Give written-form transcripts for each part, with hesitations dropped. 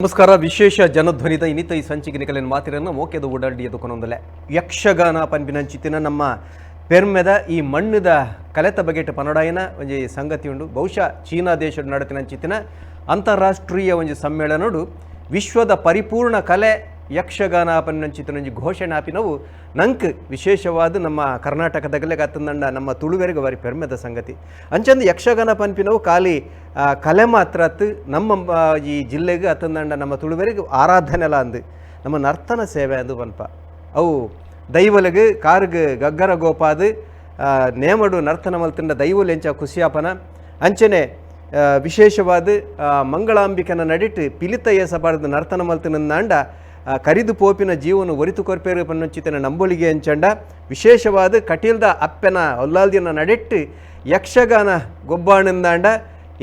ನಮಸ್ಕಾರ. ವಿಶೇಷ ಜನಧ್ವನಿದ ಇನಿತ ಈ ಸಂಚಿಕೆ ನಿಕಲಿನ ಮಾತಿರನ್ನು ಮೋಕೆದ ಓಡಾಡಿ ಕೊನೊಂದಲೆ ಯಕ್ಷಗಾನ ಪನ್ಪಿನಂಚಿತಿನ ನಮ್ಮ ಪೆರ್ಮೆದ ಈ ಮಣ್ಣದ ಕಲೆತ ಬಗೆಟ್ ಪನಡಾಯಿನ ಒಂಜಿ ಸಂಗತಿ ಉಂಡು. ಬಹುಶಃ ಚೀನಾ ದೇಶದ ನಡತಿನಂಚಿತಿನ ಅಂತಾರಾಷ್ಟ್ರೀಯ ಒಂಜಿ ಸಮ್ಮೇಳನಡು ವಿಶ್ವದ ಪರಿಪೂರ್ಣ ಕಲೆ ಯಕ್ಷಗಾನ ಪನ್ಪಿನಂಚಿತಿನ ಒಂಜಿ ಘೋಷಣೆ ಆಪಿನವು ನಂಕ್ ವಿಶೇಷವಾದ ನಮ್ಮ ಕರ್ನಾಟಕದಗಲೆ ಅತ್ತಂದಂಡ ನಮ್ಮ ತುಳುವೆರಿಗೆ ಬಾರಿ ಪೆರ್ಮೆದ ಸಂಗತಿ. ಅಂಚಂದು ಯಕ್ಷಗಾನ ಪನ್ಪಿನವು ಖಾಲಿ ಕಲೆ ಮಾತ್ರ ಅತ್ತು, ನಮ್ಮ ಈ ಜಿಲ್ಲೆಗೆ ಅತ್ತಂದಂಡ ನಮ್ಮ ತುಳುವೆರಿಗೆ ಆರಾಧನೆಲ ಅಂದು ನಮ್ಮ ನರ್ತನ ಸೇವೆ ಅಂದು ಪನ್ಪ. ಅವು ದೈವಲೆಗ್ ಕಾರ್ಗ್ ಗಗ್ಗರ ಗೋಪಾದು ನೇಮಡು ನರ್ತನ ಮಲ್ತಿಂಡ ದೈವಲು ಎಂಚ ಖುಷಿಯಾಪನ ಅಂಚನೆ ವಿಶೇಷವಾದ ಮಂಗಳಾಂಬಿಕನ ನಡಿಟ್ ಪಿಲಿತ ಏಸಬಾರ್ದು ನರ್ತನ ಮಲ್ತಿನಂದಾಂಡ ಕರಿದು ಪೋಪಿನ ಜೀವನ ಒರಿತು ಕೊರ್ಪೇರು ಪನ್ನೊಂಚಿತನ ನಂಬೊಳಿಗೆ ಅಂಚಂಡ ವಿಶೇಷವಾದ ಕಟೀಲ್ದ ಅಪ್ಪೆನ ಒಲ್ಲಾಲ್ದಿನ ನಡೆಟ್ಟು ಯಕ್ಷಗಾನ ಗೊಬ್ಬಾಣಂದಾಂಡ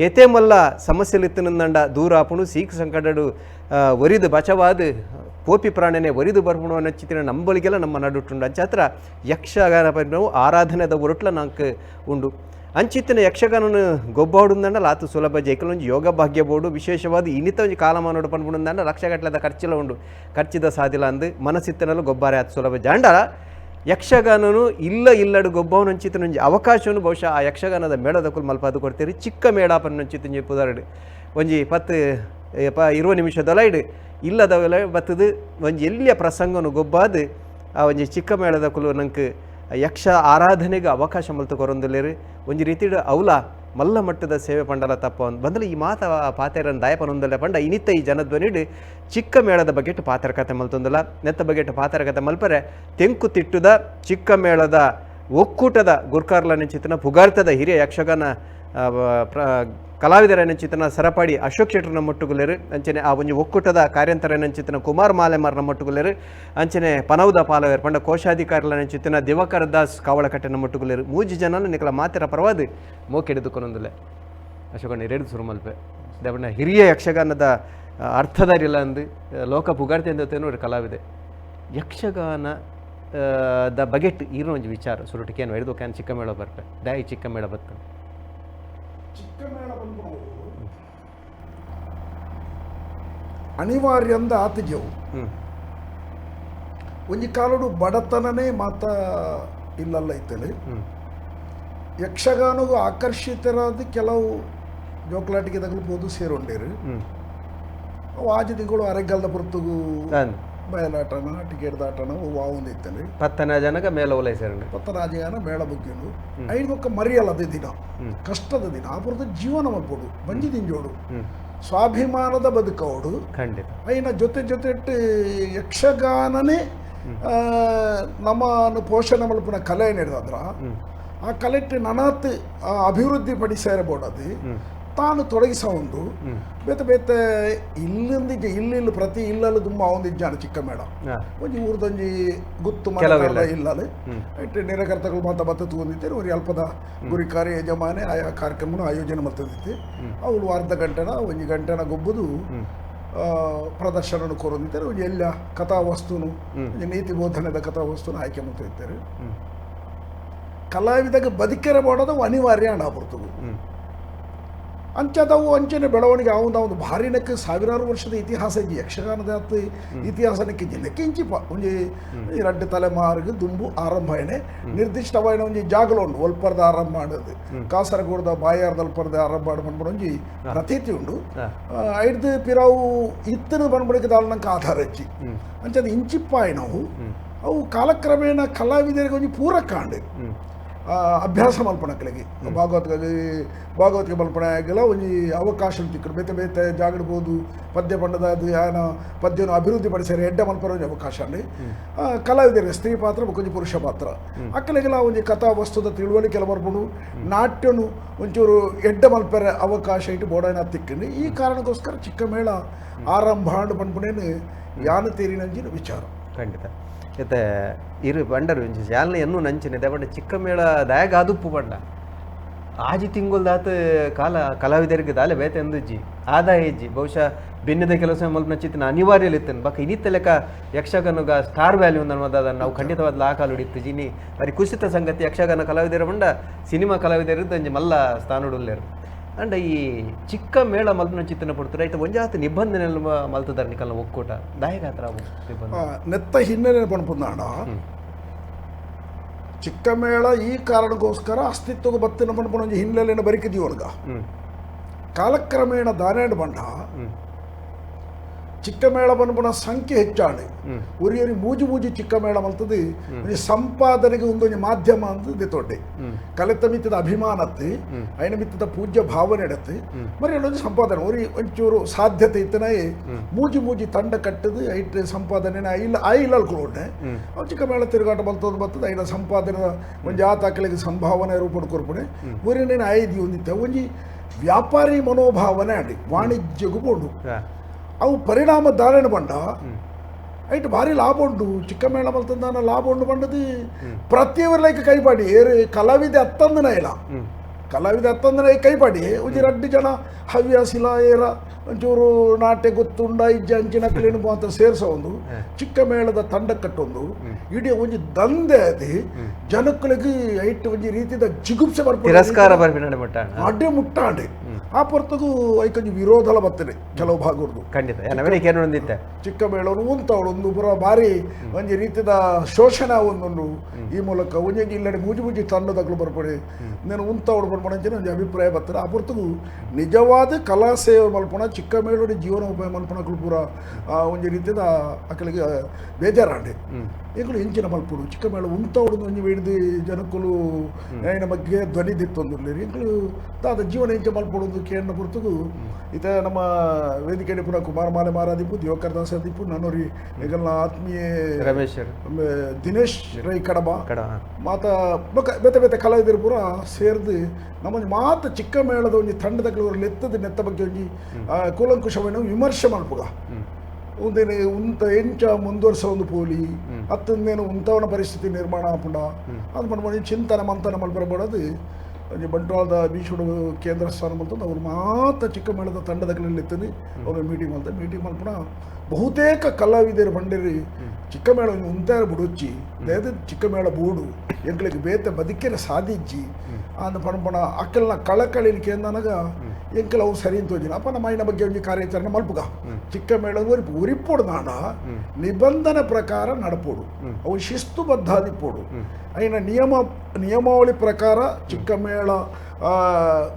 ಏತೇ ಮಲ್ಲ ಸಮಸ್ಯೆಲಿತ್ತನಂದಾಂಡ ದೂರಾಪುಣು ಸೀಕ್ ಸಂಕಟಡು ಒರಿದು ಬಚವಾದ ಪೋಪಿ ಪ್ರಾಣನೆ ಒರಿದು ಬರ್ಪುಣು ಅನ್ನಚಿತಿನ ನಂಬೊಳಿಗೆಲ್ಲ ನಮ್ಮ ನಡುಟುಂಡು. ಅಂಚಾತ್ರ ಯಕ್ಷಗಾನ ಪನ್ಪಿನವು ಆರಾಧನೆದ ಒರಟ್ಲ ನಂಕ್ ಉಂಡು. ಅಂಚಿತ್ತಿನ ಯಕ್ಷಗಾನನು ಗೊಬ್ಬಾಡುಂದಂಡ ಆತು ಸುಲಭ ಜೈಕಲೊಂಜಿ ಯೋಗ ಭಾಗ್ಯ ಬೋಡು. ವಿಶೇಷವಾದ ಇನ್ನಿತ ಒಂಜಿ ಕಾಲಮಾನೋಡು ಪನ್ಪುಂಡಂಡ ಲಕ್ಷಗಟ್ಟಲೆದ ಖರ್ಚಿಲ ಉಂಡು, ಖರ್ಚಿದ ಸಾದಿಲ ಅಂದು ಮನಸ್ಸಿತ್ತನಲು ಗೊಬ್ಬಾರೆ ಆತು ಸುಲಭ ಜಾಂಡ. ಯಕ್ಷಗಾನನು ಇಲ್ಲ ಇಲ್ಲಡು ಗೊಬ್ಬವನಂಚಿತ್ತಿನ ಒಂಜಿ ಅವಕಾಶವನ್ನು ಬಹುಶಃ ಆ ಯಕ್ಷಗಾನದ ಮೇಳದಕುಲು ಮಲ್ಪಾದು ಕೊಡ್ತೀರಿ. ಚಿಕ್ಕ ಮೇಳ ಪನ್ನೊಂಚಿತ್ತಿನ ಪುದರ್ಡ್ ಒಂಜಿ 10 20 ನಿಮಿಷದೊಲೈಡ್ ಇಲ್ಲದವೆಲ್ಲ ಬತ್ತದು ಒಂಜಿ ಎಲ್ಲಿಯ ಪ್ರಸಂಗನು ಗೊಬ್ಬಾದು ಆ ಒಂಜಿ ಚಿಕ್ಕ ಮೇಳದಕುಲು ನಂಕ್ ಯಕ್ಷ ಆರಾಧನೆಗೆ ಅವಕಾಶ ಮಲ್ತು ಕೊರೊಂದುಲ್ಲೆರ್. ಒಂಜಿ ರೀತಿಡ್ ಅವಲ ಮಲ್ಲ ಮಟ್ಟದ ಸೇವೆ ಪಂಡಲ ತಪ್ಪ ಬಂದಲ ಈ ಮಾತ ಪಾತೆರನ್ ದಾಯಪನೊಂದಲ್ಲ ಪಂಡ ಇನಿತ ಈ ಜನಧ್ವನಿಡ್ ಚಿಕ್ಕ ಮೇಳದ ಬಗೆಟ್ ಪಾತೆರ ಕತೆ ಮಲ್ತೊಂದುಲ್ಲ. ನೆತ್ತ ಬಗೆಟ್ ಪಾತೆರ ಕತೆ ಮಲ್ಪರೆ ತೆಂಕು ತಿಟ್ಟುದ ಚಿಕ್ಕ ಮೇಳದ ಒಕ್ಕೂಟದ ಗುರ್ಕಾರ್ಲ ನೆಂಚಿತನ ಪುಗಾರ್ತದ ಹಿರಿಯ ಯಕ್ಷಗಾನ ಕಲಾವಿದರ ನೆಂಚಿತನ ಸರಪಾಡಿ ಅಶೋಕ್ ಶೆಟ್ಟರ್ ನಮ್ಮೊಟ್ಟುಗುಲೇರು. ಅಂಚನೆ ಆ ಒಂಜಿ ಒಕ್ಕೂಟದ ಕಾರ್ಯಂತರ ನೆಂಚಿತನ ಕುಮಾರ್ ಮಾಲೆಮಾರ್ ನಮ್ಮೊಟ್ಟುಗುಲೇರು. ಅಂಚನೆ ಪನೌದ ಪಾಲವೇರ್ ಪಂಡ ಕೋಶಾಧಿಕಾರಿಲ ನೆಂಚಿತನ ದಿವಾಕರ್ ದಾಸ್ ಕಾವಳಕಟ್ಟೆ ನಮ್ಮೊಟ್ಟುಗುಲೇರು. ಮೂಜಿ ಜನ ನಿಕಲ ಮಾತೆರ ಪರವಾದ ಮೋಕೆಡಿದುಕೊನೊಂದುಲೆ. ಅಶೋಕಣ್ಣ ರೇಡು ಸುರುಮಲ್ಪೆ ದೇವಣ್ಣ ಹಿರಿಯ ಯಕ್ಷಗಾನದ ಅರ್ಥಧಾರಿಲ್ಲ ಅಂದು ಲೋಕ ಪುಗಾರ್ತೆ ಅಂತ ಕಲಾವಿದೆ. ಯಕ್ಷಗಾನ the ಬಗೆಟ್ ಈರ್ನ ಒಂಜಿ ವಿಚಾರ ಸುರುಟಿಕೆ ಏನು ಹಿಡಿದು can ಚಿಕ್ಕ ಮೇಳ ಬರ್ಪೆ ದಾಯಿ ಚಿಕ್ಕ ಮೇಳ ಬತ್ತ ಚಿಕ್ಕ ಮೇಳ ಬಂದು ಅನಿವಾರ್ಯಂದ ಆತಿಜವು. ಒಂಜಿ ಕಾಲಡು ಬಡತನನೇ ಮಾತ ಇಲ್ಲಲ್ಲ ಇತ್ತಲೆ ಯಕ್ಷಗಾನಗೂ ಆಕರ್ಷಿತರಾದ ಕೆಲವು ಜೋಕ್ಲಾಟಿಗೆ ತಗಲ್ಬೋದು ಸೇರೊಂಡೇರು. ಅವು ಆಜಿ ತಿಂಗಳು ಅರೆಗಲ್ದ ಪೊರ್ತುಗು ಬಯಲಾಟನ ಟಿಕೆಟ್ ದಾಟನ ವಾವುಂದಿತ್ತಲೆ ಪತ್ತನ ಜನಕ ಮೇಳ ಉಲೈಸರಂಡು ಪತ್ತನಾಜನ ಮೇಳ ಬುಗ್ಗಿಂಡು ಐದು ಬೊಕ್ಕ ಮರಿಯಲ್ಲದ ದಿನ ಕಷ್ಟದ ದಿನ ಆ ಪೊರ್ತು ಜೀವನ ಮಲ್ಪೊಡು ಬಂಜಿ ದಿಂಜೋಡು ಸ್ವಾಭಿಮಾನದ ಬದುಕವಡು. ಖಂಡಿತ ಐನ ಜೊತೆ ಜೊತೆ ಯಕ್ಷಗಾನನೇ ನಮ್ಮನ್ನು ಪೋಷಣೆ ಮಲ್ಪುನ ಕಲೆ ಹಿಡಿದ್ರ ಆ ಕಲೆಟ್ ನನಾತ್ ಅಭಿವೃದ್ಧಿ ಪಡಿಸೇರಬೋಡದು ತಾನು ತೊಡಗಿಸ ಉಂಡು. ಬೇತೆ ಬೇತೆ ಇಲ್ಲಿಂದ ಇಲ್ಲಿ ಪ್ರತಿ ಇಲ್ಲಲ್ಲಿ ತುಂಬ ಅವಂದಿಜ್ಜಾನ ಚಿಕ್ಕ ಮೇಳ ಒಂಜಿ ಊರ್ದೊಂಜಿ ಗುತ್ತು ಮನೆ ಇಲ್ಲಲ್ಲಿ ಇಟ್ಟು ನಿರಕರ್ತಗಳು ಮಾತ ಬತ್ತ ತಗೊಂಡಿದ್ದಾರೆ. ಒಂದು ಅಲ್ಪದ ಗುರಿಕಾರಿ ಯಜಮಾನೆ ಆಯಾ ಕಾರ್ಯಕ್ರಮ ಆಯೋಜನೆ ಮಾಡ್ತಿದ್ದೆ. ಅವಳು ಅರ್ಧ ಗಂಟೆನ ಒಂಜಿ ಗಂಟೆನ ಗೊಬ್ಬುದು ಪ್ರದರ್ಶನ ಕೊರೊಂದಿದ್ದಾರೆ. ಒಂಜಿ ಎಲ್ಲ ಕಥಾವಸ್ತುನು ಒಂಜಿ ನೀತಿ ಬೋಧನೆದ ಕಥಾವಸ್ತುನು ಆಯ್ಕೆ ಮಾಡ್ತಿದ್ದಾರೆ. ಕಲಾವಿದಾಗ ಬದುಕೆರ ಮಾಡೋದು ಅನಿವಾರ್ಯ ಅಣ್ಣ ಬರ್ತದೆ. ಅಂಚದವು ಅಂಚನೆ ಬೆಳವಣಿಗೆ ಆವುದ ಒಂದು ಭಾರಿ ನೆಕ್ಕ ಸಾವಿರಾರು ವರ್ಷದ ಇತಿಹಾಸ ಇಜ್ಜಿ ಯಕ್ಷಗಾನದ ಇತಿಹಾಸನಕ್ಕೆ ಜಿಲ್ಲೆಕ್ಕೆ ಇಂಚಿಪ ಒಂಜಿ ರಡ್ಡು ತಲೆಮಾರಿಗೆ ದುಂಬು ಆರಂಭ ಏನೆ ನಿರ್ದಿಷ್ಟವಾಯಿನ ಒಂಜಿ ಜಾಗಲ ಉಂಡು. ಒಲ್ಪರ್ದ ಆರಂಭ ಮಾಡೋದು ಕಾಸರಗೋಡ್ದ ಬಾಯಾರ್ದ ಅಲ್ಪರ್ದ ಆರಂಭ ಪನ್ಪುನ ಒಂಜಿ ಪ್ರತೀತಿ ಉಂಡು. ಐಡ್ದು ಪಿರಾವು ಇತ್ತನ ಪನ್ಪುನಕ್ಕೆ ದಾಲ ಆಧಾರ ಇಜ್ಜಿ. ಅಂಚದ ಇಂಚಿಪ್ಪಾಯಿನವು ಅವು ಕಾಲಕ್ರಮೇಣ ಕಲಾವಿದರಿಗೆ ಒಂಜಿ ಪೂರಕ ಆಂಡ್ ಅಭ್ಯಾಸ ಮಲ್ಪಣಕ್ಕಲಿಗೆ ಭಾಗವತಿಗೆ ಮಲ್ಪಣೆ ಆಗಿಲ್ಲ ಒಂಜಿ ಅವಕಾಶ ತಿಕ್ಕಡು ಬೇತೆ ಬೇತೆ ಜಾಗಡ್ಬೋದು ಪದ್ಯ ಪಂಡದ ಅದು ಯಾನ ಪದ್ಯನ ಅಭಿವೃದ್ಧಿ ಪಡಿಸ್ಯಾರ ಎಡ್ಡೆ ಮಲ್ಪರ ಒಂಜಿ ಅವಕಾಶ ಅಂడి. ಕಲಾವಿದರಿಗೆ ಸ್ತ್ರೀ ಪಾತ್ರ ಬೊಕ್ಕ ಒಂಜಿ ಪುರುಷ ಪಾತ್ರ ಅಕ್ಕಲಿಗೆಲ್ಲ ಒಂಜಿ ಕಥಾ ವಸ್ತುದ ತಿಳುವಳಿಕೆ ಬರ್ಪುಂಡು. ನಾಟ್ಯನು ಒಂಚೂರು ಎಡ್ಡೆ ಮಲ್ಪೆರೆ ಅವಕಾಶ ಇಟ್ಟು ಬೋಡೈನ ತಿಕ್ಕಂಡು. ಈ ಕಾರಣಕ್ಕೋಸ್ಕರ ಚಿಕ್ಕ ಮೇಳ ಆರಂಭ ಪನ್ಪುನೇನು ಯಾನ ತೀರಿನಂಜಿನ ವಿಚಾರ. ಖಂಡಿತ ಇತ್ತೆ ಇರು ಬಂಡರು ಒಂಜಿ ಶಾಲನೆ ಎನ್ನು ನಂಚಿನ ಬಣ್ಣ ಚಿಕ್ಕ ಮೇಳ ದಾಯಗ ಅದುಪ್ಪು ಬಂಡ ಆಜಿ ತಿಂಗೊಲ್ದಾತ ಕಾಲ ಕಲಾವಿದರಿಗೆ ದಾಲೆ ಬೇತೆ ಎಂದುಜ್ಜಿ ಆದಾಯ ಇಜ್ಜಿ. ಬಹುಶಃ ಬೆನ್ನಿದ ಕೆಲಸ ಮಲ್ಪನ ಚಿತ್ತಿನ ಅನಿವಾರ್ಯ ಇತ್ತನ್ ಬಕ್ಕ ಇನ್ನಿತ್ತ ಲೆಕ್ಕ ಯಕ್ಷಗಾನಗ ಸ್ಟಾರ್ ವ್ಯಾಲ್ಯೂ ಅನ್ನೋದಾದ ನಾವು ಖಂಡಿತವಾದ ಆ ಕಾಲು ಹಿಡಿತು ಜಿನಿ ಬರಿ ಕುಸಿತ ಸಂಗತಿ. ಯಕ್ಷಗಾನ ಕಲಾವಿದರ ಬಂಡ ಸಿನಿಮಾ ಕಲಾವಿದರು ಒಂಜಿ ಮಲ್ಲ ಸ್ಥಾನಡುಲ್ಲೇರು. And ಈ ಚಿಕ್ಕ ಮೇಳ ಮಲ್ಪನ ಚಿತ್ತನ ಪಡ್ತಾರೆ ಐತ ಒಂಜಾತ ನಿಬಂಧನೆ ಮಲ್ತದಾರ ನಿಕಲ್ನ ಒಕ್ಕೂಟ ದಾಯಗಾತ್ರ ನೆತ್ತ ಹಿನ್ನೆಲೆ ಪಣಪುಂದಾಣ ಚಿಕ್ಕ ಮೇಳ ಈ ಕಾರಣಕ್ಕೋಸ್ಕರ ಅಸ್ತಿತ್ವಕ್ಕೆ ಬತ್ತಿನ ಪಣಪುಣ ಒಂಜಿ ಹಿನ್ನೆಲೆಯನ್ನು ಬರಿಕಿದೀವರ್ಗ ಕಾಲಕ್ರಮೇಣ ದಾನೇಂಡ್ ಬಂಡ ಚಿಕ್ಕ ಮೇಳ ಪನ್ಪುನ ಸಂಖ್ಯೆ ಹೆಚ್ಚಾಣೆ ಒರಿಯರಿ ಮೂಜಿ ಮೂಜಿ ಚಿಕ್ಕ ಮೇಳ ಮಲ್ತದೆ ಒಂಜಿ ಸಂಪಾದನೆಗೆ ಒಂದೊಂಜಿ ಮಾಧ್ಯಮ ಅಂತ ದೆತ್ತೊಡ್ಡೆ ಕಲೆತ ಮಿತ್ತದ ಅಭಿಮಾನತ್ತೆ ಐನ ಮಿತ್ತದ ಪೂಜ್ಯ ಭಾವನೆ ಎಡತ್ತೆ ಮರಿ ಒಂಜಿ ಸಂಪಾದನೆ ಒರಿ ಒಂಚೂರು ಸಾಧ್ಯತೆ ಇತ್ತನೇ ಮೂಜಿ ಮೂಜಿ ತಂಡ ಕಟ್ಟದು ಐಟ್ ಸಂಪಾದನೆ ಐಲ್ ಐಲ್ ಅಲ್ಕೊಳೊಡ್ಡೆ ಅವು ಚಿಕ್ಕ ಮೇಳ ತಿರುಗಾಟ ಬಲ್ತದ ಬರ್ತದೆ ಐನ ಸಂಪಾದನೆ ಒಂಜಿ ಆತ ಅಕಲಿಗೆ ಸಂಭಾವನೆ ರೂಪಡ್ ಕೊರ್ಪುಣೆ ಒರಿನೇನು ಐದಿ ಒಂದಿತ್ತೆ ಒಂಜಿ ವ್ಯಾಪಾರಿ ಮನೋಭಾವನೆ ಅಡಿ ವಾಣಿಜ್ಯಗೂ ಬೋಂಡು ಅವು ಪರಿಣಾಮ ದಾರಣ ಬಂಡ ಐಟ್ ಭಾರಿ ಲಾಭ ಉಂಟು ಚಿಕ್ಕ ಮೇಳ ಮಲ್ತಂದಾನ ಲಾಭ ಉಂಡು ಬಂಡದು ಪ್ರತಿಯೊಬ್ಬರ ಕೈಪಾಡಿ ಏರು ಕಲಾವಿದೆ ಅತ್ತಂದನ ಇಲ್ಲ ಕಲಾವಿದ ಅತ್ತಂದನ ಕೈಪಾಡಿ ಒಂಜಿ ರಡ್ಡು ಜನ ಹವ್ಯಾಸಿಲ ಏರ ಒಂಚೂರು ನಾಟ್ಯ ಗೊತ್ತುಂಡ ಇಜ್ಜ ಅಂಚಿನ ಕ್ಲೀನ್ ಅಂತ ಸೇರ್ಸ ಒಂದು ಚಿಕ್ಕ ಮೇಳದ ತಂಡ ಕಟ್ಟೊಂದು ಇಡೀ ಒಂಜಿ ದಂಧೆ ಅದು ಜನಕ್ಕಳಿಗೆ ಐಟ್ ಒಂಜಿ ರೀತಿದ ಜಿಗುಪ್ಸೆ ಬರ್ಪ ತಿರಸ್ಕಾರ ಬರ್ಬಿನ ಮುಟ್ಟಾಣ ಅಡ್ಡೆ ಮುಟ್ಟಾಂಡೆ ಆ ಪೊರ್ತಗೂ ಐಕೊಂಜಿ ವಿರೋಧಲ ಬರ್ತದೆ ಕೆಲವು ಭಾಗದ್ದು ಖಂಡಿತ ಚಿಕ್ಕ ಮೇಳವನ್ನು ಉಂತವಳು ಒಂದು ಪುರ ಭಾರಿ ಒಂಜಿ ರೀತಿದ ಶೋಷಣೆ ಒಂದೊಂದು ಈ ಮೂಲಕ ಒಂಜಿ ಇಲ್ಲಡೆ ಮೂಜಿ ಮೂಜಿ ತಂಡದಗಳು ಬರ್ಪಡೆ నేను ಉಂತವಳು ಪಡ್ಪಣ ಒಂಜಿ ಅಭಿಪ್ರಾಯ ಬರ್ತದೆ ಆ ಪೊರ್ತಗೂ ನಿಜವಾದ ಕಲಾ ಸೇವೆ ಮಲ್ಪಣ ಚಿಕ್ಕ ಮೇಳೋಡಿ ಜೀವನೋಪಾಯ ಮಲ್ಪಣಗಳು ಪೂರ ಒಂಜಿ ರೀತಿದ ಅಕಲಿಗೆ ಬೇಜಾರಾಂಡೆ ಈಗಲೂ ಹೆಂಚಿನ ಮಲ್ಪಡು ಚಿಕ್ಕ ಮೇಳ ಉಂತವಡು ಒಂಜಿ ಹಿಡಿದು ಜನಕ್ಕಲು ಏನ ಬಗ್ಗೆ ಧ್ವನಿ ದಿತ್ತೊಂದುರ್ಲಿ ಎಂಕುಲು ದಾದ ಜೀವನ ಹೆಂಚ ಮಲ್ಪಡು ಕೇಂದ್ರ ಪೊರ್ತುಗು ಇತ ನಮ್ಮ ವೇದಿಕೆ ಪುನಃ ಕುಮಾರ ಮಾಲೆ ಮಾರಾದಿಪ್ಪು ದಿವಾಕರ್ ದಾಸ ದಿಪ್ಪು ನಾನೋರಿ ಈಗಲ್ಲ ಆತ್ಮೀಯ ರಮೇಶ್ ದಿನೇಶ್ ರೈ ಕಡಬ ಮಾತ ಬೇತೆ ಬೇತೆ ಕಲಾವಿದರು ಪೂರ ಸೇರ್ದು ನಮ್ಮೊಂಜಿ ಮಾತ ಚಿಕ್ಕ ಮೇಳದ ಒಂಜಿ ತಂಡದ ಲೆತ್ತದ ನೆತ್ತ ಬಗ್ಗೆ ಒಂಜಿ ಕೂಲಂಕುಷವನ್ನು ವಿಮರ್ಶೆ ಮಲ್ಪುಗ ಒಂದೇನೆ ಉಂತ ಎಂಚ ಮುಂದುವರ್ಸ ಒಂದು ಪೋಲಿ ಅತ್ತಂದೇನು ಉಂತವನ ಪರಿಸ್ಥಿತಿ ನಿರ್ಮಾಣ ಆಪುಂಡ ಅದು ಮನ್ಮಣಿ ಚಿಂತನೆ ಮಂತನ ಮಲ್ಪರಬಾರದು ಒಂಜಿ ಬಂಟ್ವಾಳದ ಬೀಚುಡು ಕೇಂದ್ರ ಸ್ಥಾನ ಮಲ್ತಂದು ಅವ್ರು ಮಾತ ಚಿಕ್ಕ ಮೇಳದ ತಂಡದ ಎತ್ತನಿ ಅವ್ರ ಮೀಟಿಂಗ್ ಮಲ್ತ ಮೀಟಿಂಗ್ ಮಲ್ಪುಣ ಬಹುತೇಕ ಕಲಾವಿದರು ಬಂಡಿರಿ ಚಿಕ್ಕ ಮೇಳ ಒಂಜಿ ಉಂತಾರ ಬುಡೊಚ್ಚಿ ದೇದ ಚಿಕ್ಕ ಮೇಳ ಬೂಡು ಎಂಕ್ಲಿಗೆ ಬೇತೆ ಬದುಕಿನ ಸಾಧಿಜ್ಜಿ ಅಂದ ಪಣಪಣ ಅಕ್ಕಲ್ನ ಕಳಕಳಿನ ಕೇಂದ್ರನಾಗ ಎಂಕಲ್ ಅವು ಸರಿ ಅಂತ ಹೋಜಿನ ಅಪ್ಪ ನಮ್ಮ ಐನ ಬಗ್ಗೆ ಒಂಜಿ ಕಾರ್ಯಾಚರಣೆ ಮಲ್ಪುಗ ಚಿಕ್ಕ ಮೇಳ ಉರಿಪು ಉರಿಪೋಡು ನಾಡ ನಿಬಂಧನೆ ಪ್ರಕಾರ ನಡಪೋಡು ಅವು ಶಿಸ್ತುಬದ್ಧಾದಿಪ್ಪೋಡು ಐನ ನಿಯಮಾವಳಿ ಪ್ರಕಾರ ಚಿಕ್ಕ ಮೇಳ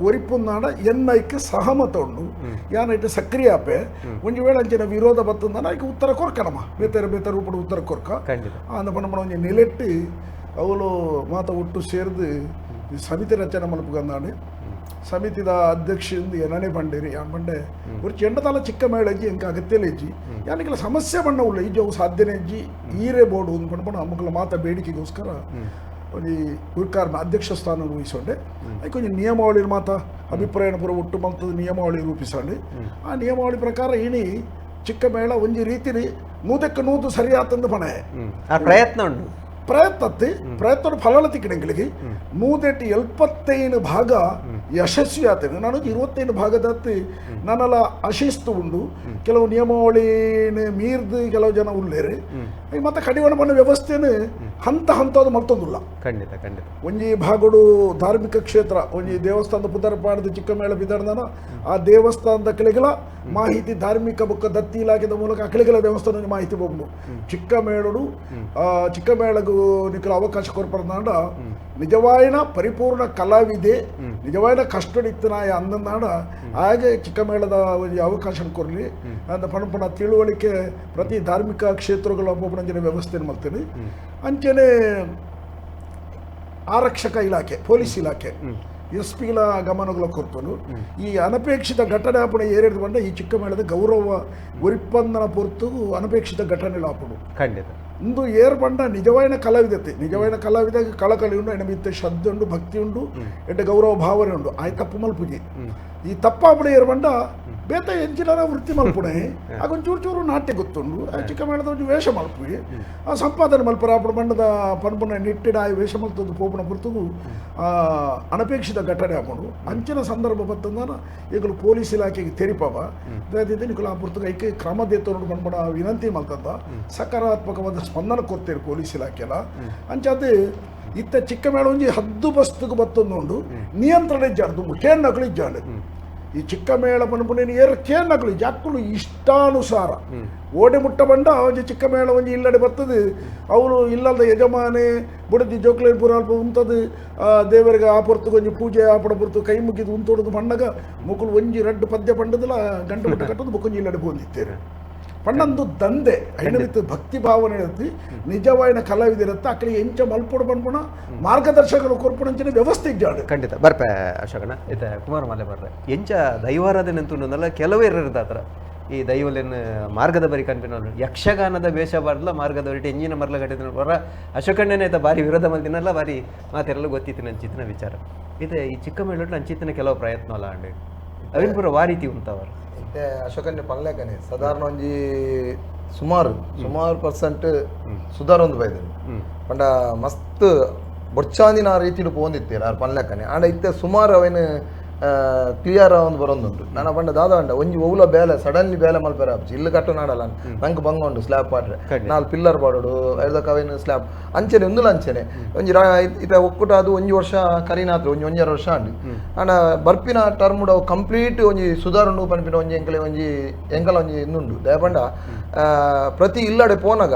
ಒರಿಪುನ್ನಾಡ ಎನ್ನೈಕ್ಕೆ ಸಹಮತ ಉಂಡು ಯಾನೈಟ್ ಸಕ್ರಿಯ ಆಪೆ ಒಂಜಿ ವೇಳೆ ಅಂಚಿನ ವಿರೋಧ ಬತ್ತಂದಾನ ಐಕೆ ಉತ್ತರ ಕೊರ್ಕನಮ್ಮ ಬೇತಾರೆ ಬೇತಾರೆ ರೂಪಡು ಉತ್ತರ ಕೊರ್ಕ ಅಂದ ಪಣಪಣ ಒಂಜಿ ನಿಲೆಟ್ಟಿ ಅವಳು ಮಾತ ಒಟ್ಟು ಸೇರ್ದು ಸಮಿತಿ ರಚನೆ ಮಲ್ಪುಗಂದಾಂಡು ಸಮಿತಿದ ಅಧ್ಯಕ್ಷ ಏನನೇ ಬಂಡೇರಿ ಯಾನ್ ಬಂಡೆ ஒரு ಚೆಂಡತಾಲ ಚಿಕ್ಕ ಮೇಳ ಇಜ್ಜಿ ಎಂಕ ಅಗತ್ಯಲೆ ಇಜ್ಜಿ ಯಾನಿಗೆಲ್ಲ ಸಮಸ್ಯೆ ಬಣ್ಣ ಉಳ್ಳ ಇಜ್ಜಿ ಅವು ಸಾಧ್ಯನೇ ಇಜ್ಜಿ ಈರೇ ಬೋರ್ಡು ಒಂದು ಪಂಡ ಅಮ್ಮಕ್ಕಳ ಮಾತ ಬೇಡಿಕೆಗೋಸ್ಕರ ಒಂಜಿ ಗುರ್ಕಾರ್ನ ಅಧ್ಯಕ್ಷ ಸ್ಥಾನ ವಹಿಸೊಂಡೆ ಅದಕ್ಕೆ ಒಂಜಿ ನಿಯಮಾವಳಿ ಮಾತ ಅಭಿಪ್ರಾಯನ ಪೂರ ಒಟ್ಟು ಮಲ್ತದ ನಿಯಮಾವಳಿ ರೂಪಿಸಂಡೆ ಆ ನಿಯಮಾವಳಿ ಪ್ರಕಾರ ಇಣಿ ಚಿಕ್ಕ ಮೇಳ ಒಂಜಿ ರೀತಿಲಿ 100ಕ್ಕೆ 100 ಸರಿಯಾತಂದು ಪಣೆ ಪ್ರಯತ್ನ ಉಂಟು ಪ್ರಯತ್ನತ್ತಿ ಪ್ರಯತ್ನ ಫಲನ ತಿಕ್ಕಡೆಂಗಳಿಗೆ 175 ಭಾಗ ಯಶಸ್ವಿ ಆತೇನೆ ನಾನು 25 ಭಾಗದತ್ತಿ ನನ್ನೆಲ್ಲ ಅಶಿಸ್ತು ಉಂಡು ಕೆಲವು ನಿಯಮಾವಳಿ ಮೀರ್ದು ಕೆಲವು ಜನ ಉಳ್ಳೇರಿ ಮತ್ತೆ ಕಡಿವಾಣ ಬಣ್ಣ ವ್ಯವಸ್ಥೆನು ಹಂತ ಹಂತದ ಮಲ್ತೊಂದುಲ್ಲ ಖಂಡಿತ ಖಂಡಿತ ಒಂಜಿ ಭಾಗಡು ಧಾರ್ಮಿಕ ಕ್ಷೇತ್ರ ಒಂಜಿ ದೇವಸ್ಥಾನದ ಪುದರ್ಪಾಡದ ಚಿಕ್ಕ ಮೇಳ ಬಿದ್ದಾಡ್ದಾನ ಆ ದೇವಸ್ಥಾನದ ಕೆಳಗೆಲ್ಲ ಮಾಹಿತಿ ಧಾರ್ಮಿಕ ಬುಕ್ಕ ದತ್ತಿ ಇಲಾಖೆದ ಮೂಲಕ ಅಕಳಿಗೆಲ್ಲ ದೇವಸ್ಥಾನ ಮಾಹಿತಿ ಹೋಗ್ಲು ಚಿಕ್ಕ ಮೇಳಡು ಚಿಕ್ಕ ಮೇಳಗೂ ನಿಖಲ ಅವಕಾಶ ಕೊರ್ಪರ್ನಾಡ ನಿಜವಾಯಿನ ಪರಿಪೂರ್ಣ ಕಲಾವಿದೆ ನಿಜವಾಯಿನ ಕಷ್ಟಡಿತ್ತನಾಯ ಅಂದನಾಡ ಹಾಗೆ ಚಿಕ್ಕ ಮೇಳದ ಒಂದು ಅವಕಾಶ ಕೊರಲಿ ಅಂದ ಪಣಪಣ ತಿಳುವಳಿಕೆ ಪ್ರತಿ ಧಾರ್ಮಿಕ ಕ್ಷೇತ್ರಗಳ ಒಬ್ಬೊಬ್ಬನ ವ್ಯವಸ್ಥೆ ಮಾಡ್ತೇನೆ. ಅಂಚೆನೆ ಆರಕ್ಷಕ ಇಲಾಖೆ ಪೊಲೀಸ್ ಇಲಾಖೆ ಎಸ್ ಪಿಗಳ ಗಮನಗಳ ಕೊರ್ತನು ಈ ಅನಪೇಕ್ಷಿತ ಘಟನೆ ಆಪಣ ಏರಿದ ಬಂಡ ಈ ಚಿಕ್ಕ ಮೇಳದ ಗೌರವ ಒರಿಪ್ಪಂದನ ಪೊರ್ತು ಅನಪೇಕ್ಷಿತ ಘಟನೆ ಆಪಡು ಖಂಡಿತ ಇಂದು ಏರ್ ಬಂಡ ನಿಜವಾಯಿನ ಕಲಾವಿದತೆ ನಿಜವಾಯಿನ ಕಲಾವಿದ ಕಳಕಳಿ ಉಂಡು ಎಣ್ಣೆ ಶ್ರದ್ಧೆ ಉಂಡು ಭಕ್ತಿ ಉಂಡು ಎಡ್ಡೆ ಗೌರವ ಭಾವನೆ ಉಂಡು ಆಯ್ ತಪ್ಪು ಮಲ್ಪುಜಿ ಈ ತಪ್ಪಾಪುಣ ಏರ್ ಬಂಡ ಬೇತ ಎಂಚಿನ ವೃತ್ತಿ ಮಲ್ಪುಣೆ ಆಗೊಂದು ಚೂರು ಚೂರು ನಾಟ್ಯ ಗೊತ್ತುಂಡು ಆ ಚಿಕ್ಕ ಮೇಳದ ಒಂಜಿ ವೇಷ ಮಲ್ಪುಜಿ ಆ ಸಂಪಾದನೆ ಮಲ್ಪರ ಆಪುಣ ಬಂಡದ ಪನ್ಪುಣ ನಿಟ್ಟಿಡ ಆ ವೇಷ ಮಲ್ತದ್ದು ಪೋಪುಣ ಪುರ್ತುಗು ಅನಪೇಕ್ಷಿತ ಘಟನೆ ಆಪುಂಡು ಅಂಚಿನ ಸಂದರ್ಭ ಬತ್ತಂದಾನ ಈಗಲೂ ಪೊಲೀಸ್ ಇಲಾಖೆಗೆ ತೆರಿಪವ ನಿಕುಲು ಆ ಪುರ್ತುಗ ಐಕೆ ಕ್ರಮ ದೇತೋಡು ಪನ್ಪುಣ ವಿನಂತಿ ಮಲ್ತಂದ ಸಕಾರಾತ್ಮಕವಾದ ಸ್ಪಂದನ ಕೊಡ್ತೇವೆ ಪೊಲೀಸ್ ಇಲಾಖೆಲ್ಲ ಅಂಚಾದ ಇತ್ತ ಚಿಕ್ಕ ಮೇಳ ಒಂಜಿ ಹದ್ದು ಬಸ್ತುಗು ಬತ್ತೊಂದುಂಡು ನಿಯಂತ್ರಣ ಇಜ್ಜಾರ್ದು ಕೇನ್ನಕಲು ಇಜ್ಜಾಂಡು ಈ ಚಿಕ್ಕ ಮೇಳ ಪನ್ಪುನೇನು ಏರ್ ಕೇನ್ನಕಲು ಜಕ್ಕುಲು ಇಷ್ಟಾನುಸಾರ ಓಡೆ ಮುಟ್ಟ ಬಂಡ ಒಂಜಿ ಚಿಕ್ಕ ಮೇಳ ಒಂಜಿ ಇಲ್ಲಡೆ ಬರ್ತದೆ ಅವಳು ಇಲ್ಲದ ಯಜಮಾನೆ ಬುಡದಿ ಜೋಕ್ಲೇನ್ ಪೂರ ಅಲ್ಪ ಉಂತದು ದೇವರಿಗೆ ಆ ಪೊರ್ತು ಒಂಜಿ ಪೂಜೆ ಆಪಡ ಪೊರ್ತು ಕೈ ಮುಗಿದು ಉಂತೋಡುದು ಪಣ್ಣಗ ಮುಕುಲು ಒಂಜಿ ರಡ್ಡು ಪದ್ಯ ಪಂಡದಲ ಗಂಟು ಮುಟ್ಟ ಕಟ್ಟೋದು ಬೊಕ್ಕೊಂಜಿ ಇಲ್ಲಡೆ ಪೋಂದಿತ್ತೇರು ಪಣ್ಣಂದು ದಂಧೆ ಐನವಿತ್ತು ಭಕ್ತಿ ಭಾವನೆ ಇರುತ್ತೆ ನಿಜವಾಯಿನ ಕಲಾವಿದಿರುತ್ತೆ ಅಕ್ಕಳಿಗೆ ಎಂಚ ಮಲ್ಪುಡು ಪನ್ಪುಣ ಮಾರ್ಗದರ್ಶಕರು ಕೊರ್ಪುಣಂಚಿನ ವ್ಯವಸ್ಥೆ ಇಜ್ಜಾಡು. ಖಂಡಿತ ಬರ್ಪೆ ಅಶೋಕಣ್ಣ. ಇತ್ತ ಕುಮಾರ ಮಾಲೆ ಬರ್ರೆ ಎಂಚ ದೈವಾರಾಧನೆ ಅಂತೂ ಕೆಲವೇ ಇರೋದಾತ್ರ ಈ ದೈವಲೆನ್ ಮಾರ್ಗದ ಬರಿ ಕನ್ಪಿನ ಯಕ್ಷಗಾನದ ವೇಷ ಬಾರ್ಲ ಮಾರ್ಗದ ಬರಿ ಎಂಜಿನ ಮರ್ಲ ಘಟಿನ ಬರ ಅಶೋಕಣ್ಣನೇ ಆಯ್ತಾ ಬಾರಿ ವಿರೋಧ ಮಲ್ದಿನಲ್ಲ ಬಾರಿ ಮಾತೆಲ್ಲ ಗೊತ್ತಿತ್ತು ನಂಚಿತ್ತಿನ ವಿಚಾರ. ಇದು ಈ ಚಿಕ್ಕ ಮೇಳೊಟ್ಟು ನಂಚಿತ್ತಿನ ಕೆಲವು ಪ್ರಯತ್ನ ಅಲ್ಲ ಅಂಡಿ ಅವಿನ ಪೂರ ವಾರೀತಿ ಉಂಟವರು. ಇತ್ತೆ ಅಶೋಕನ್ಯ ಪನ್ಲೇಕನೆ ಸಾಧಾರಣ ಒಂಜಿ ಸುಮಾರು ಸುಮಾರು ಪರ್ಸೆಂಟ್ ಸುಧಾರೊಂದು ಬೈದನು ಪಂಡ ಮಸ್ತ್ ಬೊಡ್ಚಾಂದಿನ ರೀತಿಡು ಪೋಂದಿತ್ತೀರ ಆರ್ ಪನ್ಲೇಕನೆ ಆಂಡ ಇತ್ತೆ ಸುಮಾರು ಅವೇನು ಕ್ಲಿಯರ್ ಒಂದು ಬರೋದುಂಟು. ನಾನು ಪಂಡ ದಾದ ಪಂಡ ಒಂಜಿ ಒವ್ಲ ಬೇಲೆ ಸಡನ್ಲಿ ಬೇಲೆ ಮಲ್ಪೆರ ಆಪ್ಜಿ ಇಲ್ಲು ಕಟ್ಟು ನಾಡಲ್ಲ ನಂಗೆ ಬಂಗ ಉಂಡು ಸ್ಲ್ಯಾಬ್ ಪಾಡ್ರೆ ನಾಲ್ ಪಿಲ್ಲರ್ ಪಾಡೋಡು ಐದಕ್ಕೆ ಅವೇನು ಸ್ಲ್ಯಾಬ್ ಅಂಚನೆ ಒಂದುಲ ಅಂಚನೆ ಒಂಜಿ ಇತ್ತ ಒಕ್ಕೂಟ ಅದು ಒಂಜಿ ವರ್ಷ ಕರಿನಾತ್ರ ಒಂಜಿ ಒಂಜಾರು ವರ್ಷ ಅಂಡು ಆಂಡ ಬರ್ಪಿನ ಟರ್ಮ್ ಅವು ಕಂಪ್ಲೀಟ್ ಒಂಜಿ ಸುಧಾರುಂಡು ಪನ್ಪಿನ ಒಂಜಿ ಎಂಕಲೆ ಒಂಜಿ ಎಂಕಲ ಒಂಜಿ ಇಂದುಂಡು. ದಯಪಂಡ ಪ್ರತಿ ಇಲ್ಲಡೆ ಪೋನಗ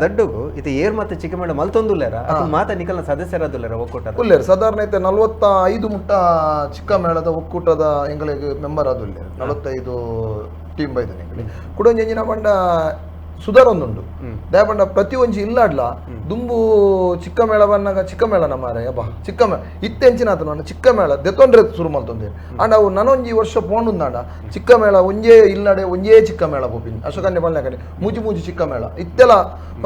ದಡ್ಡುಗು ಇದು ಏರ್ ಮತ್ತೆ ಚಿಕ್ಕ ಮೇಳ ಮಲ್ತೊಂದುಲ್ಲೇರ ಮಾತ ನಿಕಲ್ನ ಸದಸ್ಯರಾದುಲ್ಲೇರ ಒಕ್ಕೂಟದ ಉಲ್ಲೇರು ಸಾಧಾರಣ ಐತೆ 45 ಮುಟ್ಟ ಚಿಕ್ಕ ಮೇಳದ ಒಕ್ಕೂಟದ ಎಂಗಳಿಗೆ ಮೆಂಬರ್ ಆದುಲ್ಲೇರು 45 ಟೀಮ್ ಬೈದನೆ ಎಂಗಳಿಗೆ ಕುಡೊಂಜಿ ಎಂಜಿನ ಪಂಡ ಸುಧಾರ ಒಂದುಂಡು. ದಯಪಂಡ ಪ್ರತಿ ಒಂಜಿ ಇಲ್ಲಾಡ್ಲ ದುಂಬು ಚಿಕ್ಕ ಮೇಳ ಬನ್ನಾಗ ಚಿಕ್ಕ ಮೇಳ ನಮ್ಮ ಅಬ್ಬಾ ಚಿಕ್ಕ ಮೇಳ ಇತ್ತೆಂಚಿನ ಆತನ ಚಿಕ್ಕ ಮೇಳ ದೆತ್ತೊಂಡ್ರೆ ಶುರು ಮಲ್ತೊಂದೇರು ಆಂಡ ಅವು ನನೊಂಜಿ ವರ್ಷ ಪೋಂಡುಂದಾಂಡ ಚಿಕ್ಕ ಮೇಳ ಒಂಜೇ ಇಲ್ಲಡೆ ಒಂಜೇ ಚಿಕ್ಕ ಮೇಳ ಪೋಪಿನಿ ಅಶೋಕನ್ಯ ಪಲ್ಲೆಕಡೆ ಮೂಜಿ ಮೂಜಿ ಚಿಕ್ಕ ಮೇಳ ಇತ್ತೆಲ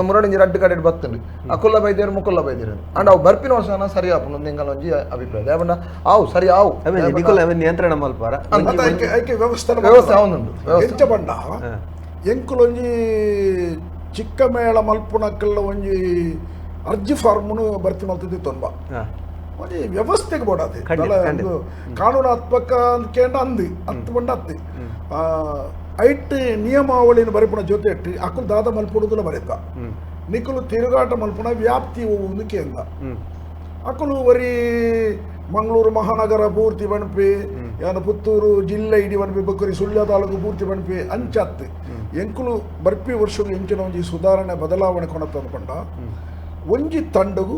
ಮುರಡಂಜಿ ರಡ್ಡು ಕಡೆ ಬತ್ತುಂಡು ಅಕುಲ್ಲ ಬೈದೇರು ಮುಕುಲ್ಲ ಬೈದೇರು ಆಂಡ ಅವು ಬರ್ಪಿನ ವರ್ಷನ ಸರಿ ಆಪುಂಡು ಎಂಕಲ ಒಂಜಿ ಅಭಿಪ್ರಾಯ. ದಯಪಂಡ ಆವು ಸರಿ ಆವು ನಿಯಂತ್ರಣ ಮಲ್ಪಾರ ವ್ಯವಸ್ಥೆ ವ್ಯವಸ್ಥೆ ಆವೊಂದುಂಡು. ಎಂಚ ಪಂಡ ಎಂಕುಲೊಂಜಿ ಚಿಕ್ಕ ಮೇಳ ಮಲ್ಪುನಕ್ಕಲ್ಲ ಒಂಜಿ ಅರ್ಜಿ ಫಾರ್ಮ್ನು ಭರ್ತಿ ಮಲ್ತಿದ್ದು ತೊಂಬ ಒಂಜಿ ವ್ಯವಸ್ಥೆಗೆ ಬೋಡಾದೆ ಕಾನೂನಾತ್ಮಕ ಕೇಂದ್ರ ಅಂದು ಹತ್ತು ಬಂಡ ಹತ್ತಿ ಐಟ್ ನಿಯಮಾವಳಿನ ಬರಿಪುಣ ಜೊತೆ ಇಟ್ಟು ಅಕುಲು ದಾದ ಮಲ್ಪುಡುದಲ ಬರೆತ ನಿಕುಲು ತಿರುಗಾಟ ಮಲ್ಪುಣ ವ್ಯಾಪ್ತಿ ಒಂದು ಕೇಂದ್ರ ಅಕುಲು ಬರೀ ಮಂಗಳೂರು ಮಹಾನಗರ ಪೂರ್ತಿ ಬಣಪಿ ಯಾನ ಪುತ್ತೂರು ಜಿಲ್ಲೆ ಇಡೀ ಬಣಪಿ ಬೊಕ್ಕರಿ ಸುಳ್ಯ ತಾಲೂಕು ಪೂರ್ತಿ ಬಣಪಿ ಅಂಚತ್ತು ಎಂಕುಲು ಬರ್ಪಿ ವರ್ಷಗಳು ಎಂಚಿನ ಒಂಜಿ ಸುಧಾರಣೆ ಬದಲಾವಣೆ ಕೊಣತ ಅನ್ಕೊಂಡ ಒಂಜಿ ತಂಡಗು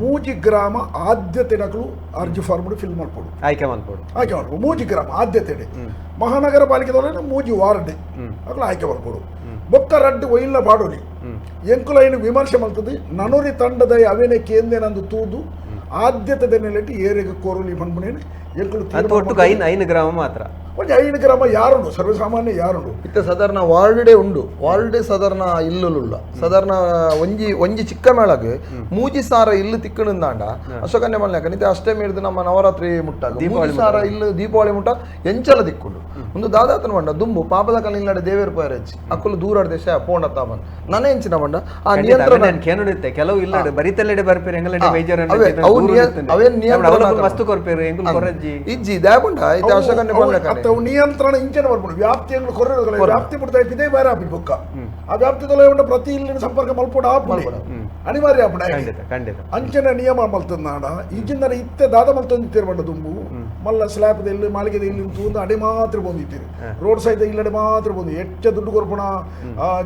ಮೂಜಿ ಗ್ರಾಮ ಆದ್ಯತೆ ನಕಲು ಅರ್ಜಿ ಫಾರ್ಮ್ ಫಿಲ್ ಮಾಡ್ಕೊಡು ಆಯ್ಕೆ ಮಾಡ್ಕೊಡು ಆಯ್ಕೆ ಮಾಡ್ಕೊಡು ಮೂಜಿ ಗ್ರಾಮ ಆದ್ಯತೆ ಮಹಾನಗರ ಪಾಲಿಕೆದವರ ಮೂಜಿ ವಾರ್ಡ್ ಅಕಲು ಆಯ್ಕೆ ಮಾಡ್ಕೊಡು ಬೊಕ್ಕ ರಡ್ಡು ಒಯ್ಲ ಬಾಡೋಲಿ ಎಂಕುಲೈನ್ ವಿಮರ್ಶೆ ಮಲ್ತದೆ ನನೂರಿ ತಂಡದ ಅವೇನೆ ಕೇಂದ್ರ ತೂದು ಆದ್ಯತೆ ನೆಲೆಟ್ಟು ಏರಿಗೆ ಕೋರಲಿ ಪನ್ಪುನೇನು ಎಂಕುಲು ಒಟ್ಟು ಐನು ಗ್ರಾಮ ಮಾತ್ರ ಒಂಜಿ ಐದು ಗ್ರಾಮ ಯಾರುಂಡು ಸರ್ವಸಾಮಾನ್ಯ ಯಾರುಂಡು ಇತ್ತೆ ಸಾಧಾರಣ ವಾರ್ಡೆ ಉಂಡು ವಾರ್ಡೆ ಸಾಧಾರಣ ಇಲ್ಲುಲ್ಲ ಸಾಧಾರಣ ಒಂಜಿ ಒಂಜಿ ಚಿಕ್ಕ ಮೇಳಗ್ ಮೂಜಿ ಸಾರ ಇಲ್ಲು ತಿಕ್ಕಣಂದಾಂಡ ಅಶೋಕನ್ಯ ಮಲ್ನಾಕ ನಿತ್ತೆ ಅಷ್ಟೇ ಹಿಡಿದು ನಮ್ಮ ನವರಾತ್ರಿ ಮುಟ್ಟಾಗ ಮೂಜಿ ಸಾರ ಇಲ್ಲು ದೀಪಾವಳಿ ಮುಟ್ಟ ಎಂಚಲ ದಿಕ್ಕುಂಡು ಒಂದು ದಾದಾತನ ಬಂಡ ದುಂಬು ಪಾಪದ ಕಲ್ಲಿನಾಡೆ ದೇವೇರು ಪೋಯರಚ್ಚಿ ಅಕ್ಕುಲು ದೂರ ದೇಶ ಪೋಂಡ ತಾಬನ್ ನನ ಎಂಚಿನ ಬಂಡ ಆ ನಿಯಂತ್ರಣ ಕೇನುಡಿತ್ತೆ ಕೆಲವು ಇಲ್ಲ ಬರಿತಲ್ಲೆಡೆ ಬರ್ಪೇರು ಎಂಗಲಡೆ ಬೈಜಾರ ಅವೇನ್ ನಿಯಂತ್ರಣ ಮಸ್ತು ಕೊರ್ಪೇರು ಎಂಗುಲ್ ಕೊರಜ್ಜಿ ಇಜ್ಜಿ ದಾಬಂಡ ಇತ್ತೆ ಅಶೋಕನ್ಯ ಮಲ್ನಾಕ ನಿಯಂತ್ರಣ ಇಂಚನ ಬರ್ಬೋದು ವ್ಯಾಪ್ತಿ ಕೊರಗ ವ್ಯಾಪ್ತಿ ಬಿಡ್ತಾ ಇದ್ದೇ ಬೇರೆ ಆಪಿ ಬೊಕ್ಕ ಆ ವ್ಯಾಪ್ತಿ ಉಂಡ ಪ್ರತಿ ಇಲ್ಲಿನ ಸಂಪರ್ಕ ಮಲ್ಪೋಡ ಆಪುಂಡು ಅನಿವಾರ್ಯ ಆಪುಂಡು ಖಂಡಿತ ಅಂಚನ ನಿಯಮ ಮಲ್ತಂದಾಡ ಈಜಿಂದ ಇತ್ತೆ ದಾದ ಮಲ್ತಂದಿತ್ತೀರ ಬಂಡ ದುಂಬು ಮಲ್ಲ ಸ್ಲ್ಯಾಪ್ದ ಇಲ್ಲಿ ಮಾಳಿಗೆದ ಇಲ್ಲಿ ತೂಂದು ಅಡೆ ಮಾತ್ರ ಬಂದಿತ್ತೀರಿ ರೋಡ್ ಸೈಡ್ ಇಲ್ಲಡೆ ಮಾತ್ರ ಬಂದು ಹೆಚ್ಚ ದುಡ್ಡು ಕೊರ್ಪಣ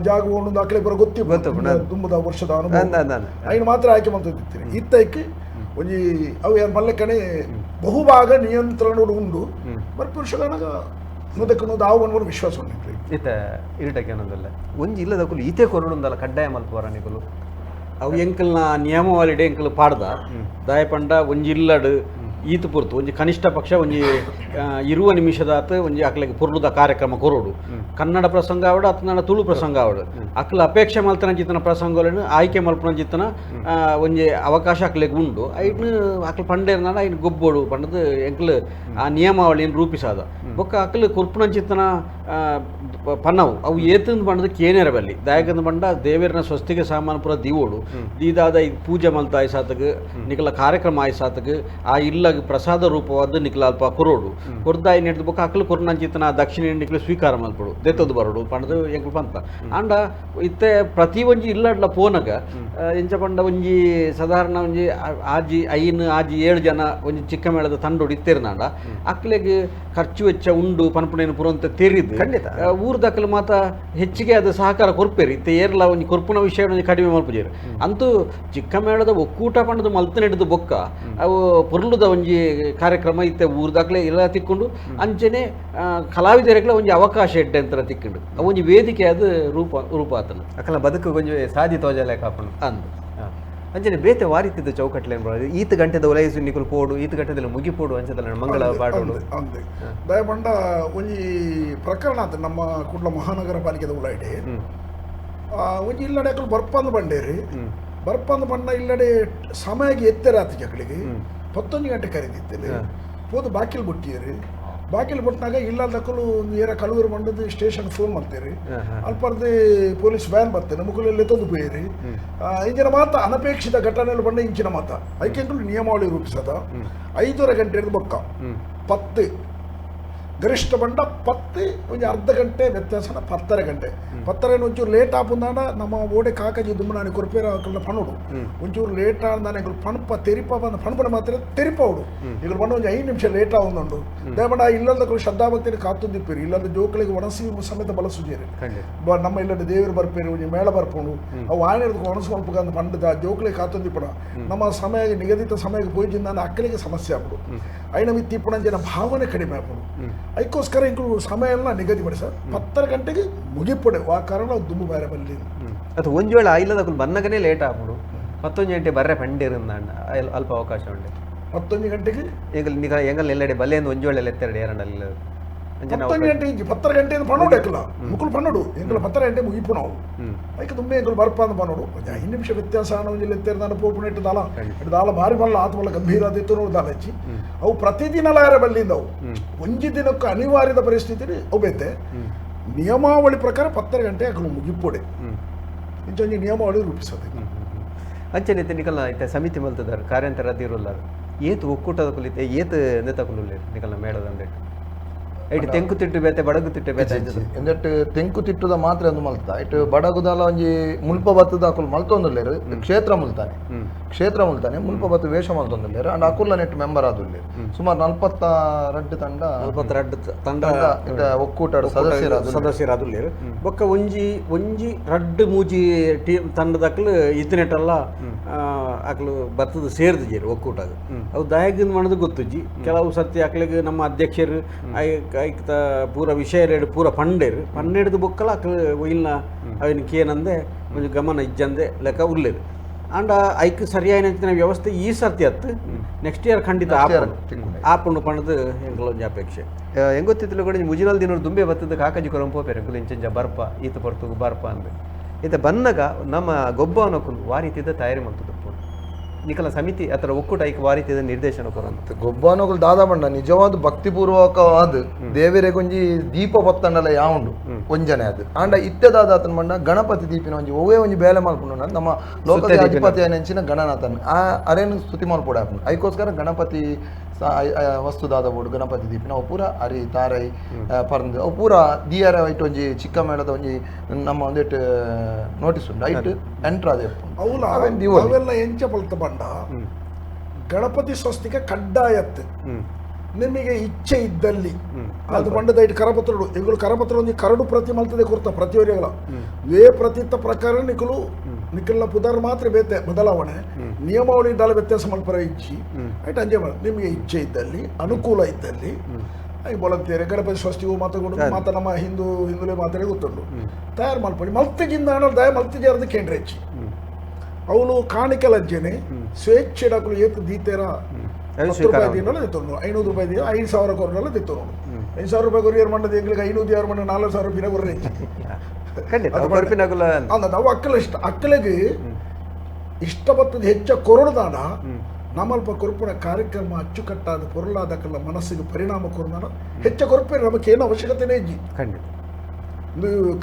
ಜಾಗ ಉಂಡು ಅಕಲೆ ಬರ ಗೊತ್ತಿ ದುಂಬುದ ವರ್ಷದ ಅನುಭವ ಐನು ಮಾತ್ರ ಆಯ್ಕೆ ಮಲ್ತಂದಿತ್ತೀರಿ ಇತ್ತೈಕ್ ಒಂಜಿ ಅವು ಯಾರು ಮಲ್ಲಕಣೆ ಬಹುಭಾಗ ನಿಯಂತ್ರಣ ಉಂಡು ಬರ್ ಪುರುಷಗಣಗ ಮುದಕ್ಕೂ ದಾವು ಅನ್ಕೊಂಡು ವಿಶ್ವಾಸ ಉಂಟು ಇತ್ತ ಇರಟಕ್ಕೆ ಅನ್ನೋದಲ್ಲ ಒಂಜಿ ಇಲ್ಲದಕ್ಕೂ ಈತೆ ಕೊರಡುಂದಲ್ಲ ಕಡ್ಡಾಯ ಮಲ್ಪುವರ ನಿಕುಲು ಅವು ಎಂಕಲ್ನ ನಿಯಮಾವಳಿಡೆ ಎಂಕಲ್ ಪಾಡ್ದ ದಾಯಪಂಡ ಒಂಜಿ ಇಲ್ಲಡು ಈತ ಪೊರ್ತು ಒಂಜಿ ಕನಿಷ್ಠ ಪಕ್ಷ ಒಂಜಿ ಇರುವ ನಿಮಿಷದಾತ ಒಂಜಿ ಅಕ್ಲೆಗ್ ಪೊರ್ಲುದ ಕಾರ್ಯಕ್ರಮ ಕೊರೋಡು ಕನ್ನಡ ಪ್ರಸಂಗ ಆವಡು ಅತ್ನ ತುಳು ಪ್ರಸಂಗ ಆವಡು ಅಕ್ಲ ಅಪೇಕ್ಷೆ ಮಲ್ತನ ಜಿತ್ತನ ಪ್ರಸಂಗಗಳನ್ನು ಆಯ್ಕೆ ಮಲ್ಪನ ಜಿತ್ತನ ಒಂಜಿ ಅವಕಾಶ ಅಕ್ಲೆಗ್ ಉಂಡು ಐನ್ ಅಕ್ಲ ಪಂಡೇರ್ನಾಡ ಐನ್ ಗೊಬ್ಬೋಡು ಪಂಡದು ಎಂಕ್ಲು ಆ ನಿಯಮಾವಳಿಯನ್ನು ರೂಪಿಸಾದ ಬೊಕ್ಕ ಅಕ್ಲು ಕೊರ್ಪುನ ಚಿತ್ತನ ಪನವು ಅವು ಏತಂದು ಪಂಡದ ಕೇನೇರ ಬಲ್ಲಿ ದಾಯಕಂದು ಪಂಡ ದೇವರನ ಸ್ವಸ್ತಿಗೆ ಸಾಮಾನು ಪೂರ ದೀವೋಡು ದೀದಾದ ಪೂಜೆ ಮಲ್ತ ಆಯ್ಸಾತಗ ನಿಕಲ ಕಾರ್ಯಕ್ರಮ ಆಯ್ಸಾತಗ ಆ ಇಲ್ಲಗ ಪ್ರಸಾದ ರೂಪವಾದ ನಿಕಲ ಅಲ್ಪ ಕೊರೋಡು ಕೊರ್ದಾಯಿ ನೆಡ್ದು ಬೊಕ್ಕ ಅಕಲು ಕೊರ್ನಂಚಿತನ ದಕ್ಷಿಣ ನಿಕಲು ಸ್ವೀಕಾರ ಮಲ್ಪಡು ದೆತ್ತದು ಬರೋಡು ಪಂಡದು ಎಂಕುಲು ಪಂತ ಆಂಡ ಇತ್ತೆ ಪ್ರತಿ ಒಂಜಿ ಇಲ್ಲಡ್ಲ ಪೋನಗ ಎಂಚ ಪಂಡ ಒಂಜಿ ಸಾಧಾರಣ ಒಂಜಿ ಆಜಿ 5 ಆಜಿ 7 ಜನ ಒಂಜಿ ಚಿಕ್ಕ ಮೇಳದ ತಂಡೋಡು ಇತ್ತೆರ್ನಾಂಡ ಅಕ್ಲೆಗ್ ಖರ್ಚು ವೆಚ್ಚ ಉಂಡು ಪನ್ಪುನೇನು ಪುರಂತ ತೆರಿದು ಖಂಡಿತ ಊರ್ದಕ್ಕಲು ಮಾತ ಹೆಚ್ಚಿಗೆ ಅದು ಸಹಕಾರ ಕೊರ್ಪೇರಿ ಇತ್ತೆ ಏರ್ಲ ಒಂಜಿ ಕೊರ್ಪುನ ವಿಷಯ ಒಂಜಿ ಕಡಿಮೆ ಮಲ್ಪುಜೇರು ಅಂತೂ ಚಿಕ್ಕ ಮೇಳದ ಒಕ್ಕೂಟ ಪಂಡದ ಮಲ್ತ ಹಿಡಿದು ಬೊಕ್ಕ ಅವು ಪೊರ್ಲುದ ಒಂಜಿ ಕಾರ್ಯಕ್ರಮ ಇತ್ತೆ ಊರ್ದಾಕ್ಲೆ ಎಲ್ಲ ತಿಕ್ಕೊಂಡು ಅಂಚನೆ ಕಲಾವಿದರಿಗಳ ಒಂಜಿ ಅವಕಾಶ ಎಡ್ಡೆ ಅಂತರ ತಿಕ್ಕೊಂಡು ಅವು ಒಂಜಿ ವೇದಿಕೆ ಅದು ರೂಪ ರೂಪಾತನ ಅಕಲ ಬದುಕು ಕೊಂಚ ಸಾದಿ ತೋಜಲೆ ಕಾಪುಂಡು ಅಂದು ಅಂಚನೆ ಬೇತೆ ವಾರಿತಿದ್ದ ಚೌಕಟ್ಲೆ ಈತ ಗಂಟೆದ ಒಲೈಸು ನಿಕುಲು ಪೋಡು ಈತ ಗಂಟೆದಲ್ಲಿ ಮುಗಿಪೋಡು ಅಂಚದಲ್ಲ ಮಂಗಳ ಪಾಡೋಡು ಅಂದೆ ದಯಪಂಡ ಒಂಜಿ ಪ್ರಕರಣ ಆತ ನಮ್ಮ ಕುಡ್ಲ ಮಹಾನಗರ ಪಾಲಿಕೆದ ಉಲಾಯಿಡೆ ಒಂಜಿ ಇಲ್ಲಡೆ ಅಕಲು ಬರ್ಪಂದು ಬಂಡೇರಿ ಬರ್ಪಂದು ಬಣ್ಣ ಇಲ್ಲಡೆ ಸಮಯಕ್ಕೆ ಎತ್ತೆರ ಆತ ಜಗಳಿಗೆ 11 ಗಂಟೆ ಕರೀದಿತ್ತೇನೆ ಪೋದು ಬಾಕಿಲ್ ಬುಟ್ಟಿಯರಿ ಬಾಕಿಲ್ ಬಿಟ್ಟಾಗ ಇಲ್ಲದಕ್ಕಲು ಏರ ಕಳುವರು ಬಂಡದ್ದು ಸ್ಟೇಷನ್ ಫೋನ್ ಮಾಡ್ತೀರಿ ಅಲ್ಪರ್ದು ಪೊಲೀಸ್ ವ್ಯಾನ್ ಬರ್ತೇನೆ ಮುಕುಲಲ್ಲಿ ತಂದು ಪೋಯಿರಿ ಇಂಚಿನ ಮಾತ ಅನಪೇಕ್ಷಿತ ಘಟನೆಗಳು ಬಂಡ ಇಂಚಿನ ಮಾತ ಐಕೆಂಕಲು ನಿಯಮಾವಳಿ ರೂಪಿಸದ 5:30 ಗಂಟೆ ಹಿಡಿದು ಬೊಕ್ಕ 10 ಗರಿಷ್ಠ ಬಂಡ 10 ಒಂಜಿ ಅರ್ಧ ಗಂಟೆ ವ್ಯತ್ಯಾಸನ 10:30 ಗಂಟೆ 10:30 ಒಂಚೂರು ಲೇಟ್ ಆಪುಂದಾಂಡ ನಮ್ಮ ಓಡೆ ಕಾಕಜಿ ದುಮ್ಮನಾನಿ ಕೊರ್ಪೇರ ಅಕಲ್ನ ಪಣೋಡು ಒಂಚೂರು ಲೇಟ್ ಆಂದಾನೆ ಎಂಕುಲು ಪಣಪ ತೆರಿಪ ಬಂದ ಪಣಪನ ಮಾತ್ರ ತೆರಿಪವಡು ಈಗ ಬಂಡ ಒಂಜಿ 5 ನಿಮಿಷ ಲೇಟ್ ಆവുಂದುಂಡು ದಯಪಂಡ ಇಲ್ಲದಕ್ಕೂ ಶ್ರದ್ಧಾಭಕ್ತಿಯಲ್ಲಿ ಕಾತುಂದಿಪ್ಪೇರು ಇಲ್ಲದ ಜೋಕಳಿಗೆ ಒಣಸಿ ಸಮೇತ ಬಳಸುಜೇರು ನಮ್ಮ ಇಲ್ಲದ ದೇವರು ಬರ್ಪೇರು ಒಂಜಿ ಮೇಳ ಬರ್ಪುಂಡು ಅವು ಆಯನ ಒಣಸು ಮಲ್ಪಗಂದು ಪಂಡದ ಜೋಕಳಿಗೆ ಕಾತುಂದಿಪ್ಪಣ ನಮ್ಮ ಸಮಯ ನಿಗದಿತ ಸಮಯಕ್ಕೆ ಪೋಯಿಜಿಂದ ಅಕ್ಕಲಿಗೆ ಸಮಸ್ಯೆ ಆಪುಡು ಐನ ಮಿತ್ತಿಪ್ಪುಣಂಚಿನ ಭಾವನೆ ಕಡಿಮೆ ಆಪುಂಡು ಅದಕ್ಕೋಸ್ಕರ ಇಂಕುಲು ಸಮಯ ಎಲ್ಲ ನಿಗದಿಪಡಿ ಸರ್ 10:30 ಗಂಟೆಗೆ ಮುಗಿಪಡೆ ಆ ಕಾರಣ ದುಂಬು ಬೇರೆ ಬಲ್ಲಿ ಅದು ಒಂದು ವೇಳೆ ಇಲ್ಲದ ಬನ್ನಗನೇ ಲೇಟ್ ಆಗ್ಬಿಡು 11 ಗಂಟೆ ಬರ್ರೆ ಪಂಡಿರಂದ ಅಲ್ಪ ಅವಕಾಶ ಉಂಟು 11 ಗಂಟೆಗೆ ಎಂಗಲ್ ಎಂಗಲ್ ಎಲ್ಲೆಡೆ ಬಲ್ಲೆಂದು ಒಂದು ವೇಳೆ ಎತ್ತೆರಡು ಏರಂಡಲ್ಲ 11 ಗಂಟೆ ಇಂಚಿ 10:30 ಗಂಟೆ ಪನ್ನೋಡು ಎಕ್ಕಲ್ಲ ಮುಕುಲು ಪನ್ನೋಡು ಎಂಕಲು 10:30 ಗಂಟೆ ಮುಗಿಪು ನಾವು ಅದಕ್ಕೆ ತುಂಬ ಎಂಕಲು ಬರ್ಪ ಅಂತ ಪನ್ನೋಡು 5 ನಿಮಿಷ ವ್ಯತ್ಯಾಸ ಒಂಜಿ ಎತ್ತೆರ ನಾನು ಪೋಪುನ ಇಟ್ಟು ದಾಲ ಇಟ್ಟು ದಾಲ ಭಾರಿ ಬಲ್ಲ ಆತ ಬಲ್ಲ ಗಂಭೀರ ಆದಿತ್ತು ನೋಡು ದಾಲ ಹಚ್ಚಿ ಅವು ಪ್ರತಿದಿನ ಲಾರ ಬಲ್ಲಿಂದ ಅವು ಒಂಜಿ ದಿನಕ್ಕೂ ಅನಿವಾರ್ಯದ ಪರಿಸ್ಥಿತಿ ಅವು ಬೇತೆ ನಿಯಮಾವಳಿ ಪ್ರಕಾರ 10:30 ಗಂಟೆ ಅಕಲು ಮುಗಿಪೊಡೆ ಇಂಚೊಂಜಿ ನಿಯಮಾವಳಿ ರೂಪಿಸೋದು ಅಂಚನೆ ನಿಕಲ್ನ ಇತ್ತೆ ಸಮಿತಿ ಮಲ್ತದಾರ ಕಾರ್ಯಂತರ ಅದಿರುಲ್ಲಾರ ಏತು ಒಕ್ಕೂಟದ ಕುಲಿತೆ ಏತು ನೆತಕುಲುಲ್ಲೇರು ನಿಕಲ್ನ ಮೇಳದಂದೇಟು ಇಟ್ಟು ತೆಂಕು ತಿಟ್ಟು ಬೇತೆ ಬಡಗು ತಿಟ್ಟು ಬೇತೆ ಎಂದೆಟ್ಟು ತೆಂಕು ತಿಟ್ಟುದ ಮಾತ್ರ ಒಂದು ಮಲ್ತದ ಇಟ್ಟು ಬಡಗುದಾಲ ಒಂಜಿ ಮುಲ್ಪ ಬತ್ತದ ಅಕುಲು ಮಲ್ತೊಂದುಲ್ಲೇರು ಕ್ಷೇತ್ರ ಮುಲ್ತಾನೆ ಕ್ಷೇತ್ರ ಮುಲ್ತಾನೆ ಮುಲ್ಪ ಬತ್ತು ವೇಷ ಮಲ್ತೊಂದುಲ್ಲೇರು ಅಂಡ್ ಅಕುಲ್ಲ ನೆಟ್ ಮೆಂಬರ್ ಆದುಲ್ಲೇರು ಸುಮಾರು 42 ತಂಡ 42 ತಂಡ ಒಕ್ಕೂಟ ಸದಸ್ಯರಾದುಲ್ಲೇರು ಬೊಕ್ಕ ಒಂಜಿ ಒಂಜಿ ರಡ್ಡು ಮೂಜಿ ಟೀಮ್ ತಂಡದಕ್ಲು ಇತ್ತಿನೆಟ್ಟಲ್ಲ ಅಕ್ಲು ಬತ್ತದ ಸೇರ್ದಿಜೇರು ಒಕ್ಕೂಟ ಅವು ದಾಯಕಿಂದ ಮಾಡೋದು ಗೊತ್ತುಜ್ಜಿ ಕೆಲವು ಸರ್ತಿ ಅಕ್ಲಿಗೆ ನಮ್ಮ ಅಧ್ಯಕ್ಷರು ಐಕ್ತ ಪೂರ ವಿಷಯ ರೇಡು ಪೂರ ಪಂಡೇರು ಪಂಡೆಡ್ದು ಬೊಕ್ಕಲ ಅಕ್ಲು ಒಯ್ಲ್ನ ಅವಿನ ಕೇನಂದೆ ಒಂಜಿ ಗಮನ ಇಜ್ಜಂದೆ ಲೆಕ್ಕ ಉಲ್ಲೇರು ಆಂಡ ಐಕ್ ಸರಿಯಾದ ವ್ಯವಸ್ಥೆ ಈ ಸರ್ತಿ ಅತ್ತು ನೆಕ್ಸ್ಟ್ ಇಯರ್ ಖಂಡಿತ ಆಪುಂಡು ಪಂಡದು ಎಂಕಲ ಒಂಜಿ ಅಪೇಕ್ಷೆ ಹೆಂಗೊತ್ತಿತ್ತು ಕೂಡ ಮುಜಿನಲ್ ದಿನ ದುಂಬೆ ಬತ್ತದ ಕಾಕಜಿ ಕೊರಂಪೋ ಪೇರು ಎಂಕುಲು ಇಂಚಂಜ ಬರ್ಪ ಈತ ಪರ್ತುಗು ಬರ್ಪ ಅಂದು ಈತ ಬನ್ನಗ ನಮ್ಮ ಗೊಬ್ಬವನಕುಲು ವಾರೀತಿದ್ದ ತಯಾರಿ ಮಂತದ್ದು ನಿಕಲ ಸಮಿತಿ ಅಥವಾ ಒಕ್ಕೂಟ ಐಕ್ ವಾರೀತಿದ ನಿರ್ದೇಶನ ಕೊರಂತ ಗೊಬ್ಬನಗಳು ದಾದಾ ಬಂಡ ನಿಜವಾದ ಭಕ್ತಿಪೂರ್ವಕವಾದ ದೇವರೆಗೊಂಜಿ ದೀಪ ಬತ್ತಂಡಲ ಯಾವುಂಡು ಒಂಜನೆ ಅದು ಆಂಡ ಇತ್ತೆ ದಾದಾತನ ಬಂಡ ಗಣಪತಿ ದೀಪಿನ ಒಂಜಿ ಒವ್ವೇ ಒಂಜಿ ಬೇಲೆ ಮಲ್ಪುಂಡು ನಮ್ಮ ಲೋಕದ ಅಧಿಪತಿ ನೆಂಚಿನ ಗಣನಾಥನ್ ಆ ಅರೇನು ಸ್ತುತಿ ಮಲ್ಪೊಡೆ ಆಪುಂಡು ಐಕೋಸ್ಕರ ಗಣಪತಿ ವಸ್ತು ದಾದ ಬೋಡು ಗಣಪತಿ ದೀಪಿನ ಅವು ಪೂರ ಅರಿ ತಾರೈ ಪರಂದು ಅವು ಪೂರ ದಿಯರ ಐಟ್ ಒಂಜಿ ಚಿಕ್ಕ ಮೇಳದ ಒಂಜಿ ನಮ್ಮ ಒಂದಿಟ್ಟು ನೋಟಿಸ್ ಉಂಟು ಐಟ್ ಎಂಟ್ರ್ ಅದೇ ಅವೆಲ್ಲ ಎಂಚ ಬಲ್ತ ಬಂಡ ಗಣಪತಿ ಸ್ವಸ್ತಿಕ ಕಡ್ಡಾಯತ್ತು ನಿಮಗೆ ಇಚ್ಛೆ ಇದ್ದಲ್ಲಿ ಅದು ಬಂಡದ ಐಟ್ ಕರಪತ್ರ ಎಂಗಳು ಕರಪತ್ರ ಒಂಜಿ ಕರಡು ಪ್ರತಿ ಮಲ್ತದೆ ಕೊರ್ತ ಪ್ರತಿಯೊರಿಗಳ ವೇ ಪ್ರತಿತ್ತ ಪ್ರಕಾರ ನಿಕಲು ನಿಕಲ್ನ ಪುದರ್ ಮಾತ್ರ ಬೇತೆ ಬದಲಾವಣೆ ನಿಯಮಾವಳಿ ಇದ್ದಾಳೆ ವ್ಯತ್ಯಾಸ ಮಲ್ಪರ ಇಚ್ಛೆ ಐಟ್ ಅಂಜೆ ನಿಮಗೆ ಇಚ್ಛೆ ಇದ್ದಲ್ಲಿ ಅನುಕೂಲ ಇದ್ದಲ್ಲಿ ಬೊಲಂತೇರೆ ಗಣಪತಿ ಸ್ವಸ್ತಿಗೂ ಮಾತುಗಳು ಮಾತ ನಮ್ಮ ಹಿಂದೂಲೇ ಮಾತಾಡಿ ಗೊತ್ತುಂಟು ತಯಾರು ಮಲ್ಪಡಿ ಮಲ್ತಿಜಿಂದ ದಯ ಮಲ್ತಿಜಾರದ ಕೇಂದ್ರ ಹೆಚ್ಚಿ ಅವಳು ಕಾಣಿಕೆಲಜ್ಜನೆ ಸ್ವೇಚ್ಛೆ ಡಾಕುಲು ಏತು ದೀತೇರ 10 ರೂಪಾಯಿ ದಿನಲ್ಲ ದಿತ್ತೋನು 500 ರೂಪಾಯಿ ದಿನ 5,000 ಕೊರನಲ್ಲ ದಿತ್ತೋನು 5,000 ರೂಪಾಯಿ ಕೊರಿಯರ್ ಮಂಡದ ಎಂಗಳಿಗೆ 506 ಮಂಡ 4,000 ರೂಪಾಯಿ ಕೊರ್ರೆ ಅವು ಅಕ್ಕಲ ಇಷ್ಟ ಅಕ್ಕಲಿಗೆ ಇಷ್ಟ ಬತ್ತದ ಹೆಚ್ಚ ಕೊರೊಡದಾಡ ನಮ್ಮಲ್ಪ ಕೊರ್ಪುನ ಕಾರ್ಯಕ್ರಮ ಅಚ್ಚುಕಟ್ಟಾದ ಪೊರುಳಾದಕ್ಕಲ್ಲ ಮನಸ್ಸಿಗೆ ಪರಿಣಾಮ ಕೊರದಾನ ಹೆಚ್ಚ ಕೊರಪೆ ನಮಗೆ ಏನು ಅವಶ್ಯಕತೆನೇ ಇಜ್ಜಿ ಖಂಡಿತ.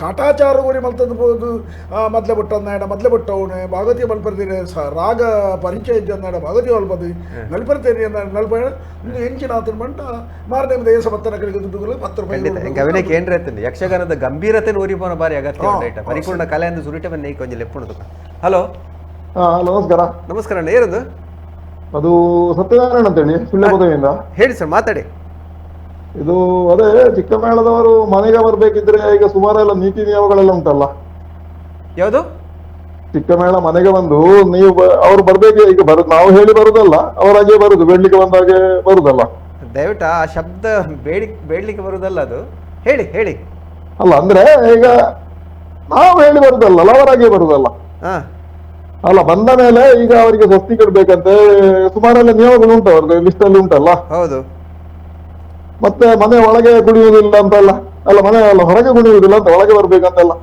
ಕಾಟಾಚಾರ ಗೋರಿ ಮಲ್ತಂದು ಪೋದು ಮೊದಲೇ ಬುಟ್ಟಂದಾಡ ಮೊದಲೇ ಬುಟ್ಟವನೆ ಭಾಗವತಿ ಮಲ್ಪರ್ತೀನಿ ರಾಗ ಪರಿಚಯ ಇದ್ದಂದಾಡ ಭಾಗವತಿ ಮಲ್ಪದಿ ನಲ್ಪರ್ತೇನೆ ನಲ್ಪ ಇಂದು ಎಂಚಿನ ಆತನ ಮಂಟ ಮಾರನೇ ದೇಶ ಬತ್ತನ ಕಡೆಗೆ ದುಡ್ಡು 10 ರೂಪಾಯಿ. ಗಮನ ಕೇಂದ್ರ ಇರ್ತದೆ ಯಕ್ಷಗಾನದ ಗಂಭೀರತೆ ಓರಿಪೋನ ಬಾರಿ ಅಗತ್ಯ ಉಂಟು. ಪರಿಪೂರ್ಣ ಕಲೆ ಅಂದು ಸುರಿಟ ಬನ್ನಿ ಕೊಂಚ ಲೆಪ್ಪುಣದು. ಹಲೋ ನಮಸ್ಕಾರ. ನಮಸ್ಕಾರ ಅಣ್ಣ, ಏನದು? ಅದು ಸತ್ಯನಾರಾಯಣ ಅಂತೇಳಿ ಸುಳ್ಯ ಪದವಿಯಿಂದ. ಹೇಳಿ ಸರ್, ಮಾತಾಡಿ. ಇದು ಅದೇ ಚಿಕ್ಕಮೇಳದವರು ಮನೆಗೆ ಬರ್ಬೇಕಿದ್ರೆ ಈಗ ಸುಮಾರೆಲ್ಲ ನೀತಿ ನಿಯಮಗಳೆಲ್ಲ ಉಂಟಲ್ಲ. ಯಾವುದು? ಚಿಕ್ಕಮೇಳ ಮನೆಗೆ ಬಂದು ನೀವು ಅವ್ರು ಬರ್ಬೇಕು, ಈಗ ನಾವು ಹೇಳಿ ಬರುದಲ್ಲ, ಅವರಾಗೆ ಬರುದು, ಬೇಡ್ಲಿಕ್ಕೆ ಬಂದಾಗೆ ಬರುದಲ್ಲ. ದಯವಿಟ್ಟು ಆ ಶಬ್ದ ಬೇಡ್ಲಿಕ್ಕೆ ಬರುದಲ್ಲ ಅದು. ಹೇಳಿ ಹೇಳಿ. ಅಲ್ಲ ಅಂದ್ರೆ ಈಗ ನಾವು ಹೇಳಿ ಬರುದಲ್ಲ, ಅವರಾಗೆ ಬರುದಲ್ಲ. ಅಲ್ಲ ಬಂದ ಮೇಲೆ ಈಗ ಅವರಿಗೆ ಸ್ವಸ್ತಿ ಕೊಡ್ಬೇಕಂತೆ ಸುಮಾರೆಲ್ಲ ನಿಯಮಗಳು ಉಂಟು ಅವ್ರದ್ದು ಲಿಸ್ಟ್ ಅಲ್ಲಿ ಉಂಟಲ್ಲ. ಹೌದು. ಮತ್ತೆ ಮನೆ ಒಳಗೆ ಕುಡಿಯುವುದಿಲ್ಲ ಅಂತಲ್ಲ, ಅಲ್ಲ ಮನೆ ಅಲ್ಲ ಹೊರಗೆ ಕುಡಿಯುವುದಿಲ್ಲ ಅಂತ, ಒಳಗೆ ಬರ್ಬೇಕಂತಲ್ಲ.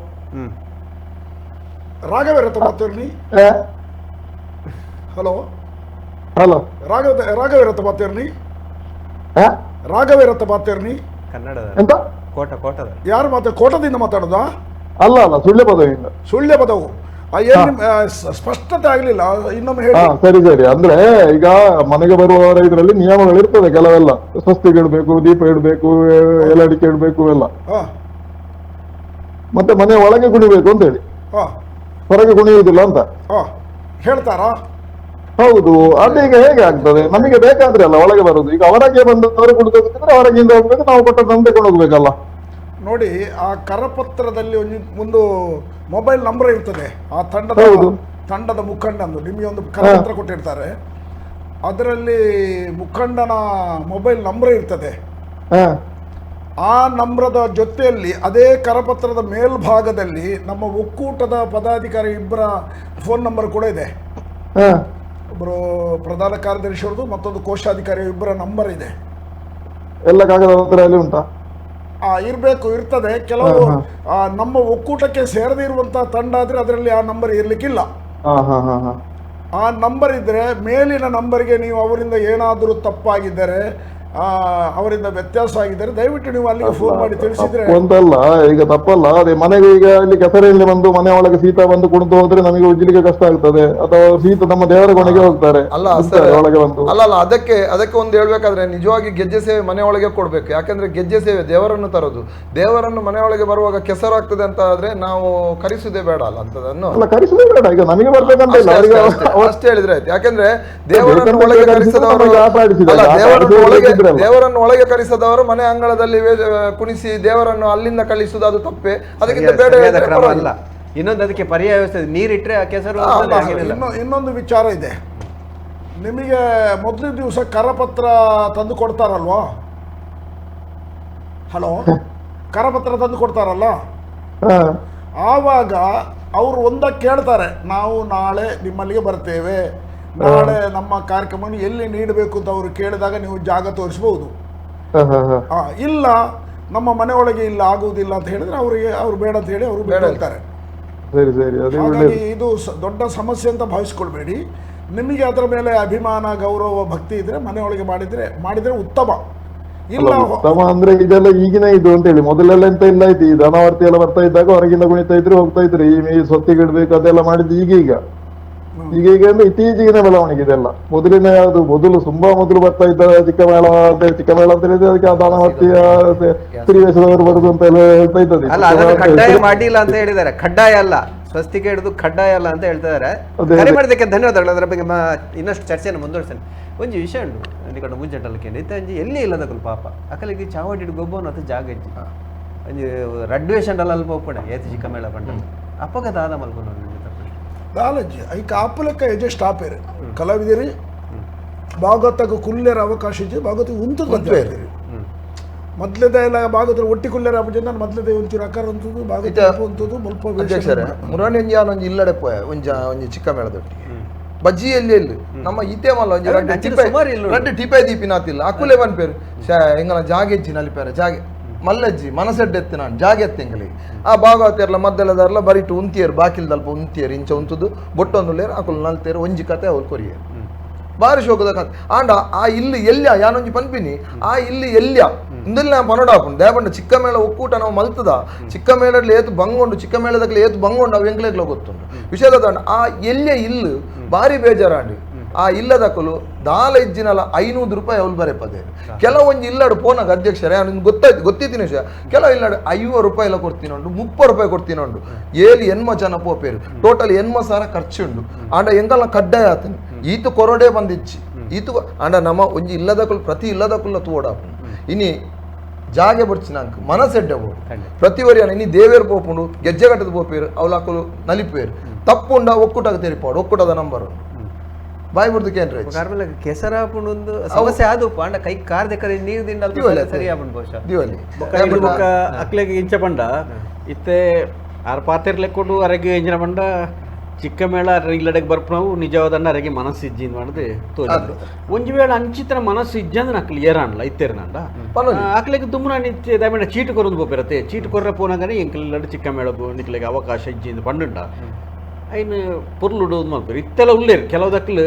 ರಾಘವೇರತ್ತ ಮಾತಾಡ್ಲಿ. ಹಲೋ ಹಲೋ, ರಾಘವೇರತ್ತ ಮಾತಾಡ್ಲಿ. ರಾಘವೇರತ್ತ ಮಾತಾಡ್ಲಿ. ಕನ್ನಡದ ಎಂತ? ಕೋಟ ಕೋಟದ ಯಾರು ಮಾತಾಡ? ಕೋಟದಿಂದ ಮಾತಾಡೋದಾ? ಅಲ್ಲ ಅಲ್ಲ, ಸುಳ್ಯ ಪದವಿಯಿಂದ. ಸುಳ್ಯ ಪದವು. ಸ್ಪಷ್ಟತೆ ಆಗ್ಲಿಲ್ಲ, ಇನ್ನೊಮ್ಮೆ ಹೇಳಿ. ಸರಿ ಸರಿ. ಅಂದ್ರೆ ಈಗ ಮನೆಗೆ ಬರುವವರ ಇದರಲ್ಲಿ ನಿಯಮಗಳು ಇರ್ತದೆ ಕೆಲವೆಲ್ಲ, ಸ್ವಸ್ತಿಗೆ ಇಡ್ಬೇಕು, ದೀಪ ಇಡ್ಬೇಕು, ಎಲೆ ಅಡಿಕೆ ಇಡ್ಬೇಕು ಎಲ್ಲ. ಮತ್ತೆ ಮನೆ ಒಳಗೆ ಕುಣಿಬೇಕು ಅಂತ ಹೇಳಿ, ಹೊರಗೆ ಕುಣಿಯುವುದಿಲ್ಲ ಅಂತ ಹೇಳ್ತಾರಾ? ಹೌದು. ಅದು ಈಗ ಹೇಗೆ ಆಗ್ತದೆ? ನಮಗೆ ಬೇಕಾದ್ರೆ ಅಲ್ಲ ಒಳಗೆ ಬರುದು. ಈಗ ಅವರಾಗೆ ಬಂದು ಅವರು ಕುಡಿದು ಹೋಗ್ತಿದ್ರೆ ಹೊರಗಿಂದ ಹೋಗ್ಬೇಕು, ನಾವು ಕೊಟ್ಟ ತಗೊಂಡು ಹೋಗ್ಬೇಕಲ್ಲ. ನೋಡಿ, ಆ ಕರಪತ್ರದಲ್ಲಿ ಒಂದು ಮೊಬೈಲ್ ನಂಬರ್ ಇರ್ತದೆ, ಆ ತಂಡದ ತಂಡದ ಮುಖಂಡಂದು ನಿಮಗೆ ಒಂದು ಕರಪತ್ರ ಕೊಟ್ಟಿರ್ತಾರೆ, ಅದರಲ್ಲಿ ಮುಖಂಡನ ಮೊಬೈಲ್ ನಂಬರ್ ಇರ್ತದೆ. ಆ ನಂಬರದ ಜೊತೆಯಲ್ಲಿ ಅದೇ ಕರಪತ್ರದ ಮೇಲ್ಭಾಗದಲ್ಲಿ ನಮ್ಮ ಒಕ್ಕೂಟದ ಪದಾಧಿಕಾರಿ ಇಬ್ಬರ ಫೋನ್ ನಂಬರ್ ಕೂಡ ಇದೆ. ಒಬ್ಬರು ಪ್ರಧಾನ ಕಾರ್ಯದರ್ಶಿಯವ್ರದ್ದು, ಮತ್ತೊಂದು ಕೋಶಾಧಿಕಾರಿ, ಇಬ್ಬರ ನಂಬರ್ ಇದೆ. ಎಲ್ಲ ಕಾಗದ ಪತ್ರ ಅಲ್ಲಿ ಉಂಟಾ? ಇರಬೇಕು, ಇರ್ತದೆ. ಕೆಲವು ನಮ್ಮ ಒಕ್ಕೂಟಕ್ಕೆ ಸೇರದೇ ಇರುವಂತಹ ತಂಡ ಆದ್ರೆ ಅದರಲ್ಲಿ ಆ ನಂಬರ್ ಇರ್ಲಿಕ್ಕಿಲ್ಲ. ಆ ನಂಬರ್ ಇದ್ರೆ ಮೇಲಿನ ನಂಬರ್ಗೆ ನೀವು ಅವರಿಂದ ಏನಾದರೂ ತಪ್ಪಾಗಿದ್ದರೆ, ಅವರಿಂದ ವ್ಯತ್ಯಾಸ ಆಗಿದ್ದರೆ ದಯವಿಟ್ಟು ನೀವು ಅಲ್ಲಿಗೆ ಫೋನ್ ಮಾಡಿ ತಿಳಿಸಿದ್ರೆ. ಅಂತಲ್ಲ, ಈಗ ತಪ್ಪಲ್ಲ, ಅದೇ ಮನೆಗೆ ಈಗ ಇಲ್ಲಿ ಕೆಸರಲ್ಲಿ ಬಂದು ಮನೆ ಒಳಗೆ ಶೀತ ಬಂದು ಕುಡಿದು ಹೋದ್ರೆ ನಮಗೆ ಉಜ್ಜಲಿಕ್ಕೆ ಕಷ್ಟ ಆಗ್ತದೆ. ಅಥವಾ ಶೀತ ನಮ್ಮ ದೇವರ ಕೊನೆಗೆ ಹೋಗ್ತಾರೆ ಅಲ್ಲ ಒಳಗೆ ಬಂದು. ಅಲ್ಲ ಅಲ್ಲ, ಅದಕ್ಕೆ ಅದಕ್ಕೆ ಒಂದು ಹೇಳ್ಬೇಕಾದ್ರೆ ನಿಜವಾಗಿ ಗೆಜ್ಜೆ ಸೇವೆ ಮನೆ ಒಳಗೆ ಕೊಡ್ಬೇಕು. ಯಾಕಂದ್ರೆ ಗೆಜ್ಜೆ ಸೇವೆ ದೇವರನ್ನು ತರೋದು, ದೇವರನ್ನು ಮನೆ ಒಳಗೆ ಬರುವಾಗ ಕೆಸರು ಆಗ್ತದೆ ಅಂತ ಆದ್ರೆ ನಾವು ಕರೆಸುದೇ ಬೇಡ ಅಲ್ಲ ಅಂತದನ್ನು. ಅಲ್ಲ, ಕರೆಸುದೇ ಬೇಡ, ಈಗ ನಮಗೆ ಬರ್ಬೇಕಂತ ಇಲ್ಲ, ಅಷ್ಟೇ ಹೇಳಿದ್ರೆ ಆಯ್ತು. ಯಾಕಂದ್ರೆ ದೇವರನ್ನು ಒಳಗೆ ಕರೆಸದವರು, ದೇವರನ್ನು ಒಳಗೆ ಕರೆಸದವರು ಮನೆ ಅಂಗಳದಲ್ಲಿ ಕುಣಿಸಿ ದೇವರನ್ನು ಅಲ್ಲಿಂದ ಕಳಿಸುವುದು ಅದು ತಪ್ಪೆ. ಅದಕ್ಕಿಂತ ಬೇಡ ಕ್ರಮ ಅಲ್ಲ. ಇನ್ನೊಂದು ಅದಕ್ಕೆ ಪರ್ಯಾಯ ವ್ಯವಸ್ಥೆ, ನೀರಿಟ್ಟರೆ ಆ ಕೆಸರು. ಇನ್ನೊಂದು ವಿಚಾರ ಇದೆ, ನಿಮಗೆ ಮೊದಲಿನ ದಿವಸ ಕರಪತ್ರ ತಂದು ಕೊಡ್ತಾರಲ್ವಾ? ಹಲೋ, ಕರಪತ್ರ ತಂದು ಕೊಡ್ತಾರಲ್ಲ, ಆವಾಗ ಅವರು ಒಂದಕ್ಕೆ ಕೇಳ್ತಾರೆ, ನಾವು ನಾಳೆ ನಿಮ್ಮಲ್ಲಿಗೆ ಬರ್ತೇವೆ, ನಾಳೆ ನಮ್ಮ ಕಾರ್ಯಕ್ರಮವನ್ನು ಎಲ್ಲಿ ನೀಡಬೇಕು ಅಂತ ಅವರು ಕೇಳಿದಾಗ ನೀವು ಜಾಗ ತೋರಿಸಬಹುದು. ಇಲ್ಲ ನಮ್ಮ ಮನೆ ಒಳಗೆ ಇಲ್ಲ ಆಗುವುದಿಲ್ಲ ಅಂತ ಹೇಳಿದ್ರೆ ಅವರಿಗೆ ಅವ್ರು ಬೇಡ ಅಂತ ಹೇಳಿ ಅವರು ಬೇಡ ಹೇಳ್ತಾರೆ. ಹಾಗಾಗಿ ಇದು ದೊಡ್ಡ ಸಮಸ್ಯೆ ಅಂತ ಭಾವಿಸ್ಕೊಳ್ಬೇಡಿ. ನಿಮಗೆ ಅದರ ಮೇಲೆ ಅಭಿಮಾನ, ಗೌರವ, ಭಕ್ತಿ ಇದ್ರೆ ಮನೆಯೊಳಗೆ ಮಾಡಿದ್ರೆ ಉತ್ತಮ. ಇಲ್ಲ ಉತ್ತಮ ಅಂದ್ರೆ ಇದೆಲ್ಲ ಈಗಿನ ಇದು ಅಂತ ಹೇಳಿ, ಮೊದಲೆಲ್ಲ ಎಂತ ಇಲ್ಲ ಆಯ್ತು. ಈ ಧನವರ್ತಿ ಎಲ್ಲ ಬರ್ತಾ ಇದ್ದಾಗ ಹೊರಗಿಂದ ಕುಣಿತಾ ಇದ್ರು, ಹೋಗ್ತಾ ಇದ್ರು. ಈ ಸೊತ್ತಿಗೆ ಇಡ್ಬೇಕು ಅದೆಲ್ಲ ಮಾಡಿದ್ದು ಈಗೀಗ ಈಗ ಈಗ ಅಂದ್ರೆ ಇತ್ತೀಚೆಗಿನ ಬೆಳವಣಿಗೆ ಇದೆಲ್ಲ. ಮೊದಲಿನ ಯಾವುದು ಮೊದಲು ತುಂಬಾ ಮೊದಲು ಬರ್ತಾ ಇದ್ದ ಚಿಕ್ಕಮೇಳ ಅಂತ, ಚಿಕ್ಕಮೇಳ ಅಂತ ಹೇಳಿದ್ರೆ ಅದಕ್ಕೆ ಆ ದಾನವರ್ತಿಯ ಸ್ತ್ರೀವೇಷದವರು ಬರುದು ಅಂತ ಎಲ್ಲ ಹೇಳ್ತಾ ಇದ್ದದ್ದು. ಅಲ್ಲ, ಅದನ್ನು ಕಡ್ಡಾಯ ಮಾಡಿಲ್ಲ ಅಂತ ಹೇಳಿದ್ದಾರೆ. ಕಡ್ಡಾಯ ಅಲ್ಲ, ಸ್ವಸ್ತಿಗೆ ಹಿಡಿದು ಕಡ್ಡಾಯ ಅಲ್ಲ ಅಂತ ಹೇಳ್ತಾ ಇದ್ದಾರೆ. ಕರೆ ಮಾಡಿದ್ದಕ್ಕೆ ಧನ್ಯವಾದಗಳು. ಅದರ ಬಗ್ಗೆ ಇನ್ನಷ್ಟು ಚರ್ಚೆಯನ್ನು ಮುಂದುವರಿಸ್ತೇನೆ. ಒಂಜಿ ವಿಷಯ ಉಂಟು ನಿಕಟ ಮುಂಜಾಟಲ್ ಇತ್ತ ಒಂಜಿ ಎಲ್ಲಿ ಇಲ್ಲದಕಲು ಪಾಪ ಅಕಲಿಗೆ ಚಾವಡಿಡು ಗೊಬ್ಬನ ಅಥವಾ ಜಾಗ ಇಜ್ಜಿ ಒಂಜಿ ರಡ್ಡು ವೇಷಂಡಲ್ಲ ಅಲ್ಪ ಒಪ್ಪಣೆ ಏತು ಚಿಕ್ಕಮೇಳ ಪಂಡ ಅಪ್ಪಗ ದಾದ ಮಲ್ಪನ ದಾಲಜ್ಜಿ ಐಕ ಆಪಲಕ್ಕ ಎಜೆ ಸ್ಟಾಪೇರು ಕಲಾವಿದರಿ ಭಾಗವತಕ್ಕೆ ಕುಲ್ಲೇರ ಅವಕಾಶ ಇಜ್ಜಿ, ಭಾಗವತ ಉಂತದ ಬಂದೇರಿ ಮೊದಲದೇ ಎಲ್ಲ ಭಾಗವತರ ಒಟ್ಟಿ ಕುಲ್ಲೇರ ಅಪಜೆ ನಾನು ಮೊದಲದೇ ಒಂಚೂರು ಅಕಾರ ಅಂತದ್ದು ಭಾಗವತ ಅಂತದ್ದು ಮುಲ್ಪ ಅಧ್ಯಕ್ಷರೇ ಮುರಾಣಿ ಒಂಜಿ ಒಂಜಿ ಇಲ್ಲಡೆ ಪೋಯ ಒಂಜ ಒಂಜಿ ಚಿಕ್ಕ ಮೇಳದೊಟ್ಟಿಗೆ ಬಜ್ಜಿ ಎಲ್ಲಿ ಎಲ್ಲಿ ನಮ್ಮ ಇತೇ ಮಲ್ಲ ಒಂಜಿ ರಡ್ಡು ಟಿಪೆ ರಡ್ಡು ಟಿಪೆ ದೀಪಿನಾತಿಲ್ಲ ಅಕುಲೆ ಬನ್ಪೇರು ಎಂಗಲ ಜಾಗೆಜ್ಜಿ ನಲಿಪೇರೆ ಜಾಗೆ ಮಲ್ಲಜ್ಜಿ ಮನಸೆಡ್ಡೆತ್ತಿ ನಾನು ಜಾಗೆ ಎತ್ತೆಂಗಲಿ ಆ ಭಾಗವತಿಯರ್ಲ ಮದ್ದಲದಾರ್ಲ ಬರಿಟು ಉಂತಿಯರು ಬಾಕಿಲ್ದಲ್ಪ ಉಂತಿಯರು ಇಂಚ ಉಂತುದು ಬೊಟ್ಟೊಂದುಲ್ಲೇರು ಅಕುಲು ನಲ್ತೇರು ಒಂಜಿ ಕತೆ ಅವ್ರು ಕೊರಿಯರು. ಬಾರಿ ಶೋಕದ ಕತೆ ಆಂಡ ಆ ಇಲ್ಲಿ ಎಲ್ಯ ಯಾನೊಂಜಿ ಪನ್ಪಿನಿ ಆ ಇಲ್ಲಿ ಎಲ್ಯ ಇಂದೆಲ್ಲ ಪನೋಡ ಹಾಕೊಂಡು ದೇಪಂಡ ಚಿಕ್ಕ ಮೇಳ ಒಕ್ಕೂಟ ನಾವು ಮಲ್ತದ ಚಿಕ್ಕ ಮೇಳಲ್ಲಿ ಏತು ಬಂಗೊಂಡು ಚಿಕ್ಕ ಮೇಳದಾಗಲಿ ಏತು ಬಂಗೊಂಡು ಅವು ಎಂಕ್ಲೆಗ್ಲ ಗೊತ್ತುಂಟು ವಿಷಯದ ದಾಂಡ ಆ ಎಲ್ಯ ಇಲ್ಲು ಬಾರಿ ಬೇಜಾರಾಂಡಿ ಆ ಇಲ್ಲದಕ್ಕಲು ದಾಲ ಇಜ್ಜಿನಲ 500 ರೂಪಾಯಿ ಅವಳು ಬರೆಪದೆ ಕೆಲವೊಂದು ಇಲ್ಲಾಡು ಪೋನಾಗ ಅಧ್ಯಕ್ಷರೇ ನಿಮ್ಗೆ ಗೊತ್ತಾಯ್ತು ಗೊತ್ತಿದ್ದೀನಿ ವಿಷಯ ಕೆಲವು ಇಲ್ಲಾಡು 50 ರೂಪಾಯಿ ಎಲ್ಲ ಕೊಡ್ತೀನಿ ಉಂಟು 30 ರೂಪಾಯಿ ಕೊಡ್ತೀನಿ ಉಂಟು 7 ಎನ್ಮ ಜನ ಪೋಪೇರು ಟೋಟಲ್ 80 ಸಾವಿರ ಖರ್ಚುಂಡು ಆಂಡ ಎಂಗಲ್ನ ಕಡ್ಡಾಯ ಆತನು ಈತು ಕೊರಡೆ ಬಂದಿಚ್ಚಿ ಈತು ಆಂಡ ನಮ್ಮ ಒಂಜಿ ಇಲ್ಲದಕ್ಕಲು ಪ್ರತಿ ಇಲ್ಲದಕ್ಕಲ್ಲ ತೋಡಾಪುಂಡು ಇನಿ ಜಾಗೆ ಬಡ್ಚಿ ನಂಗೆ ಮನಸ್ಸೆಡ್ಡೆ ಬೋಡು ಪ್ರತಿ ವರಿಯಾನ ಇನಿ ದೇವೇರು ಪೋಪುಂಡು ಗೆಜ್ಜೆಗಟ್ಟದ ಪೋಪೇರು ಅವಲಾಕಲು ನಲಿಪೇರು ತಪ್ಪುಂಡ ಒಕ್ಕೂಟಾಗ ತೆರಿಪಾಡು ಒಕ್ಕೂಟದ ನಂಬರ್ ಉಂಡು ಬಾಯಿ ಬಿಡ್ದು ಕೇಂದ್ರ ಕಾರ್ಮೆಲ ಕೆಸರಾಪುಂಡು ಒಂದು ಸಮಸ್ಯೆ ಆದು ಪಾಂಡ ಕೈ ಕಾರ್ ದೆಕ್ಕರೆ ನೀರು ದಿಂಡ ಸರಿ ಆಪುಂಡು ಬಹುಶಃ ದಿವಲಿ ಬೊಕ್ಕ ಅಕ್ಲೆಗ್ ಇಂಚ ಪಂಡ ಇತ್ತೆ ಆರ್ ಪಾತೆರ್ ಲೆಕ್ಕೊಂಡು ಅರೆಗೆ ಇಂಚಿನ ಪಂಡ ಚಿಕ್ಕ ಮೇಳ ಇಲ್ಲಡೆಗೆ ಬರ್ಪುನವು ನಿಜವಾದಣ್ಣ ಅರೆಗೆ ಮನಸ್ಸು ಇಜ್ಜಿಂದ್ ಮಾಡಿದ್ ತೋಜುಂಡು ಒಂಜಿ ವೇಳೆ ಅಂಚಿತನ ಮನಸ್ಸು ಇಜ್ಜಂದ್ರೆ ಅಕ್ಲು ಏರಾಣ್ಲ ಇತ್ತೇರ್ನಂಡ ಅಕ್ಲೆಗ್ ದುಮ್ಮನ ನಿಚ್ಚೆ ದಯಮಾಡಿ ಚೀಟು ಕೊರೊಂದು ಪೋಪಿರತ್ತೆ ಚೀಟು ಕೊರ್ರ ಪೋನಾಗನೆ ಎಂಕ್ಲೆಲ್ಲಡು ಚಿಕ್ಕ ಮೇಳಗು ನಿಕ್ಲೆಗ್ ಅವಕಾಶ ಇಜ್ಜಿಂದ್ ಪಂಡುಂಡ ಐನು ಪೊರ್ಲುಡು ಮಲ್ಪೆರ್ ಇತ್ತೆಲ್ಲ ಉಲ್ಲೇರು ಕೆಲವುದಕ್ಲು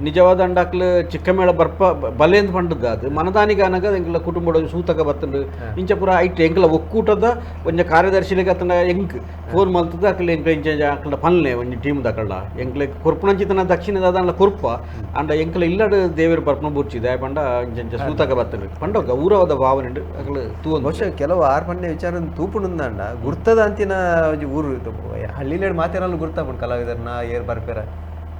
ನಿಜವಾದ ಅಂಡಕ್ಲು ಚಿಕ್ಕ ಮೇಳ ಬರ್ಪ ಬಲೆಂದ್ ಪಂಡದ್ದು ಅದು ಮನದಾನಿಗೆ ಅನಗ ಎಂಕ್ಲ ಕುಟುಂಬದ ಸೂತಕ ಬತ್ತಂಡು ಇಂಚ ಪೂರ ಐಟ್ ಎಂಕ್ಲ ಒಕ್ಕೂಟದ ಒಂಜ ಕಾರ್ಯದರ್ಶಿಲಿಗೆ ಅತನ ಎಂಕ್ ಫೋನ್ ಮಲ್ತದ ಅಕ್ಲೆ ಎಂಕ್ಲ ಇಂಚ ಅಕ್ಲ ಪನ್ಲೆ ಒಂಜಿ ಟೀಮ್ ದಕಳ್ಳ ಎಂಕ್ಲೆ ಕೊರ್ಪುನಂಚಿತನ ದಕ್ಷಿಣದ ಅದಾಂಡ್ಲ ಕೊರ್ಪ ಅಂಡ ಎಂಕ್ಲ ಇಲ್ಲಡು ದೇವರು ಬರ್ಪನ ಬುರ್ಚಿ ದಯ ಪಂಡ ಇಂಚ ಇಂಚ ಸೂತಕ ಬತ್ತಂಡು ಪಂಡ ಗೌರವದ ಭಾವನೆ ಅಕ್ಲು ತೂವೊಂದು ಬಹುಶಃ ಕೆಲವು ಆರ್ ಪನ್ನೆ ವಿಚಾರ ತೂಪುಂಡುಂದಾಂಡ ಗುರ್ತದ ಅಂತಿನ ಒಂಜಿ ಊರು ಹಳ್ಳಿಲೇಡ್ ಮಾತೇನಲ್ಲ ಗುರ್ತಾಪುಂಡು ಕಲಾವಿದರ್ನ ಏರ್ ಬರ್ಪೇರ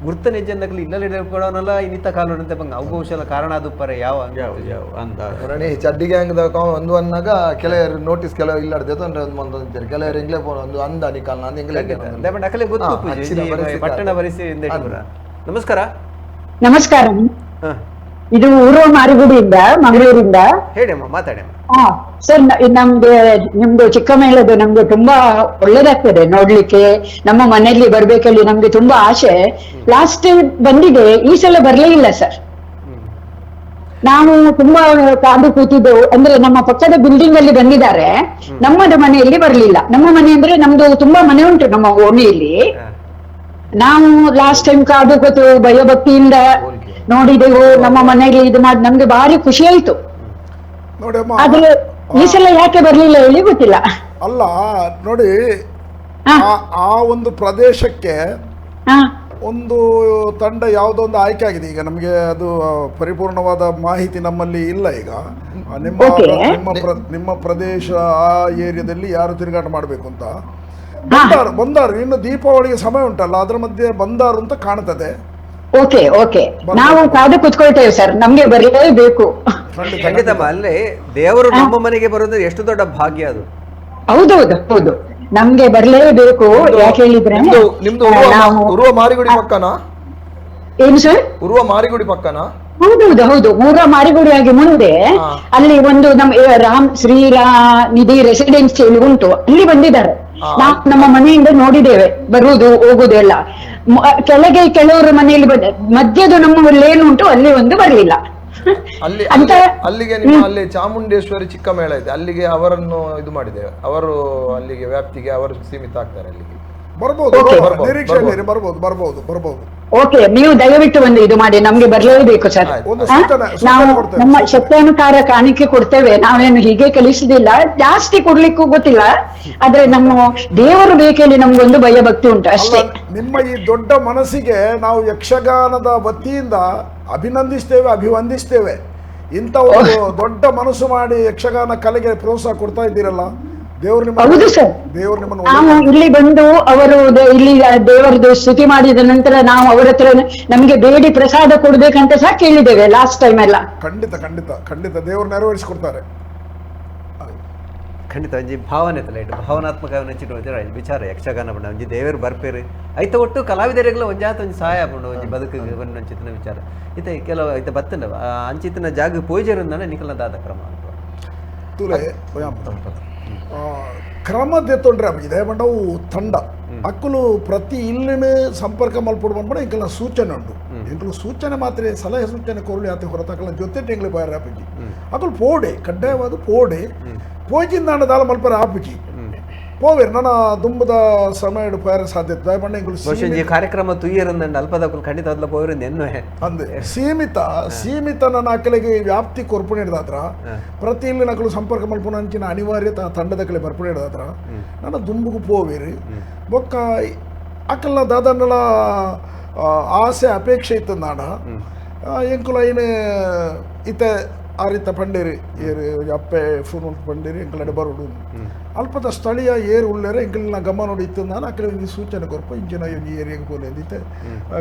ಗುರ್ತ ನಿಜಂದಕ್ಲಿ ಇಲ್ಲಲ್ಲಿ ಕೊಡೋನಲ್ಲ ಇನ್ನಿತ್ತ ಕಾಲೋಡಂತೆ ಬಂಗ ಅವು ಬಹುಶಃ ಕಾರಣ ಅದು ಪರ ಯಾವ ಯಾವ ಯಾವ ಅಂದ ಹೊರಣಿ ಚಡ್ಡಿ ಗ್ಯಾಂಗ್ ಒಂದು ಅನ್ನಾಗ ಕೆಲವರು ನೋಟಿಸ್ ಕೆಲವು ಇಲ್ಲಾಡ್ದೆ ತೊಂದ್ರೆ ಒಂದು ಮಂದೊಂದಿದ್ದಾರೆ ಕೆಲವರು ಎಂಗ್ಲೇ ಪೋನ ಒಂದು ಅಂದ ನಿಕಾಲ್ ನಾನು ಎಂಗ್ಲೇ ಅಕಲೆ ಗೊತ್ತು ಪಟ್ಟಣ ಪರಿಸ್ಥಿತಿ. ನಮಸ್ಕಾರ. ನಮಸ್ಕಾರ. ಇದು ಊರು ಮಾರಿಗುಡಿಯಿಂದ, ಮಂಗಳೂರಿಂದ. ಹೇಳಿ ಅಮ್ಮ, ಮಾತಾಡಿ. ಹಾ ಸರ್, ನಮ್ಗೆ ನಿಮ್ದು ಚಿಕ್ಕ ಮೇಳದ್ದು ನಮ್ಗೆ ತುಂಬಾ ಒಳ್ಳೇದಾಗ್ತದೆ ನೋಡ್ಲಿಕ್ಕೆ. ನಮ್ಮ ಮನೆಯಲ್ಲಿ ಬರ್ಬೇಕಲ್ಲಿ ನಮ್ಗೆ ತುಂಬಾ ಆಸೆ. ಲಾಸ್ಟ್ ಬಂದಿದೆ, ಈ ಸಲ ಬರ್ಲೇ ಇಲ್ಲ ಸರ್. ನಾವು ತುಂಬಾ ಕಾದು ಕೂತಿದ್ದೆವು. ಅಂದ್ರೆ ನಮ್ಮ ಪಕ್ಕದ ಬಿಲ್ಡಿಂಗ್ ಅಲ್ಲಿ ಬಂದಿದ್ದಾರೆ, ನಮ್ಮದು ಮನೆಯಲ್ಲಿ ಬರ್ಲಿಲ್ಲ. ನಮ್ಮ ಮನೆ ಅಂದ್ರೆ ನಮ್ದು ತುಂಬಾ ಮನೆ ಉಂಟು ನಮ್ಮ ಓಣಿಯಲ್ಲಿ. ನಾವು ಲಾಸ್ಟ್ ಟೈಮ್ ಕಾದು ಕೂತು ಭಯಭಕ್ತಿಯಿಂದ ನೋಡಿದೆವು. ನಮ್ಮ ಮನೆಯಲ್ಲಿ ಇದು ಮಾಡಿ ನಮ್ಗೆ ಭಾರಿ ಖುಷಿ ಆಯ್ತು. ಆದ್ರೆ ಈ ಸಲ ಯಾಕೆ ಬರ್ಲಿಲ್ಲ ಹೇಳಿ ಗೊತ್ತಿಲ್ಲ. ಅಲ್ಲ ನೋಡಿ, ಆ ಒಂದು ಪ್ರದೇಶಕ್ಕೆ ಒಂದು ತಂಡ ಯಾವುದೋ ಒಂದು ಆಯ್ಕೆ ಆಗಿದೆ. ಈಗ ನಮಗೆ ಅದು ಪರಿಪೂರ್ಣವಾದ ಮಾಹಿತಿ ನಮ್ಮಲ್ಲಿ ಇಲ್ಲ. ಈಗ ನಿಮ್ಮ ನಿಮ್ಮ ನಿಮ್ಮ ಪ್ರದೇಶ ಆ ಏರಿಯಾದಲ್ಲಿ ಯಾರು ತಿರುಗಾಟ ಮಾಡಬೇಕು ಅಂತ ಬಂದಾರು ಬಂದಾರು. ಇನ್ನು ದೀಪಾವಳಿಗೆ ಸಮಯ ಉಂಟಲ್ಲ, ಅದರ ಮಧ್ಯೆ ಬಂದಾರು ಅಂತ ಕಾಣ್ತದೆ. ಓಕೆ ಓಕೆ, ನಾವು ಕಾದು ಕುತ್ಕೊಳ್ತೇವೆ ಸರ್, ನಮ್ಗೆ ಬರಲೇಬೇಕು. ಖಂಡಿತ. ಅಲ್ಲೇ ದೇವರು ನಮ್ಮ ಮನೆಗೆ ಬರೋದು ಎಷ್ಟು ದೊಡ್ಡ ಭಾಗ್ಯ ಅದು. ಹೌದೌದು ಹೌದು, ನಮ್ಗೆ ಬರ್ಲೇಬೇಕು. ಯಾಕೆ ಹೇಳಿದ್ರೆ ನಿಮ್ದು ಉರುವ ಮಾರಿಗುಡಿ ಪಕ್ಕನಾ? ಏನು ಸರ್? ಉರುವ ಮಾರಿಗುಡಿ ಪಕ್ಕನಾ? ಹೌದೌದು ಹೌದು, ಊರ ಮಾರಿಗುಡಿ ಆಗಿ ಮುಂದೆ ಅಲ್ಲಿ ಒಂದು ನಮ್ಮ ರಾಮ್ ಶ್ರೀರಾ ನಿಧಿ ರೆಸಿಡೆನ್ಸಿ ಉಂಟು, ಅಲ್ಲಿ ಬಂದಿದ್ದಾರೆ. ನಾವು ನಮ್ಮ ಮನೆಯಿಂದ ನೋಡಿದ್ದೇವೆ ಬರುವುದು ಹೋಗುದು ಎಲ್ಲ. ಕೆಳಗೆ ಕೆಲವರು ಮನೆಯಲ್ಲಿ ಬಂದ, ಮಧ್ಯದ ನಮ್ಮ ಲೇನ್ ಉಂಟು ಅಲ್ಲಿ ಒಂದು ಬರ್ಲಿಲ್ಲ. ಅಲ್ಲಿ ಅಲ್ಲಿಗೆ ನಿಮ್ಮ ಅಲ್ಲಿ ಚಾಮುಂಡೇಶ್ವರಿ ಚಿಕ್ಕ ಮೇಳ ಇದೆ, ಅಲ್ಲಿಗೆ ಅವರನ್ನು ಇದು ಮಾಡಿದ್ದೇವೆ. ಅವರು ಅಲ್ಲಿಗೆ ವ್ಯಾಪ್ತಿಗೆ ಅವರು ಸೀಮಿತ ಆಗ್ತಾರೆ. ಅಲ್ಲಿಗೆ ಬರ್ಬೋದು, ಬರ್ಬೋದು ಬರ್ಬೋದು ಬರ್ಬೋದು. ಓಕೆ, ನೀವು ದಯವಿಟ್ಟು ಒಂದು ಇದು ಮಾಡಿ, ನಮ್ಗೆ ಬರ್ಲೇಬೇಕು ಸರ್. ನಾವು ನಮ್ಮ ಶಕ್ತಾನುಸಾರ ಕಾಣಿಕೆ ಕೊಡ್ತೇವೆ, ನಾವೇನು ಹೀಗೆ ಕಲಿಸುದಿಲ್ಲ, ಜಾಸ್ತಿ ಕೊಡ್ಲಿಕ್ಕೂ ಗೊತ್ತಿಲ್ಲ. ಆದ್ರೆ ನಮ್ಮ ದೇವರು ಬೇಕೇಳಿ ನಮ್ಗೊಂದು ಭಯಭಕ್ತಿ ಉಂಟು ಅಷ್ಟೇ. ನಿಮ್ಮ ಈ ದೊಡ್ಡ ಮನಸ್ಸಿಗೆ ನಾವು ಯಕ್ಷಗಾನದ ವತಿಯಿಂದ ಅಭಿನಂದಿಸ್ತೇವೆ, ಅಭಿವಂದಿಸ್ತೇವೆ. ಇಂಥ ಒಂದು ದೊಡ್ಡ ಮನಸ್ಸು ಮಾಡಿ ಯಕ್ಷಗಾನ ಕಲೆಗೆ ಪ್ರೋತ್ಸಾಹ ಕೊಡ್ತಾ ಇದ್ದೀರಲ್ಲ, ಹೌದು ಸರ್. ನಾವು ಇಲ್ಲಿ ಬಂದು ಅವರು ಇಲ್ಲಿ ದೇವರದ್ದು ಸ್ತುತಿ ಮಾಡಿದ ನಂತರ ನಾವು ಅವರ ಹತ್ರ ನಮ್ಗೆ ಬೇಡಿ ಪ್ರಸಾದ ಕೊಡ್ಬೇಕಂತ ಸಹ ಕೇಳಿದ್ದೇವೆ ಲಾಸ್ಟ್ ಟೈಮ್ ಎಲ್ಲ. ಖಂಡಿತ ಖಂಡಿತ ಖಂಡಿತ ದೇವರು ನೆರವೇರಿಸಿಕೊಡ್ತಾರೆ. ಖಂಡಿತ ಒಂಜಿ ಭಾವನೆ ತಲೆ ಭಾವನಾತ್ಮಕ ವಿಚಾರ ಯಕ್ಷಗಾನ ಬಣ್ಣ ಒಂಜಿ ದೇವರು ಬರ್ಪೇರು ಐತ ಒಟ್ಟು ಕಲಾವಿದರಿಗೆಲ್ಲ ಒಂಜಾತ ಒಂಜಿ ಸಹಾಯ ಪಂಡು ಒಂಜಿ ಬದುಕು ಬಂಚಿತನ ವಿಚಾರ ಇತ್ತೆ ಕೆಲವು ಐತ ಬತ್ತಂಡ ಅಂಚಿತನ ಜಾಗ ಪೋಯ್ಜರು ನಿಕಲ್ನ ದಾದ ಕ್ರಮ ತುಲೆ ಕ್ರಮ ದೆತ್ತೊಂಡ್ರೆ ಇದೇ ಬಂಡವು ತಂಡ ಅಕ್ಕಲು ಪ್ರತಿ ಇಲ್ಲಿನ ಸಂಪರ್ಕ ಮಲ್ಪೊಡು ಬಂದ್ಬಿಡ ಎಂಕಲ್ನ ಸೂಚನೆ ಉಂಟು. ಎಂಕಲು ಸೂಚನೆ ಮಾತ್ರ ಸಲಹೆ ಸೂಚನೆ ಕೊರಳಿ ಆತ ಹೊರತಾಕಲ್ಲ ಜೊತೆ ಎಂಗ್ಲಿ ಬಾಯರ್ ಆಪಿಜಿ ಅಕಲು ಪೋಡೆ ಕಡ್ಡಾಯವಾದ ಪೋಡೆ ಪೋಯ್ಚಿಂದಾಂಡ ದಾಲ ಮಲ್ಪರ ಆಪಿಜಿ. ಪೋವೇರು ನನ್ನ ದುಂಬದ ಸಮಯ ಪೋಯರ ಸಾಧ್ಯತೆ ದಾಯಪಂಡ ಎಂಕುಲು ಬಹುಶಃ ಈ ಕಾರ್ಯಕ್ರಮ ತುಯ್ಯರಂದಂಡ ಅಲ್ಪದಕುಲು ಖಂಡಿತ ಅದ್ಲ ಪೋವೇರು ಎನ್ನುವೆ ಅಂದೆ ಸೀಮಿತ ಸೀಮಿತ ನನ್ನ ಅಕ್ಕಲಿಗೆ ವ್ಯಾಪ್ತಿ ಕೊರ್ಪುಣೆ ಹಿಡ್ದಾತ್ರ ಪ್ರತಿ ಇಲ್ಲಿ ನಕಲು ಸಂಪರ್ಕ ಮಲ್ಪುನ ಅಂಚಿನ ಅನಿವಾರ್ಯತೆ ಆ ತಂಡದ ಕಲೆ ಬರ್ಪುಣೆ ಹಿಡ್ದಾತ್ರ ನನ್ನ ದುಂಬುಗು ಪೋವೇರು ಬೊಕ್ಕ ಅಕ್ಕಲ್ನ ದಾದಣ್ಣಲ ಆಸೆ ಅಪೇಕ್ಷೆ ಇತ್ತಂದಾಣ ಎಂಕುಲ ಐನು ಇತ್ತೆ ಆರಿತ ಪಂಡೇರಿ ಏರು ಅಪ್ಪೆ ಫೋನ್ ಉಂಟು ಪಂಡೇರಿ ಎಂಕಲಡೆ ಬರೋಡು ಅಲ್ಪದ ಸ್ಥಳೀಯ ಏರು ಉಳ್ಳೇರೆ ಎಂಕಲ್ನ ಗಮನ ಇತ್ತಂದಾನ ಅಕ್ಕಡೆ ಒಂಜಿ ಸೂಚನೆ ಕೊರ್ಪ ಇಂಚಿನ ಒಂಜಿ ಏರಿಯಾಗೆ ಪೋಲೆ ಅಂದಿತ್ತೆ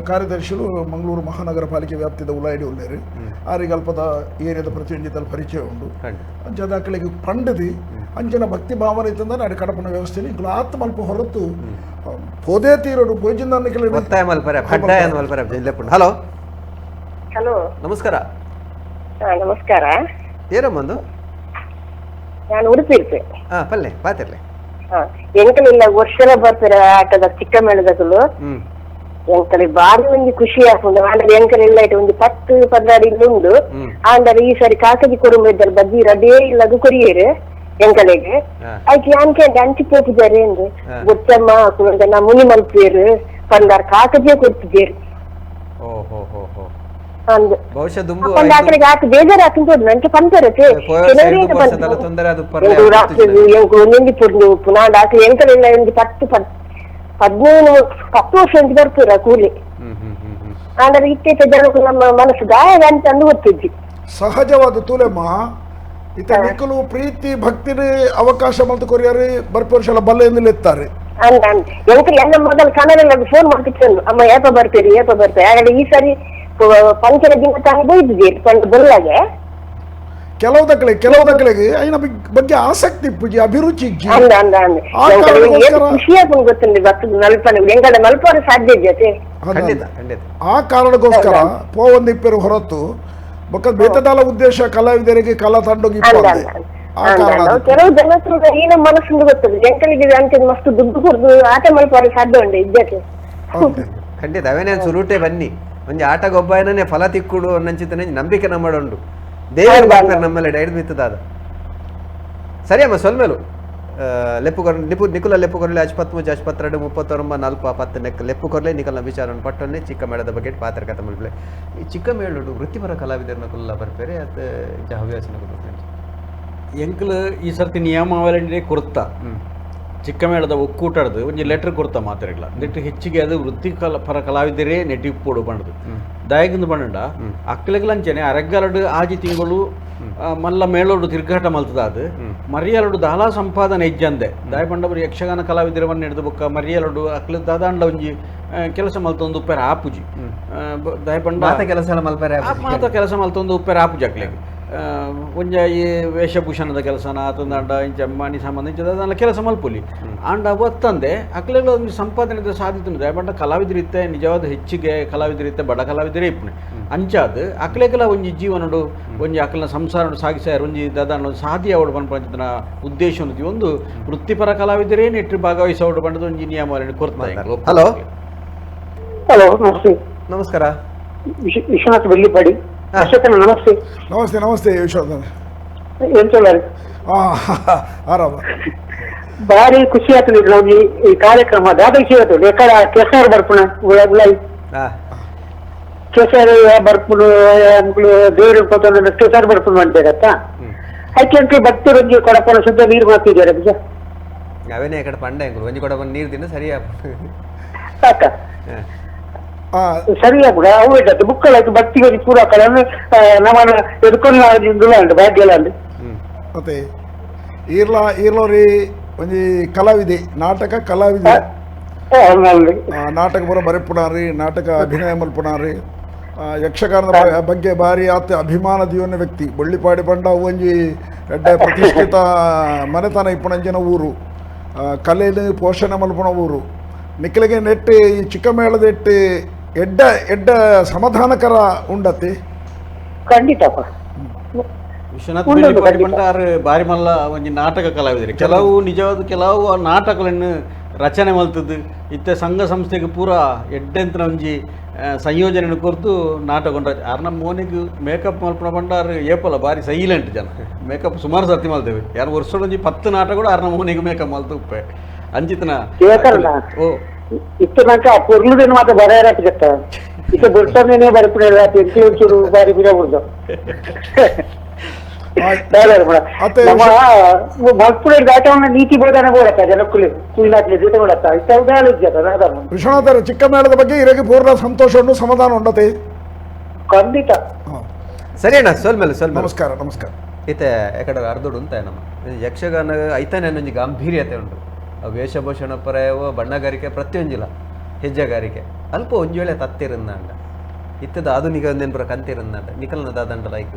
ಕಾರ್ಯದರ್ಶಿಲು ಮಂಗಳೂರು ಮಹಾನಗರ ಪಾಲಿಕೆ ವ್ಯಾಪ್ತಿದ ಉಲಾಯಿಡಿ ಉಳ್ಳೇರು ಆರಿಗೆ ಅಲ್ಪದ ಏರಿಯಾದ ಪ್ರತಿಯೊಂಜಿ ಪರಿಚಯ ಉಂಡು ಅಂಚದ ಅಕ್ಕಳಿಗೆ ಪಂಡದಿ ಅಂಚಿನ ಭಕ್ತಿ ಭಾವನೆ ಇತ್ತಂದಾನ ಅಡಿ ಕಡಪನ ವ್ಯವಸ್ಥೆಯಲ್ಲಿ ಎಂಕುಲು ಆತ್ಮ ಅಲ್ಪ ಹೊರತು ಪೋದೇ ತೀರೋಡು ಪೋಜಿಂದ ಒತ್ತಾಯ ಮಲ್ಪರೆ ಕಡ್ಡಾಯ ಮಲ್ಪರೆ ಲೆಪ್ಪುಂಡು. ಹಲೋ ಹಲೋ ನಮಸ್ಕಾರ. ನಮಸ್ಕಾರ. ಏರಮ್ಮಂದು? ನಾನು ಉಡುಪಿ ಇರ್ತೆ. ಪಲ್ಲೆ ಪಾತಿರ್ಲೆ. ಎಂಕಲಿಲ್ಲ ವರ್ಷಲ ಬರ್ತಾರೆ ಆಟದ ಚಿಕ್ಕ ಮೇಳದಕಲು ಎಂಕಲಿ ಬಾರಿ ಒಂಜಿ ಖುಷಿ ಆಗ್ತದೆ. ಆಂಡಲ ಎಂಕಲಿಲ್ಲ ಇಟ್ಟು ಒಂದು 10 12 ಇಲ್ಲಿ ಉಂಡು. ಆಂಡಲ ಈ ಸಾರಿ ಕಾಕಜಿ ಕೊರುಂಬ ಇದ್ದಾರೆ ಬಜ್ಜಿ ರಡೇ ಇಲ್ಲದು ಕೊರಿಯೇರು ಎಂಕಲಿಗೆ ಆಯ್ಕೆ ಅನ್ಕೆ ಅಂಚಿ ಪೋಪಿದ್ದಾರೆ ಎಂದು ಗೊತ್ತಮ್ಮ ನಾ ಮುನಿ ಮಲ್ಪೇರು ಪಂದಾರ್ ಕಾಕಜಿಯೇ ಕೊಡ್ತಿದ್ದೇರು. ಬಹುಶಃ ದುಂಬು ಪತ್ತು ವರ್ಷ ಬರ್ತೀರ ಕೂಲಿ ಅಂದ್ರೆ ಇತ್ತೀಚೆ ಜನಕ್ಕೆ ನಮ್ಮ ಮನಸ್ಸು ಗಾಯ ಅಂತ ಅಂದು ಗೊತ್ತಿದ್ವಿ. ಸಹಜವಾದ ತೂಲೆಮ್ಮ ಇತ ನಿಕಲು ಪ್ರೀತಿ ಭಕ್ತಿನ ಅವಕಾಶ ಮಲ್ತು ಕೊರಿಯಾರಿ ಬರ್ಪೋರ್ಷಲ ಬಲ್ಲೆ ಎತ್ತಾರೆ ಅಂದ ಎಂಕಲ್ ಎಲ್ಲ ಮೊದಲು ಕನ್ನಡ ಫೋನ್ ಮಾಡ್ತಿತ್ತು ಅಮ್ಮ ಏಪ ಬರ್ತೀರಿ ಏಪ ಬರ್ತೀರಿ. ಹಾಗಾದ್ರೆ ಈ ಸರಿ ಪಂಚರ ದಿನ ತಾನು ಬೈದಿದ್ದೀರಿ ಬಲ್ಲಾಗೆ ಕೆಲವು ದಕ್ಕಲಿಗೆ ಐನ ಬಗ್ಗೆ ಆಸಕ್ತಿ ಪೂಜೆ ಅಭಿರುಚಿ ಅಂದ ಅಂದ ಅಂದ ಖುಷಿ ಆಗುನ್ ಗೊತ್ತುಂಡು ಬರ್ತದೆ ನಲ್ಪನೆ ಎಂಗಡ ಮಲ್ಪರ ಸಾಧ್ಯ ಜೊತೆ ಖಂಡಿತ ಖಂಡಿತ. ಆ ಕಾರಣಕ್ಕೋಸ್ಕರ ಪೋವಂದಿಪ್ಪರು ಹೊರತು ಬೊಕ್ಕ ಬೇತದಾಲ ಉದ್ದೇಶ ಕಲಾವಿದರಿಗೆ ಕಲಾ ತಂಡೋಗಿ ಕೆಲವು ಜನ ಏನ ಮನಸ್ಸು ಗೊತ್ತದೆ ಎಂಕಲಿಗೆ ಅಂತ ಮಸ್ತ್ ದುಡ್ಡು ಕೊಡ್ದು ಆಟ ಮಲ್ಪರ ಸಾಧ್ಯ ಉಂಟು ಇದ್ದಕ್ಕೆ. ಖಂಡಿತ ಅವೇನೇ ಸುರುಟೆ ಬನ್ನಿ ಒಂಜಿ ಆಟ ಗೊಬ್ಬಾಯನೇ ಫಲ ತಿಕ್ಕುಡು ಅನ್ನಂಚಿತನೆ ನಂಬಿಕೆ ನಮ್ಮಡುಂಡು ದೇವರು ಬರ್ತಾರೆ ನಮ್ಮಲ್ಲಿ ಡೈಡ್ ಬಿತ್ತದಾದ. ಸರಿ ಅಮ್ಮ ಸೊಲ್ಮೇಲು ಲೆಪ್ಪು ಕೊರ್ ನಿಪು ನಿಕುಲ ಲೆಪ್ಪು ಕೊರಲೆ ಅಜ್ಪತ್ಮೂಜಿ ಅಜ್ಪತ್ತೆರಡು 39 4 10 ನೆಕ್ ಲೆಪ್ಪು ಕೊರಲೆ ನಿಕಲ್ನ ವಿಚಾರವನ್ನು ಪಟ್ಟೊನ್ನೆ ಚಿಕ್ಕ ಮೇಳದ ಬಗ್ಗೆ ಪಾತ್ರ ಕಥೆ ಮಲ್ಪಲೆ. ಈ ಚಿಕ್ಕ ಮೇಳುಡು ವೃತ್ತಿಪರ ಕಲಾವಿದರನ್ನ ಕುಲ್ಲ ಬರ್ಪೇರೆ ಅದು ಹವ್ಯಾಸನ ಎಂಕಲ್ ಈ ಸರ್ತಿ ನಿಯಮಾವಳಿ ಕೊರ್ತ ಚಿಕ್ಕ ಮೇಳದ ಒಕ್ಕೂಟಡ್ದು ಒಂಜಿ ಲೆಟರ್ ಕೊರ್ತ ಮಾತಾಡಲ್ಲ ನೆಟ್ಟು ಹೆಚ್ಚಿಗೆ ಅದು ವೃತ್ತಿ ಪರ ಕಲಾವಿದರೇ ನೆಟ್ಟಿಪ್ಪೋಡು ಬಂಡದು ದಾಯಗಿಂದು ಬಂಡ ಅಕ್ಕಲೆಗ್ಲಂಚನೆ ಅರೆಗ್ಗಲಡು ಆಜಿ ತಿಂಗಳು ಮಲ್ಲ ಮೇಳೋಡು ತಿರ್ಗಾಟ ಮಲ್ತದ ಅದು ಮರಿಯಲಡು ದಾಲಾ ಸಂಪಾದನೆ ಇಜ್ಜಂದೆ ದಾಯ ಬಂಡವರು ಯಕ್ಷಗಾನ ಕಲಾವಿದರವನ್ನು ಹಿಡಿದು ಬೊಕ್ಕ ಮರಿಯಲಡು ಅಕ್ಲೆ ದಾದಾಂಡ ಒಂಜಿ ಕೆಲಸ ಮಲ್ತೊಂದು ಉಪ್ಪೆರ ಆಪುಜಿ ದಾಯ ಬಂಡ ಕೆಲಸ ಮಲ್ಪರೆ ಮಾತ ಕೆಲಸ ಮಲ್ತೊಂದು ಉಪ್ಪೆರ ಆಪುಜಿ ಅಕ್ಲೆಗ್ ಒಂಜ ಈ ವೇಷಭೂಷಣದ ಕೆಲಸನ ಆತಂದಾಂಡ ಇಂಚ ಮಣಿ ಸಾಮಾನು ಇಂಚ ಅದನ್ನ ಕೆಲಸ ಮಲ್ಪುಲಿ ಆಂಡ ಒತ್ತಂದೆ ಅಕ್ಲೆಗಳ ಒಂದು ಸಂಪಾದನೆ ಸಾಧ್ಯತೆ ದಯಪಂಡ ಕಲಾವಿದರಿತ್ತೆ ನಿಜವಾದ ಹೆಚ್ಚಿಗೆ ಕಲಾವಿದರಿತ್ತೆ ಬಡ ಕಲಾವಿದರೇ ಇಪ್ಪಣೆ ಅಂಚಾದ ಅಕ್ಲೆಗಳ ಒಂಜಿ ಜೀವನಡು ಒಂಜಿ ಅಕ್ಲನ ಸಂಸಾರ ಸಾಗಿಸಾರ ಒಂಜಿ ದಾದಾಂಡ ಒಂದು ಸಾಧ್ಯ ಅವಡು ಪನ್ಪಂಚಿನ ಉದ್ದೇಶ ಒಂದು ವೃತ್ತಿಪರ ಕಲಾವಿದರೇ ನೆಟ್ಟು ಭಾಗವಹಿಸೋಡು ಬಂಡದ ಒಂಜಿ ನಿಯಮ ಕೊರ್ತಾ. Hello hello namaste. ನಮಸ್ಕಾರ. ವಿಶ್ವನಾಥ್ ಬೆಳ್ಳಿಪಾಡಿ. ನಮಸ್ತೆ. ನಮಸ್ತೆ ನಮಸ್ತೆ ವಿಶ್ವನಾಥ್. ಏನ್ ಚೊಲ್ಲಾರಿ? ಆರಾಮ. ಭಾರಿ ಖುಷಿ ಆಗ್ತದೆ ನಮ್ಗೆ ಈ ಕಾರ್ಯಕ್ರಮ ದಾದ ಖುಷಿ ಆಗ್ತದೆ. ಯಾಕಂದ್ರೆ ಕೆಸರು ಬರ್ಪುಣ ಕೆಸರು ಬರ್ಪುಣ ದೇವರು ಕೆಸರು ಬರ್ಪುಣ ಮಾಡ್ಬೇಕತ್ತ ಅದಕ್ಕೆ ಭಕ್ತರೊಂದಿಗೆ ಕೊಡಪನ ಶುದ್ಧ ನೀರು ಮಾಡ್ತಿದ್ದಾರೆ ಬಿಜ ಅವೇನೇ ಕಡೆ ಪಂಡ ಒಂಜಿ ಕೊಡಪನ ನೀರು ತಿನ್ನ ಸರಿಯಾ ಸಾಕ ಸರಿಯಾ ಕೂಡ ಅವು ಇದ್ದದ್ದು ಬುಕ್ಕಳ ಭಕ್ತಿಗೆ ಪೂರ ಕಡೆ ನಮ್ಮನ್ನ ಎದುಕೊಂಡು ಭಾಗ್ಯ ಅಂದು. ಮತ್ತೆ ಈರ್ಲಾ ಈರ್ಲೋರಿ ಒಂಜಿ ಕಲಾವಿದೆ ನಾಟಕ ಕಲಾವಿದೆ ನಾಟಕ ಬರೋ ಬರೆಪುಣಾರಿ ನಾಟಕ ಅಭಿನಯ ಮಲ್ಪುಣಾರಿ ಯಕ್ಷಗಾನದ ಬಗ್ಗೆ ಭಾರಿ ಆತ ಅಭಿಮಾನ ದಿವನ ವ್ಯಕ್ತಿ ಬಳ್ಳಿಪಾಡಿ ಬಂಡ ಒಂಜಿ ಎಡ್ಡೆ ಪ್ರತಿಷ್ಠಿತ ಮನೆತನ ಇಪ್ಪುಣಂಜಿನ ಊರು ಕಲೆಯನ್ನು ಪೋಷಣೆ ಮಲ್ಪುಣ ಊರು ನಿಕ್ಕಲಿಗೆ ನೆಟ್ಟಿ ಈ ಚಿಕ್ಕ ಮೇಳದ ಎಟ್ಟಿ ಎಡ್ಡ ಎಡ್ಡ ಸಮಾಧಾನಕರ ಉಂಡತಿ ಖಂಡಿತಪ್ಪ. ವಿಶ್ವನಾಥ್ ಭಂಡಾರ್ ಬಾರಿ ಮಲ್ಲ ಒಂಜಿ ನಾಟಕ ಕಲಾವಿದರು ಕೆಲವು ನಿಜವಾದ ಕೆಲವು ನಾಟಕಗಳನ್ನು ರಚನೆ ಮಲ್ತದ್ದು ಇತ್ತೆ ಸಂಘ ಸಂಸ್ಥೆಗೆ ಪೂರ ಎಡ್ಡೆಂತನ ಒಂಜಿ ಸಂಯೋಜನೆ ಕೊರ್ದು ನಾಟಕ ಅರ್ನ ಮೋನಿಗೆ ಮೇಕಪ್ ಮಲ್ಪುನ ಬಂಡಾರ್ ಏಪಲ ಬಾರಿ ಸೈಲೆಂಟ್ ಜನ ಮೇಕಪ್ ಸುಮಾರು ಸರ್ತಿ ಮಲ್ತೇವೆ ಯಾರು ವರ್ಷದೊಂಜಿ 10 ನಾಟಕ ಕೂಡ ಅರ್ನ ಮೋನಿಗೆ ಮೇಕಪ್ ಮಲ್ತು ಉಪ್ಪೆ. ಅಂಚಿತನ ಓ ಇತ್ತು ನಂಕ ಪೊರ್ಲುದೇನು ಮಾತ್ರ ಬರೆಯರಾಟ ಗೊತ್ತ ಇತ್ತ ಬುಡ್ತಾನೇನೆ ಬರಪುಣೆಲ್ಲ ಎಂಕ್ಲು ಚೂರು ಬಾರಿ ಬಿಡ ಬಿಡ್ದು ನಮ್ಮ ಮಲ್ಪುಣ ದಾಟವನ್ನ ನೀತಿ ಬೋಧನೆ ಬೋಡತ್ತ ಜನಕ್ಕುಲಿ ಕುಲ್ಲಾಕ್ಲಿ ಜೀತ ಬೋಡತ್ತ ಇತ್ತ ವಿಶ್ವನಾಥರ ಚಿಕ್ಕ ಮೇಳದ ಬಗ್ಗೆ ಇರಗೆ ಪೂರ್ಣ ಸಂತೋಷ ಉಂಟು, ಸಮಾಧಾನ ಉಂಡತೆ ಖಂಡಿತ. ಸರಿ ಅಣ್ಣ, ಸೊಲ್ಮೇಲೆ ಸೊಲ್ಮೇಲೆ. ನಮಸ್ಕಾರ ನಮಸ್ಕಾರ. ಇತ್ತೆ ಎಕಡೆ ಅರ್ಧೋಡು ಉಂತ ನಮ್ಮ ಯಕ್ಷಗಾನ ಐತಾನೆ ಒಂಜಿ ಗಾಂಭೀರ್ಯತೆ ಉಂಟು. ವೇಷಭೂಷಣ ಪರಯವ ಬಣ್ಣಗಾರಿಕೆ ಪ್ರತಿಯೊಂಜಿಲ್ಲ ಹೆಜ್ಜೆಗಾರಿಕೆ ಅಲ್ಪ ಒಂಜಿ ವೇಳೆ ತತ್ತಿರಂದಾಂಡ ಇತ್ತದ ಆಧುನಿಕ ಒಂದೇನು ಕಂತಿರಂದಾಂಡ ನಿಕಲ್ನ ದಾದಂಡ ಲೈಕ್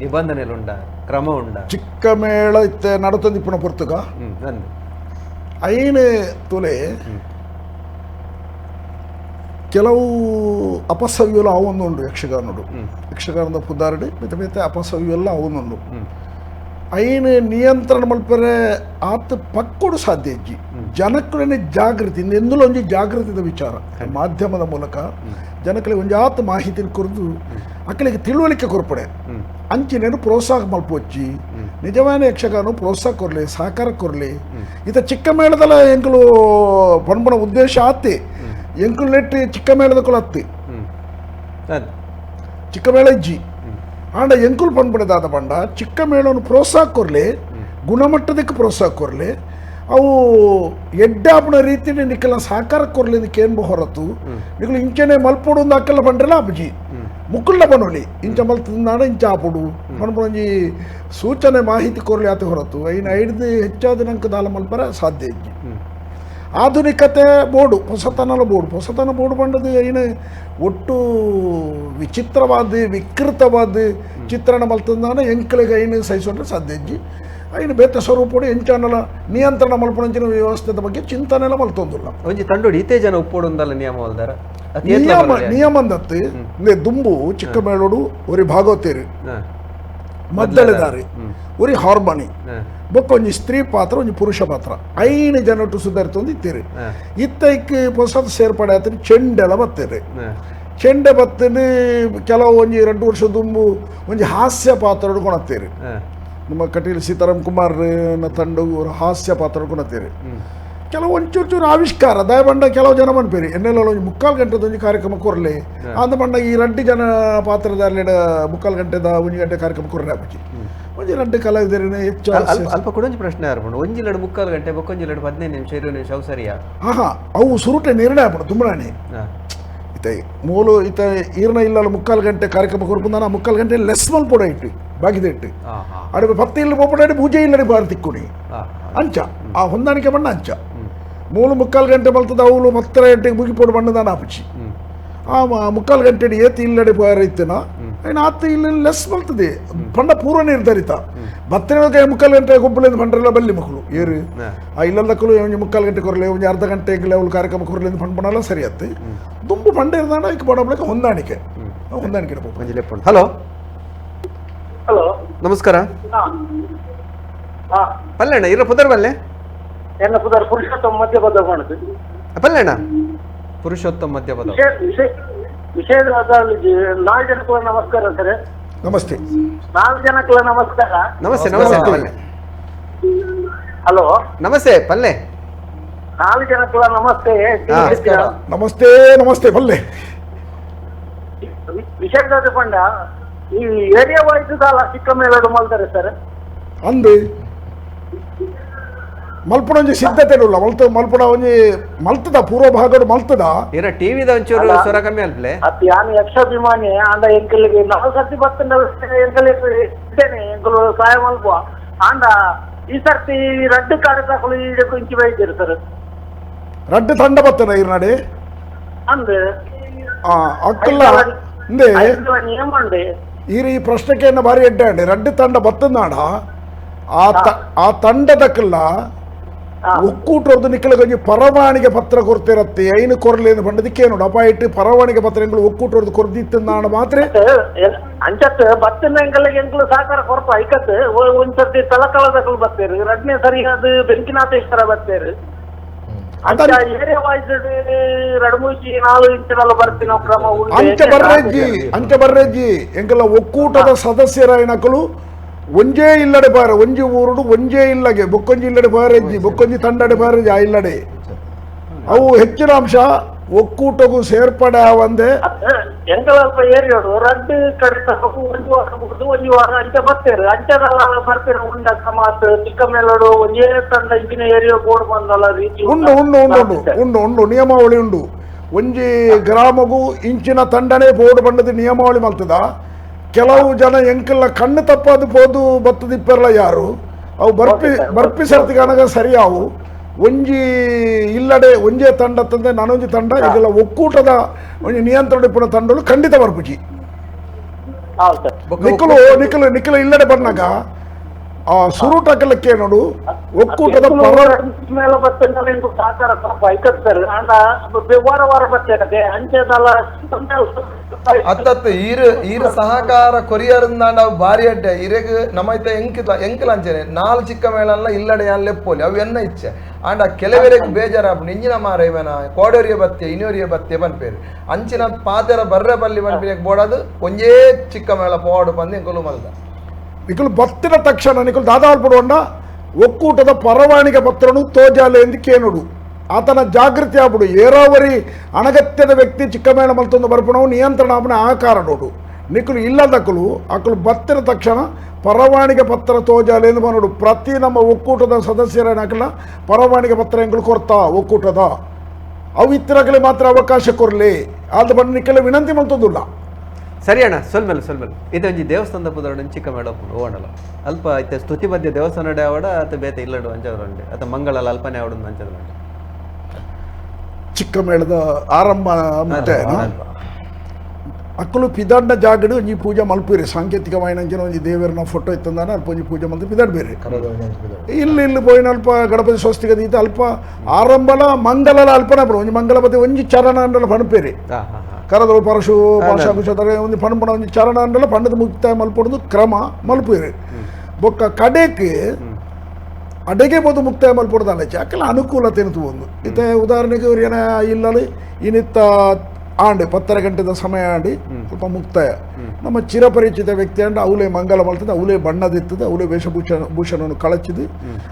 ನಿಬಂಧನೆಲು ಉಂಡ ಕ್ರಮ ಉಂಡ. ಚಿಕ್ಕ ಮೇಳ ಇತ್ತೆ ನಡತೊಂದಿಪ್ಪುನ ಪೊರ್ತುಗ ಐನು ತುಲೆ ಕೆಲವು ಅಪಸವ್ಯಲು ಅವೊಂದುಂಡು ಯಕ್ಷಗಾನಡು. ಯಕ್ಷಗಾನದ ಪುದಾರಡು ಬೇತೆ ಬೇತೆ ಅಪಸವ್ಯಲ್ಲ ಅವೊಂದುಂಡು. ಐನು ನಿಯಂತ್ರಣ ಮಲ್ಪರೆ ಆತ ಪಕ್ಕೋಡು ಸಾಧ್ಯ ಇಜ್ಜಿ. ಜನಕ್ಕಳನೆ ಜಾಗೃತಿ ಇಂದೆಂದುಲ ಒಂಜಿ ಜಾಗೃತಿದ ವಿಚಾರ ಮಾಧ್ಯಮದ ಮೂಲಕ ಜನಕ್ಕಳಿಗೆ ಒಂಜಿ ಆತ ಮಾಹಿತಿ ಕೊರದು ಅಕ್ಕಳಿಗೆ ತಿಳುವಳಿಕೆ ಕೊರ್ಪಡೆ ಅಂಚಿನೇನು ಪ್ರೋತ್ಸಾಹ ಮಲ್ಪೊಚ್ಚಿ ನಿಜವಾದ ಯಕ್ಷಗಾನ ಪ್ರೋತ್ಸಾಹ ಕೊರಲಿ ಸಹಕಾರ ಕೊರಲಿ. ಇತ ಚಿಕ್ಕ ಮೇಳದಲ್ಲ ಎಂಕಲು ಪನ್ಪುನ ಉದ್ದೇಶ ಆತಿ ಎಂಕುಲು ನೆಟ್ಟಿ ಚಿಕ್ಕ ಮೇಳದ ಕುಲ ಅತ್ತಿ ಚಿಕ್ಕ ಮೇಳ ಇಜ್ಜಿ ಆಂಡ ಎಂಕುಲು ಪನ್ಪುಣದಾದ ಪಂಡ ಚಿಕ್ಕ ಮೇಳವನ್ನು ಪ್ರೋತ್ಸಾಹ ಕೊರಲಿ ಗುಣಮಟ್ಟದಕ್ಕೆ ಪ್ರೋತ್ಸಾಹ ಕೊರಲಿ ಅವು ಎಡ್ಡಾಪುನ ರೀತಿಯಲ್ಲಿ ನಿಕ್ಕೆಲ್ಲ ಸಹಕಾರ ಕೊರಲಿ ಇದಕ್ಕೆ ಹೊರತು ನಿಕಲು ಇಂಚನೆ ಮಲ್ಪೊಡು ಒಂದು ಅಕ್ಕೆಲ್ಲ ಪಂಡ್ರೆಲ್ಲ ಅಪ್ಪಜಿ ಮುಕ್ಕುಲ್ಲ ಬನೋಲಿ ಇಂಚ ಮಲ್ತಂದಾಣ ಇಂಚ ಆಪುಡು ಪನ್ಪುಣಂಜಿ ಸೂಚನೆ ಮಾಹಿತಿ ಕೊರಲಿ ಆತ ಹೊರತು ಐನ ಐಡ್ದು ಹೆಚ್ಚಾದ ನಂಗೆ ದಾಲ ಮಲ್ಪರ ಸಾಧ್ಯ ಇಜ್ಜಿ. ಆಧುನಿಕತೆ ಬೋರ್ಡು ಹೊಸತನಲ ಬೋರ್ಡು ಹೊಸತನ ಬೋರ್ಡು ಬಂಡದು ಐನ ಒಟ್ಟು ವಿಚಿತ್ರವಾದ ವಿಕೃತವಾದ ಚಿತ್ರಣ ಮಲ್ತಂದಾನ ಎಂಕಲಿಗೆ ಐನು ಸಹಿಸೋದ್ರೆ ಸಾಧ್ಯ ಇಜ್ಜಿ. ಐನು ಬೇತೆ ಸ್ವರೂಪಡು ಎಂಚಾನಲ ನಿಯಂತ್ರಣ ಮಲ್ಪುಣಂಚಿನ ವ್ಯವಸ್ಥೆದ ಬಗ್ಗೆ ಚಿಂತನೆಲ್ಲ ಮಲ್ತೊಂದುಲ್ಲ. ಒಂಜಿ ತಂಡೋಡು ಇತೇ ಜನ ಉಪ್ಪೋಡುಂದಲ್ಲ ನಿಯಮ ಹೊಲ್ದಾರ ನಿಯಮ ನಿಯಮಂದತ್ತು ದುಂಬು ಚಿಕ್ಕ ಮೇಳೋಡು ಒರಿ ಭಾಗವತೇರು ಮದ್ದಳೆದಾರಿ ಒರಿ ಹಾರ್ಮೋನಿ ಬೊಕ್ಕ ಒಂಜಿ ಸ್ತ್ರೀ ಪಾತ್ರ ಒಂಜಿ ಪುರುಷ ಪಾತ್ರ ಐನು ಜನಟು ಸುಧಾರಿತೊಂದು ಇತ್ತೀರಿ. ಇತ್ತೈಕ್ ಹೊಸದು ಸೇರ್ಪಡೆ ಆತನ ಚೆಂಡೆಲ ಬತ್ತೀರಿ. ಚೆಂಡೆ ಬತ್ತನೆ ಕೆಲವು ಒಂಜಿ 2 ವರ್ಷ ದುಂಬು ಒಂಜಿ ಹಾಸ್ಯ ಪಾತ್ರ ಕೊಣತ್ತೀರಿ. ನಮ್ಮ ಕಟೀಲ್ ಸೀತಾರಾಮ್ ಕುಮಾರ್ ತಂಡ ಹಾಸ್ಯ ಪಾತ್ರ ಕೊಣತ್ತೀರಿ. ಕೆಲವು ಒಂಚೂರು ಚೂರು ಆವಿಷ್ಕಾರ ದಯಬಂಡ ಕೆಲವು ಜನ ಮನ್ಪೇರಿ ಎನ್ನೆಲ್ಲ ಒಂಜಿ 3/4 ಗಂಟೆದ ಒಂಜಿ ಕಾರ್ಯಕ್ರಮ ಕೊರಲಿ ಅಂದ ಬಂಡ ಈ 2 ಜನ ಪಾತ್ರದಾರ್ಲಿಡ 3/4 ಗಂಟೆದ 1 ಗಂಟೆ ಕಾರ್ಯಕ್ರಮ ಕೊರಲೆ ಆಪುಜಿ ಒಂಜಿ 2 ಕಲಾವಿದರಿನ ಹೆಚ್ಚು ಅಲ್ಪ ಕೂಡ ಒಂಜಿ ಪ್ರಶ್ನೆ ಆರ್ಪುಂಡು. ಒಂಜಿ ಲಡು 3/4 ಗಂಟೆ ಬೊಕ್ಕೊಂಜಿ ಲಡು 15 ನಿಮಿಷ 20 ನಿಮಿಷ ಅವು ಸರಿಯಾ? ಹಾ ಅವು ಸುರುಟೆ ನಿರ್ಣಯ ಆಪುಂಡು ತುಂಬಾನೇ. ಇತ್ತ ಮೂಲು ಇತ್ತ ಈರ್ನ ಇಲ್ಲ 3/4 ಗಂಟೆ ಕಾರ್ಯಕ್ರಮ ಕೊರ್ಪುಂದಾನ 3/4 ಗಂಟೆ ಲೆಸ್ ಮಲ್ಪೊಡ ಇಟ್ಟು ಬಾಕಿದ ಇಟ್ಟು ಅಡುಗೆ ಪತ್ತೆ ಇಲ್ಲ ಪೋಪಡ ಪೂಜೆ ಇಲ್ಲ ಬಾರಿ ತಿಕ್ಕುಣಿ ಅಂಚ ಆ ಹೊಂದಾಣಿಕೆ ಬಣ್ಣ ಅಂಚ ಮೂಲು 3/4 ಗಂಟೆ ಮಲ್ತದ ಅವಳು 10 ಗಂಟೆಗೆ ಮುಗಿಪೋಡು ಬಣ್ಣದಾನ ಆಪುಚಿ ಆ 3/4 ಗಂಟೆ ಏತಿ ಇಲ್ಲಡೆ ಬಾರ ಇತ್ತನ ಐನ ಆತ ಇಲ್ಲ ಲೆಸ್ ಮಲ್ತದೆ ಪಂಡ ಪೂರ್ವ ನಿರ್ಧರಿತ ಬತ್ತನೆ 3/4 ಗಂಟೆ ಗೊಬ್ಬಲಿಂದ ಪಂಡ್ರೆಲ್ಲ ಬಲ್ಲಿ ಮಕ್ಕಳು ಏರು ಆ ಇಲ್ಲದಕ್ಕೂ ಒಂಜಿ 3/4 ಗಂಟೆ ಕೊರಲೆ ಒಂಜಿ ಅರ್ಧ ಗಂಟೆ ಅವಳು ಕಾರ್ಯಕ್ರಮ ಕೊರಲೆ ಪಂಡ್ ಪಣಲ್ಲ ಸರಿ ಆಯ್ತು. ದುಂಬು ಪಂಡ ಇರ್ದಾಣ ಇಕ್ ಬಡಬಳಕ ಹೊಂದಾಣಿಕೆ ಹೊಂದಾಣಿಕೆ. ಹಲೋ ಹಲೋ ನಮಸ್ಕಾರ. ಪಲ್ಲೆಣ್ಣ ಇರ ಪುದರ್ ಬಲ್ಲೆ ಎನ್ನ ಪುದರ್ ಪುರುಷೋತ್ತಮ ಮಧ್ಯಪದ ಮಾಡುದು. ಪಲ್ಲೆಣ್ಣ ಪುರುಷೋತ್ತಮ ಮಧ್ಯಪದ ವಿಷಯದ 4 ಜನಕ್ಕೂ ನಮಸ್ಕಾರ ಸರ್. ನಮಸ್ತೆ. 4 ಜನಕ್ಕೂ ನಮಸ್ಕಾರ. ನಮಸ್ತೆ ನಮಸ್ತೆ ಪಲ್ಲೆ. ಹಲೋ ನಮಸ್ತೆ ಪಲ್ಲೆ. 4 ಜನಕ್ಕೂ ನಮಸ್ತೆ. ನಮಸ್ತೆ ನಮಸ್ತೆ ಪಲ್ಲೆ. ವಿಷಯದ ಪಂಡ ಈ ಏರಿಯಾ ವೈಸ್ ಚಿಕ್ಕ ಮೇಳಡು ಮಲ್ತಾರೆ ಸರ್ ಅಂದು ಮಲ್ಪುಣ ಒಂಜಿ ಸಿದ್ಧತೆ ಉಲ್ಲ ಮಲ್ತ ಮಲ್ಪುಣ ಒಂಜಿ ಮಲ್ತದ ಪೂರ್ವ ಭಾಗಡು ಮಲ್ತದ ಇರ ಟಿವಿದ ಒಂಚೂರು ಸ್ವರ ಕಮ್ಮಿ ಅಲ್ಪ್ಲೆ ಅತ್ತಿ ಯಾನು ಯಕ್ಷಾಭಿಮಾನಿ ಅಂಡ ಎಂಕಲಿಗೆ ನಾವು ಸರ್ತಿ ಬತ್ತಂಡ ಎಂಕಲಿಗೆ ಇದ್ದೇನೆ ಎಂಕಲು ಸಹಾಯ ಮಲ್ಪ ಅಂಡ ಈ ಸರ್ತಿ ರಡ್ಡು ಕಾರ್ಯಕ್ರಮ ಇಂಚಿ ಬೈದಿರು ಸರ್ ರಡ್ಡು ತಂಡ ಬತ್ತನ ಇರ್ನಾಡೆ ಅಂದ್ ಅಕ್ಕಲ್ಲ ಇಂದೆ ಈ ಪ್ರಶ್ನೆಗೆ ಭಾರಿ ಎಡ್ಡೆ ರಡ್ಡು ತಂಡ ಬತ್ತಂದಾಡ ಆ ತಂಡದಕ್ಕೆಲ್ಲ ಒಕ್ಕೂಟದ್ದು ನಿಕ್ಕಳಿಗೆ ಪರವಾನಿಗೆ ಪತ್ರ ಕೊರ್ತಿರತ್ತೆ ಐನು ಕೊರಲಿ ಪಂಡದಕ್ಕೇನು ಡಪ ಇಟ್ಟು ಪರವಾನಿಗೆ ಪತ್ರ ಎಂಗಳು ಒಕ್ಕೂಟದ್ದು ಕೊರ್ದಿತ್ತಂದಾಣ ಮಾತ್ರ ಅಂಚತ್ ಬತ್ತಿನ ಎಂಕಲಿಗೆ ಎಂಕಲು ಸಹಕಾರ ಕೊರಪ ಐಕತ್ ಒಂದ್ಸರ್ತಿ ತಲಕಳದಕ್ಕಲು ಬತ್ತೇರು ರಡ್ನೇ ಸರಿ ಅದು ಬೆಂಕಿನಾಥೇಶ್ವರ ಬತ್ತೇರು ಅಂಚ ಏರಿಯಾ ವೈಸ್ ರಡ್ಮೂಚಿ 4 ಇಂಚಿನೆಲ್ಲ ಬರ್ತೀನ ಕ್ರಮ ಅಂಚ ಬರ್ರೆಜ್ಜಿ ಅಂಚ ಬರ್ರೆಜ್ಜಿ ಎಂಕಲ ಒಕ್ಕೂಟದ ಸದಸ್ಯರಾಯನಕಲು ಒಂಜೇ ಇಲ್ಲಡೆ ಪಾರ ಒಂಜಿ ಊರುಡು ಒಂಜೇ ಇಲ್ಲಗೆ ಬೊಕ್ಕೊಂಜಿ ಇಲ್ಲಡೆ ಪಾರೆಜ್ಜಿ ಬೊಕ್ಕೊಂಜಿ ತಂಡಡೆ ಪಾರೆಜ್ಜಿ ಆ ಇಲ್ಲಡೆ ಅವು ಹೆಚ್ಚಿನ ಅಂಶ ಒಕ್ಕೂಟಗೂ ಸೇರ್ಪಡೆ ಆವಂದೆ ಎಂಕಲ್ಪ ಏರಿಯೋಡು ರಡ್ಡು ಕಡೆ ಒಂದು ವಾರ ಮುಗಿದು ಒಂದು ವಾರ ಅಂಚ ಬರ್ತಾರೆ ಅಂಚದಲ್ಲ ಬರ್ತಾರೆ ಉಂಡ ಕಮಾತ್ ಚಿಕ್ಕ ಮೇಲೋಡು ಒಂದೇ ತಂಡ ಇಂಚಿನ ಏರಿಯೋ ಬೋರ್ಡ್ ಬಂದಲ್ಲ ರೀತಿ ಉಂಡು ಉಂಡು ಉಂಡು ಉಂಡು ಉಂಡು ಉಂಡು ನಿಯಮಾವಳಿ ಉಂಡು. ಒಂಜಿ ಗ್ರಾಮಗೂ ಇಂಚಿನ ತಂಡನೇ ಬೋರ್ಡ್ ಬಂಡದ ನಿಯಮಾವಳಿ ಮಲ್ತದ. ಕೆಲವು ಜನ ಎಂಕೆಲ್ಲ ಕಣ್ಣು ತಪ್ಪಾದ ಪೋದು ಬತ್ತದಿಪ್ಪೆಲ್ಲ ಯಾರು ಅವು ಬರ್ಪಿ ಬರ್ಪಿ ಸರ್ತಿಗಾನಗ ಸರಿಯಾವು. ಒಂಜಿ ಇಲ್ಲಡೆ ಒಂಜೇ ತಂಡ ತಂದೆ ನಾನೊಂಜಿ ತಂಡ ಇದೆಲ್ಲ ಒಕ್ಕೂಟದ ಒಂಜಿ ನಿಯಂತ್ರಣ ಇಪ್ಪುನ ತಂಡಲು ಖಂಡಿತ ಬರ್ಪುಜಿ. ನಿಕ್ಕಲು ನಿಕ್ಕಲು ನಿಕ್ಕಲು ಇಲ್ಲಡೆ ಬಂದಾಗ ಆ ಸುರುಟಕಲಕ್ಕೆ ನೋಡು ಒಕ್ಕೂಟದ ಪರ ಮೇಲೆ ಬರ್ತೇನೆ ಸಹಕಾರ ಸ್ವಲ್ಪ ಐಕತ್ತಾರೆ ವಾರ ವಾರ ಬರ್ತೇನೆ ಅಂಚೆದಲ್ಲ ಅತ್ತತ್ತು ಈರು ಈರು ಸಹಕಾರ ಕೊರಿಯರಿಂದ ನಾವು ಭಾರಿ ಅಡ್ಡೆ ಇರೆಗ್ ನಮ್ಮೈತ ಎಂಕಿಲ ಎಂಕಿಲ ಅಂಚನೆ ನಾಲ್ ಚಿಕ್ಕ ಮೇಳಲ್ಲ ಇಲ್ಲಡೆ ಲೆಪ್ಪೋಲಿ ಅವು ಎನ್ನ ಇಚ್ಛೆ ಆಂಡ ಕೆಲವರೆಗೆ ಬೇಜಾರಾಪುಂಡು ಇಂಜಿನ ಮಾರ ಇವನ ಕೋಡೋರಿಯ ಬತ್ತೆ ಇನೋರಿಯ ಬತ್ತೆ ಪನ್ಪೇರು ಅಂಚಿನ ಪಾತೆರ ಬರ್ರೆ ಬಲ್ಲಿ ಪನ್ಪಿನ ಬೋಡದು ಒಂಜೇ ಚಿಕ್ಕ ಮೇಳ ಪೋಡು ಬಂದು ಎಂಕುಲು ಮಲ್ದ. ನಿಕುಲು ಬತ್ತಿನ ತಕ್ಷಣ ನಿಕುಲು ದಾದಾಲ್ಪಡುವಣ್ಣ ಒಕ್ಕೂಟದ ಪರವಾನಿಗೆ ಪತ್ರನು ತೋಜಾಲೆ ಎಂದು ಕೇನುಡು ಆತನ ಜಾಗೃತಿ ಆಗ್ಬಿಡು. ಏರಾವರಿ ಅನಗತ್ಯದ ವ್ಯಕ್ತಿ ಚಿಕ್ಕ ಮೇಳ ಮಲ್ತೊಂದು ಬರ್ಪಣವು ನಿಯಂತ್ರಣ ಆಪಣ ಆ ಕಾರಣೋಡು ನಿಕುಲು ಇಲ್ಲದಕ್ಕಲು ಅಕಲು ಬತ್ತಿನ ತಕ್ಷಣ ಪರವಾನಿಗೆ ಪತ್ರ ತೋಜಾಲೆ ಎಂದು ಬನ್ನೋಡು. ಪ್ರತಿ ನಮ್ಮ ಒಕ್ಕೂಟದ ಸದಸ್ಯರೇನಾಕಲ್ಲ ಪರವಾನಿಗೆ ಪತ್ರ ಎಂಕಲು ಕೊರ್ತಾ ಒಕ್ಕೂಟದ ಅವು ಇತ್ತಿರಗಲಿ ಮಾತ್ರ ಅವಕಾಶ ಕೊರಲಿ ಆದ ಬಣ್ಣ ನಿಕ್ಕಲೆ ವಿನಂತಿ ಮಲ್ತೊಂದುಲ್ಲ. ಸರಿ ಅಣ್ಣ ಸೊಲ್ಮೆಲ್ ಸೊಲ್ಮೆಲ್ ಇದೊಂಜಿ ದೇವಸ್ಥಾನದ ಪುದರಡು ಚಿಕ್ಕ ಮೇಳ ಓಣಲ ಅಲ್ಪ ಐತೆ ಸ್ತುತಿ ಮಧ್ಯೆ ದೇವಸ್ಥಾನ ಆವಡ ಅತ ಬೇತೆ ಇಲ್ಲಡು ಅಂಚದ್ರಂಡೆ ಅತ ಮಂಗಳಲ್ಲ ಅಲ್ಪನೆ ಆವಡು ಅಂಚದ್ರಂಡೆ ಚಿಕ್ಕ ಮೇಳದ ಆರಂಭ ಮತ್ತೆ ಅಕ್ಕಲು ಪಿದಾಡ್ನ ಜಾಗಡು ಒಂಜಿ ಪೂಜೆ ಮಲ್ಪುರಿ ಸಾಂಕೇತಿಕವಾಯಿನ ಒಂಜಿ ದೇವರನ ಫೋಟೋ ಇತ್ತಂದಾನ ಅಲ್ಪ ಒಂಜಿ ಪೂಜೆ ಮಲ್ತು ಪಿದಾಡ್ ಬೇರೆ ಇಲ್ಲಿ ಇಲ್ಲಿ ಪೋಯಿನ ಅಲ್ಪ ಗಣಪತಿ ಸ್ವಸ್ತಿಕ ದೀತ ಅಲ್ಪ ಆರಂಭಲ ಮಂಗಲಲ ಅಲ್ಪನ ಒಂಜಿ ಮಂಗಲಪತಿ ಒಂಜಿ ಚರಣ ಅಂಡಲ ಪಣಪೇರಿ ಕರದಳು ಪರಶು ಪಾಶಾಕುಶದರೆ ಒಂದು ಪಣಪಣ ಒಂಜಿ ಚರಣ ಅಂಡಲ ಪಂಡದ ಮುಕ್ತಾಯ ಮಲ್ಪೊಡುದು ಕ್ರಮ ಮಲ್ಪುರಿ. ಬೊಕ್ಕ ಕಡೆಕ್ ಅಡೆಗೆ ಬೋದು ಮುಕ್ತಾಯ ಮಲ್ಪೊಡುದಲ್ಲ ಅಕ್ಕಲ ಅನುಕೂಲತೆ ಒಂದು ಇತ್ತೆ ಉದಾಹರಣೆಗೆ ಇವ್ರು ಏನ ಇಲ್ಲಲ್ಲಿ ಇನ್ನಿತ್ತ ಆಂಡೆ 10:30 ಗಂಟೆದ ಸಮಯ ಆಂಡಿ ಸ್ವಲ್ಪ ಮುಕ್ತಾಯ ನಮ್ಮ ಚಿರಪರಿಚಿತ ವ್ಯಕ್ತಿ ಅಂಡ ಅವಲೇ ಮಂಗಲ ಮಲ್ತದೆ ಅವಲೇ ಬಣ್ಣದಿರ್ತದೆ ಅವಲೇ ವೇಷಭೂಷಣ ಭೂಷಣವನ್ನು ಕಳಚಿದ್ದು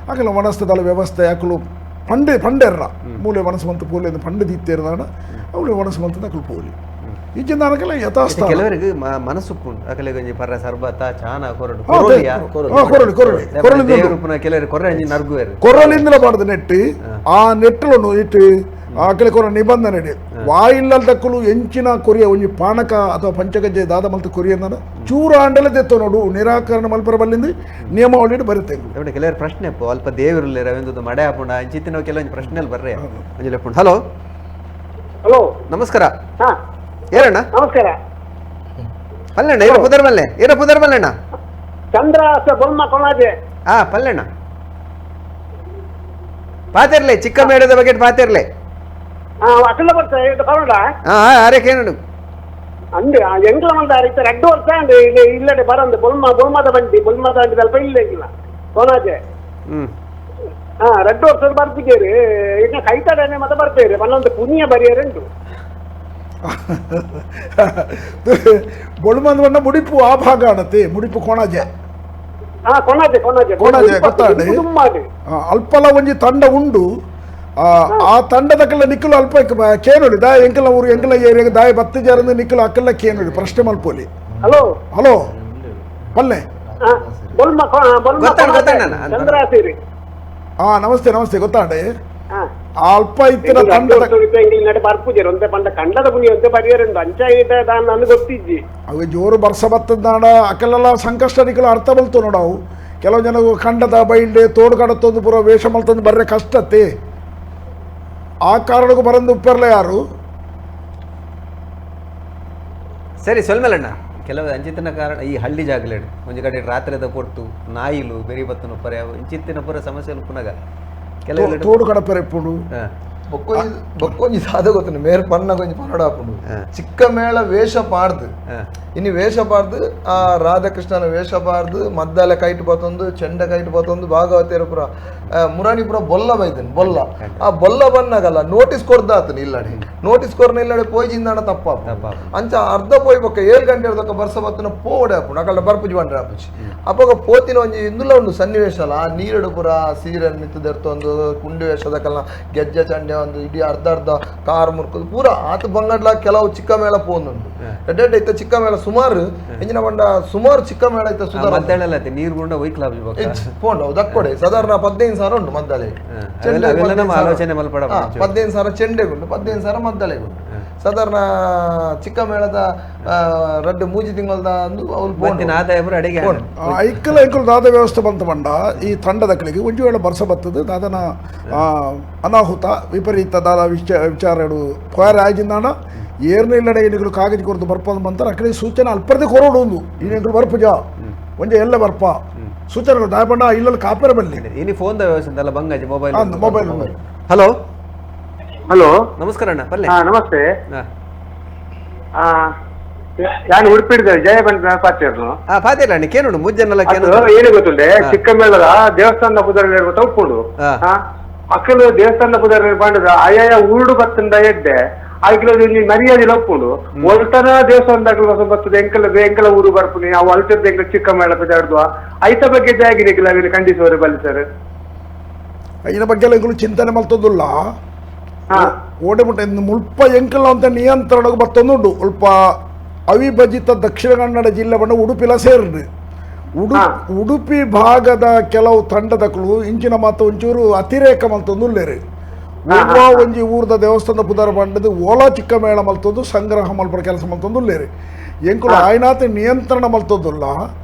ಆಕಲ ವನಸ್ಥದ ವ್ಯವಸ್ಥೆ ಯಾಕಲು ಪಂಡೆ ಪಂಡೆರ್ರ ಮೂಲೆ ಮನಸ್ಸು ಮಂತು ಪೋಲಿ ಅಂತ ಪಂಡೆ ದಿತ್ತೇರ್ದಾಡ ಅವಳು ಮನಸ್ಸು ಮಂತದ ಅಕಲು ಪೋಲಿ ಈಚಿನ ಅನಕಲ ಯಥಾಸ್ಥಾನ ಕೆಲವರಿಗೆ ಮನಸ್ಸು ಅಕಲೆ ಒಂಜಿ ಪರ್ರ ಸರ್ಬತ ಚಾನ ಕೊರಡು ಕೊರಳಿ ಕೊರಳಿ ಕೊರಳಿ ದೇವರೂಪನ ಕೆಲವರು ಕೊರ್ರೆ ಅಂಜಿ ನರ್ಗುವೇರು ಕೊರಳಿಂದಲ ಬಾರ್ದು ನೆಟ್ಟಿ ಆ ನೆಟ್ಟಲನ್ನು ಇಟ್ಟು ಆಕಲೆ ಕೊರ ನಿಬಂಧನೆ ಇಡಿ ವಾಯಿಲ್ಲದಕ್ಕಲು ಎಂಚಿನ ಕೊರಿಯ ಒಂಜಿ ಪಾನಕ ಅಥವಾ ಪಂಚಗಜ್ಜೆ ದಾದ ಮಲ್ತ ಕೊರಿಯ ಚೂರು ಆಂಡಲ ದೆತ್ತೋ ನೋಡು ನಿರಾಕರಣ ಮಲ್ಪರ ಬಲ್ಲಿಂದ ನಿಯಮಾವಳಿ ಬರುತ್ತೆ. ಕೆಲವರು ಪ್ರಶ್ನೆ ಅಲ್ಪ ದೇವರುಲ್ಲ ರವೀಂದ್ರ ಮಡೆ ಹಾಪುಂಡ ಅಂಚಿತ್ತಿನ ಕೆಲವೊಂದು ಪ್ರಶ್ನೆ ಬರ್ರೆ ಒಂಜಿ ಲೆಪ್ಪುಂಡು. ಹಲೋ ಹಲೋ ನಮಸ್ಕಾರ. ಏನಣ್ಣ ನಮಸ್ಕಾರ. ಪಲ್ಲಣ್ಣ ಏರ ಪುದರ್ ಮಲ್ಲೆ ಏರ ಪುದರ್ ಮಲ್ಲಣ್ಣ ಚಂದ್ರ ಬೊಮ್ಮ ಕೊಣಾಜೆ. ಹಾ ಪಲ್ಲಣ್ಣ ಪಾತಿರ್ಲೆ ಚಿಕ್ಕ ಮೇಳದ ಬಗ್ಗೆ ಪಾತಿರ್ಲೆ ಅಂದೆ ಎಂಕ್ಲ ಮಂದಾರ ಇತ್ತ 2 ವರ್ಷ ಅಂದೆ ಇಲ್ಲಡೆ ಬರಂದು ಬೊಲ್ಮ ಬೊಲ್ಮದ ಬಂಡಿ ಬೊಲ್ಮದ ಬಂಡಿ ಅಲ್ಪ ಇಲ್ಲ ಇಲ್ಲ ಕೊಣಾಜೆ. ಹಾ 2 ವರ್ಷ ಬರ್ತಿದ್ದೀರಿ ಇನ್ನು ಕೈತಡನೆ ಮತ್ತೆ ಬರ್ತೇವೆ ಒಂದೊಂದು ಪುಣ್ಯ ಬರಿಯರುಂಟು. ಬೊಳ್ಮಂದ ಬಣ್ಣ ಮುಡಿಪು ಆ ಭಾಗ ಅಣತೆ ಮುಡಿಪು ಕೊಣಾಜೆ. ಕೊಣಾಜೆ ಕೊಣಾಜೆ ಕೊಣಾಜೆ ಗೊತ್ತಾಡೆ ಅಲ್ಪಲ ಒಂಜಿ ತಂಡ ಉಂಡು ಆ ತಂಡದಕ್ಕೆಲ್ಲ ನಿಕ್ಕಲು ಅಲ್ಪ ಕೇನುಡಿ ದಾಯ ಎಂಕಲ ಊರು ಎಂಕಲ ಏರಿಯಾಗ ದಾಯ ಬತ್ತಿ ಜಾರಂದು ನಿಕ್ಕಲು ಅಕ್ಕೆಲ್ಲ ಕೇನುಡಿ ಪ್ರಶ್ನೆ ಮಲ್ಪೋಲಿ. ಹಲೋ ಹಲೋ ಪಲ್ಲೆ ಹಾ ನಮಸ್ತೆ ನಮಸ್ತೆ ಗೊತ್ತಾಂಡೆ ಅಲ್ಪ ಇತ್ತಿನ ತಂಡದ ಅವು ಜೋರು ಬರ್ಸ ಬತ್ತದಾಡ ಅಕ್ಕೆಲ್ಲ ಸಂಕಷ್ಟ ನಿಕ್ಕಲು ಅರ್ಥ ಬಲ್ತು ನೋಡವು. ಕೆಲವು ಜನ ಕಂಡದ ಬೈಂಡೆ ತೋಡು ಕಡತ್ತೊಂದು ಪೂರ ವೇಷ ಮಲ್ತಂದು ಬರ್ರೆ ಕಷ್ಟತ್ತೆ ಆ ಕಾರಣಕ್ಕೂ ಬರಂದು ಉಪ್ಪರ್ಲ ಯಾರು. ಸರಿ ಸೊಲ್ಮೆಲಣ್ಣ ಕೆಲವು ಅಂಚಿತ್ತಿನ ಕಾರಣ ಈ ಹಳ್ಳಿ ಜಾಗಲೇಡು ಒಂಜಿ ಕಡೆ ರಾತ್ರಿದ ಪೊರ್ತು ನಾಯಿಲು ಬೆರಿ ಬತ್ತನ ಪರ ಇಂಚಿತ್ತಿನ ಪೂರ ಸಮಸ್ಯೆ ಪುನಗ ಕೆಲವು ತೋಡು ಕಡಪೆರೆ ಇಪ್ಪುಂಡು ಬೊಕ್ಕೊಂಜಿ ಸಾದ ಗೊತ್ತುಂಡು ಮೇರ್ ಪನ್ನ ಕೊಂಜಿ ಪನ್ನಡ ಆಪುಂಡು ಚಿಕ್ಕ ಮೇಳ ವೇಷ ಪಾಡ್ದು ಇನ್ನು ವೇಷ ಪಾಡ್ದು ಆ ರಾಧಾಕೃಷ್ಣನ ವೇಷ ಪಾಡ್ದು ಮದ್ದಾಲೆ ಕೈಟ್ ಬತ್ತೊಂದು ಚೆಂಡ ಕೈಟ್ ಬತ್ತೊಂದು ಭಾಗವತಿಯರ ಪುರ ಮುರಾಣಿ ಪುರ ಬೊಲ್ಲ ಬೈದನ್ ಬೊಲ್ಲ ಆ ಬೊಲ್ಲ ಬನ್ನಾಗಲ್ಲ ನೋಟಿಸ್ ಕೊರ್ದಾತನ ಇಲ್ಲಡೆ ನೋಟಿಸ್ ಕೊರ್ನ ಇಲ್ಲಡೆ ಪೋಯ್ಜಿಂದಾಣ ತಪ್ಪ ಅಂಚ ಅರ್ಧ ಪೋಯ್ ಬೊಕ್ಕ 7 ಗಂಟೆ ಅರ್ಧಕ್ಕ ಬರ್ಸ ಬತ್ತನ ಪೋಡೆ ಆಪುಂಡು ಅಕಲ್ಡ ಬರ್ಪುಜಿ ಬಂಡ್ರೆ ಆಪುಜಿ ಅಪಗ ಪೋತಿನ ಒಂಜಿ ಇಂದುಲ ಉಂಡು ಸನ್ನಿವೇಶ ಅಲ್ಲ ಆ ನೀರಡು ಪುರ ಸೀರೆನ್ ಮಿತ್ತು ದೆರ್ತೊಂದು ಕುಂಡು ವೇಷದಕಲ್ಲ ಗೆಜ್ಜೆ ಚಂಡೆ ಒಂದು ಇಡೀ ಅರ್ಧ ಅರ್ಧ ಕಾರ್ ಮುರ್ಕುದು ಪೂರ ಆತ ಬಂಗಡ್ಲ ಕೆಲವು ಚಿಕ್ಕ ಮೇಳ ಪೋಂದುಂಡು ಎಡ್ಡೆ ಇತ್ತ ಚಿಕ್ಕ ಮೇಳ ಸುಮಾರು ಎಂಜಿನ ಬಂಡ ಸುಮಾರು ಚಿಕ್ಕ ಮೇಳ ಇತ್ತ ಸುಧಾರ ನೀರು ಗುಂಡ ಪೋಂಡು ದಕ್ಕೊಡೆ ಸಾಧಾರಣ 15,000 ಉಂಟು ಮದ್ದಳೆ ಚೆಂಡೆ 15,000 ಚೆಂಡೆಗುಂಡು 15,000 ಮದ್ದಳೆಗುಂಡು ಸಾಧಾರಣ ಚಿಕ್ಕ ಮೇಳದ ರಡ್ಡು ಮೂಜಿ ತಿಂಗಳದ ಅಡಿಗೆ ಐಕ್ಕಲ ಐಕ್ಕಲ್ ದಾದ ವ್ಯವಸ್ಥೆ ಬಂತ ಬಂಡ ಈ ತಂಡದಕ್ಕಳಿಗೆ ಒಂಜು ವೇಳೆ ಬರ್ಸ ಬರ್ತದೆ ದಾದನ ಅನಾಹುತ ವಿಪರೀತ ದಾದ ವಿಚಾರ ಪೋಯರ್ ಆಜಿಂದಾಣ ಏರ್ನ ಇಲ್ಲಡೆ ಏನಿಗಳು ಕಾಗಜಿ ಕೊರದು ಬರ್ಪದ ಬಂತಾರೆ ಅಕ್ಕಡೆ ಸೂಚನೆ ಅಲ್ಪರ್ದೆ ಕೊರೋಡು ಒಂದು ಏನಿಗಳು ಬರ್ಪುಜ ಒಂಜೆ ಎಲ್ಲ ಬರ್ಪ ಸೂಚನೆ ದಾಯಬಂಡ ಇಲ್ಲಲ್ಲಿ ಕಾಪೇರ ಬಲ್ಲಿ ಇನಿ ಫೋನ್ ವ್ಯವಸ್ಥೆ ಅಲ್ಲ ಬಂಗಾಜಿ mobile mobile. Hello hello ನಮಸ್ಕಾರ ಅಣ್ಣ. ನಮಸ್ತೆ, ನಾನು ಉಡುಪಿ ಜಯ ಬಂದ ಪಾತ್ಯರ್ನು. ಪಾತಿಲ್ಲ ಅಣ್ಣ ಕೇನುಂಡು ಮುಜ್ಜನ್ನೆಲ್ಲ ಏನು ಗೊತ್ತುಂಡೆ ಚಿಕ್ಕಮೇಳದ ದೇವಸ್ಥಾನದ ಪುದರ್ ಗೊತ್ತಾ ಉಪ್ಪುಂಡು ಅಕ್ಕಲು ದೇವಸ್ಥಾನದ ಪುದರ್ ಬಂಡದ ಆಯಾಯ ಊರುಡು ಬತ್ತಂದ ಎಡ್ಡೆ ಆಯ್ಕೆ ಮರ್ಯಾದೆ ಒಪ್ಪುಂಡು ಒಲ್ತನ ದೇವಸ್ಥಾನದಾಗ ಬರ್ತದೆ ಎಂಕಲ ಎಂಕಲ ಊರು ಬರ್ಪುನಿ ಅವು ಅಲ್ತದ ಎಂಕಲ ಚಿಕ್ಕ ಮೇಳ ಪದಾಡ್ದು ಐತ ಬಗ್ಗೆ ಜಾಗಿನಿಕ್ಕಿಲ್ಲ ಅವಿನ ಖಂಡಿಸುವರು ಬಲ್ಲಿ ಸರ್. ಐನ ಬಗ್ಗೆ ಎಂಕಲು ಚಿಂತನೆ ಮಲ್ತೊಂದುಲ್ಲ ಓಡೆ ಮುಟ್ಟ ಮುಲ್ಪ ಎಂಕಲ ಅಂತ ನಿಯಂತ್ರಣಕ್ಕೆ ಬರ್ತೊಂದುಂಡು. ಉಲ್ಪ ಅವಿಭಜಿತ ದಕ್ಷಿಣ ಕನ್ನಡ ಜಿಲ್ಲೆ ಬಂಡ ಉಡುಪಿಲ ಸೇರಿದೆ. ಉಡುಪಿ ಭಾಗದ ಕೆಲವು ತಂಡದಕ್ಕಳು ಇಂಚಿನ ಮಾತು ಒಂಚೂರು ಅತಿರೇಕ ಮಲ್ತೊಂದುಲ್ಲೇರು. ಒಬ್ಬ ಒಂಜಿ ಊರ್ದ ದೇವಸ್ಥಾನದ ಪುದರ್ ಬಂಡದು ಓಲಾ ಚಿಕ್ಕ ಮೇಳ ಮಲ್ತೊಂದು ಸಂಗ್ರಹ ಮಲ್ಪಡ ಕೆಲಸ ಮಲ್ತೊಂದುಲ್ಲೇರು. ಎಂಕುಲು ಆಯ್ನಾತ ನಿಯಂತ್ರಣ ಮಲ್ತೊಂದುಲ್ಲ.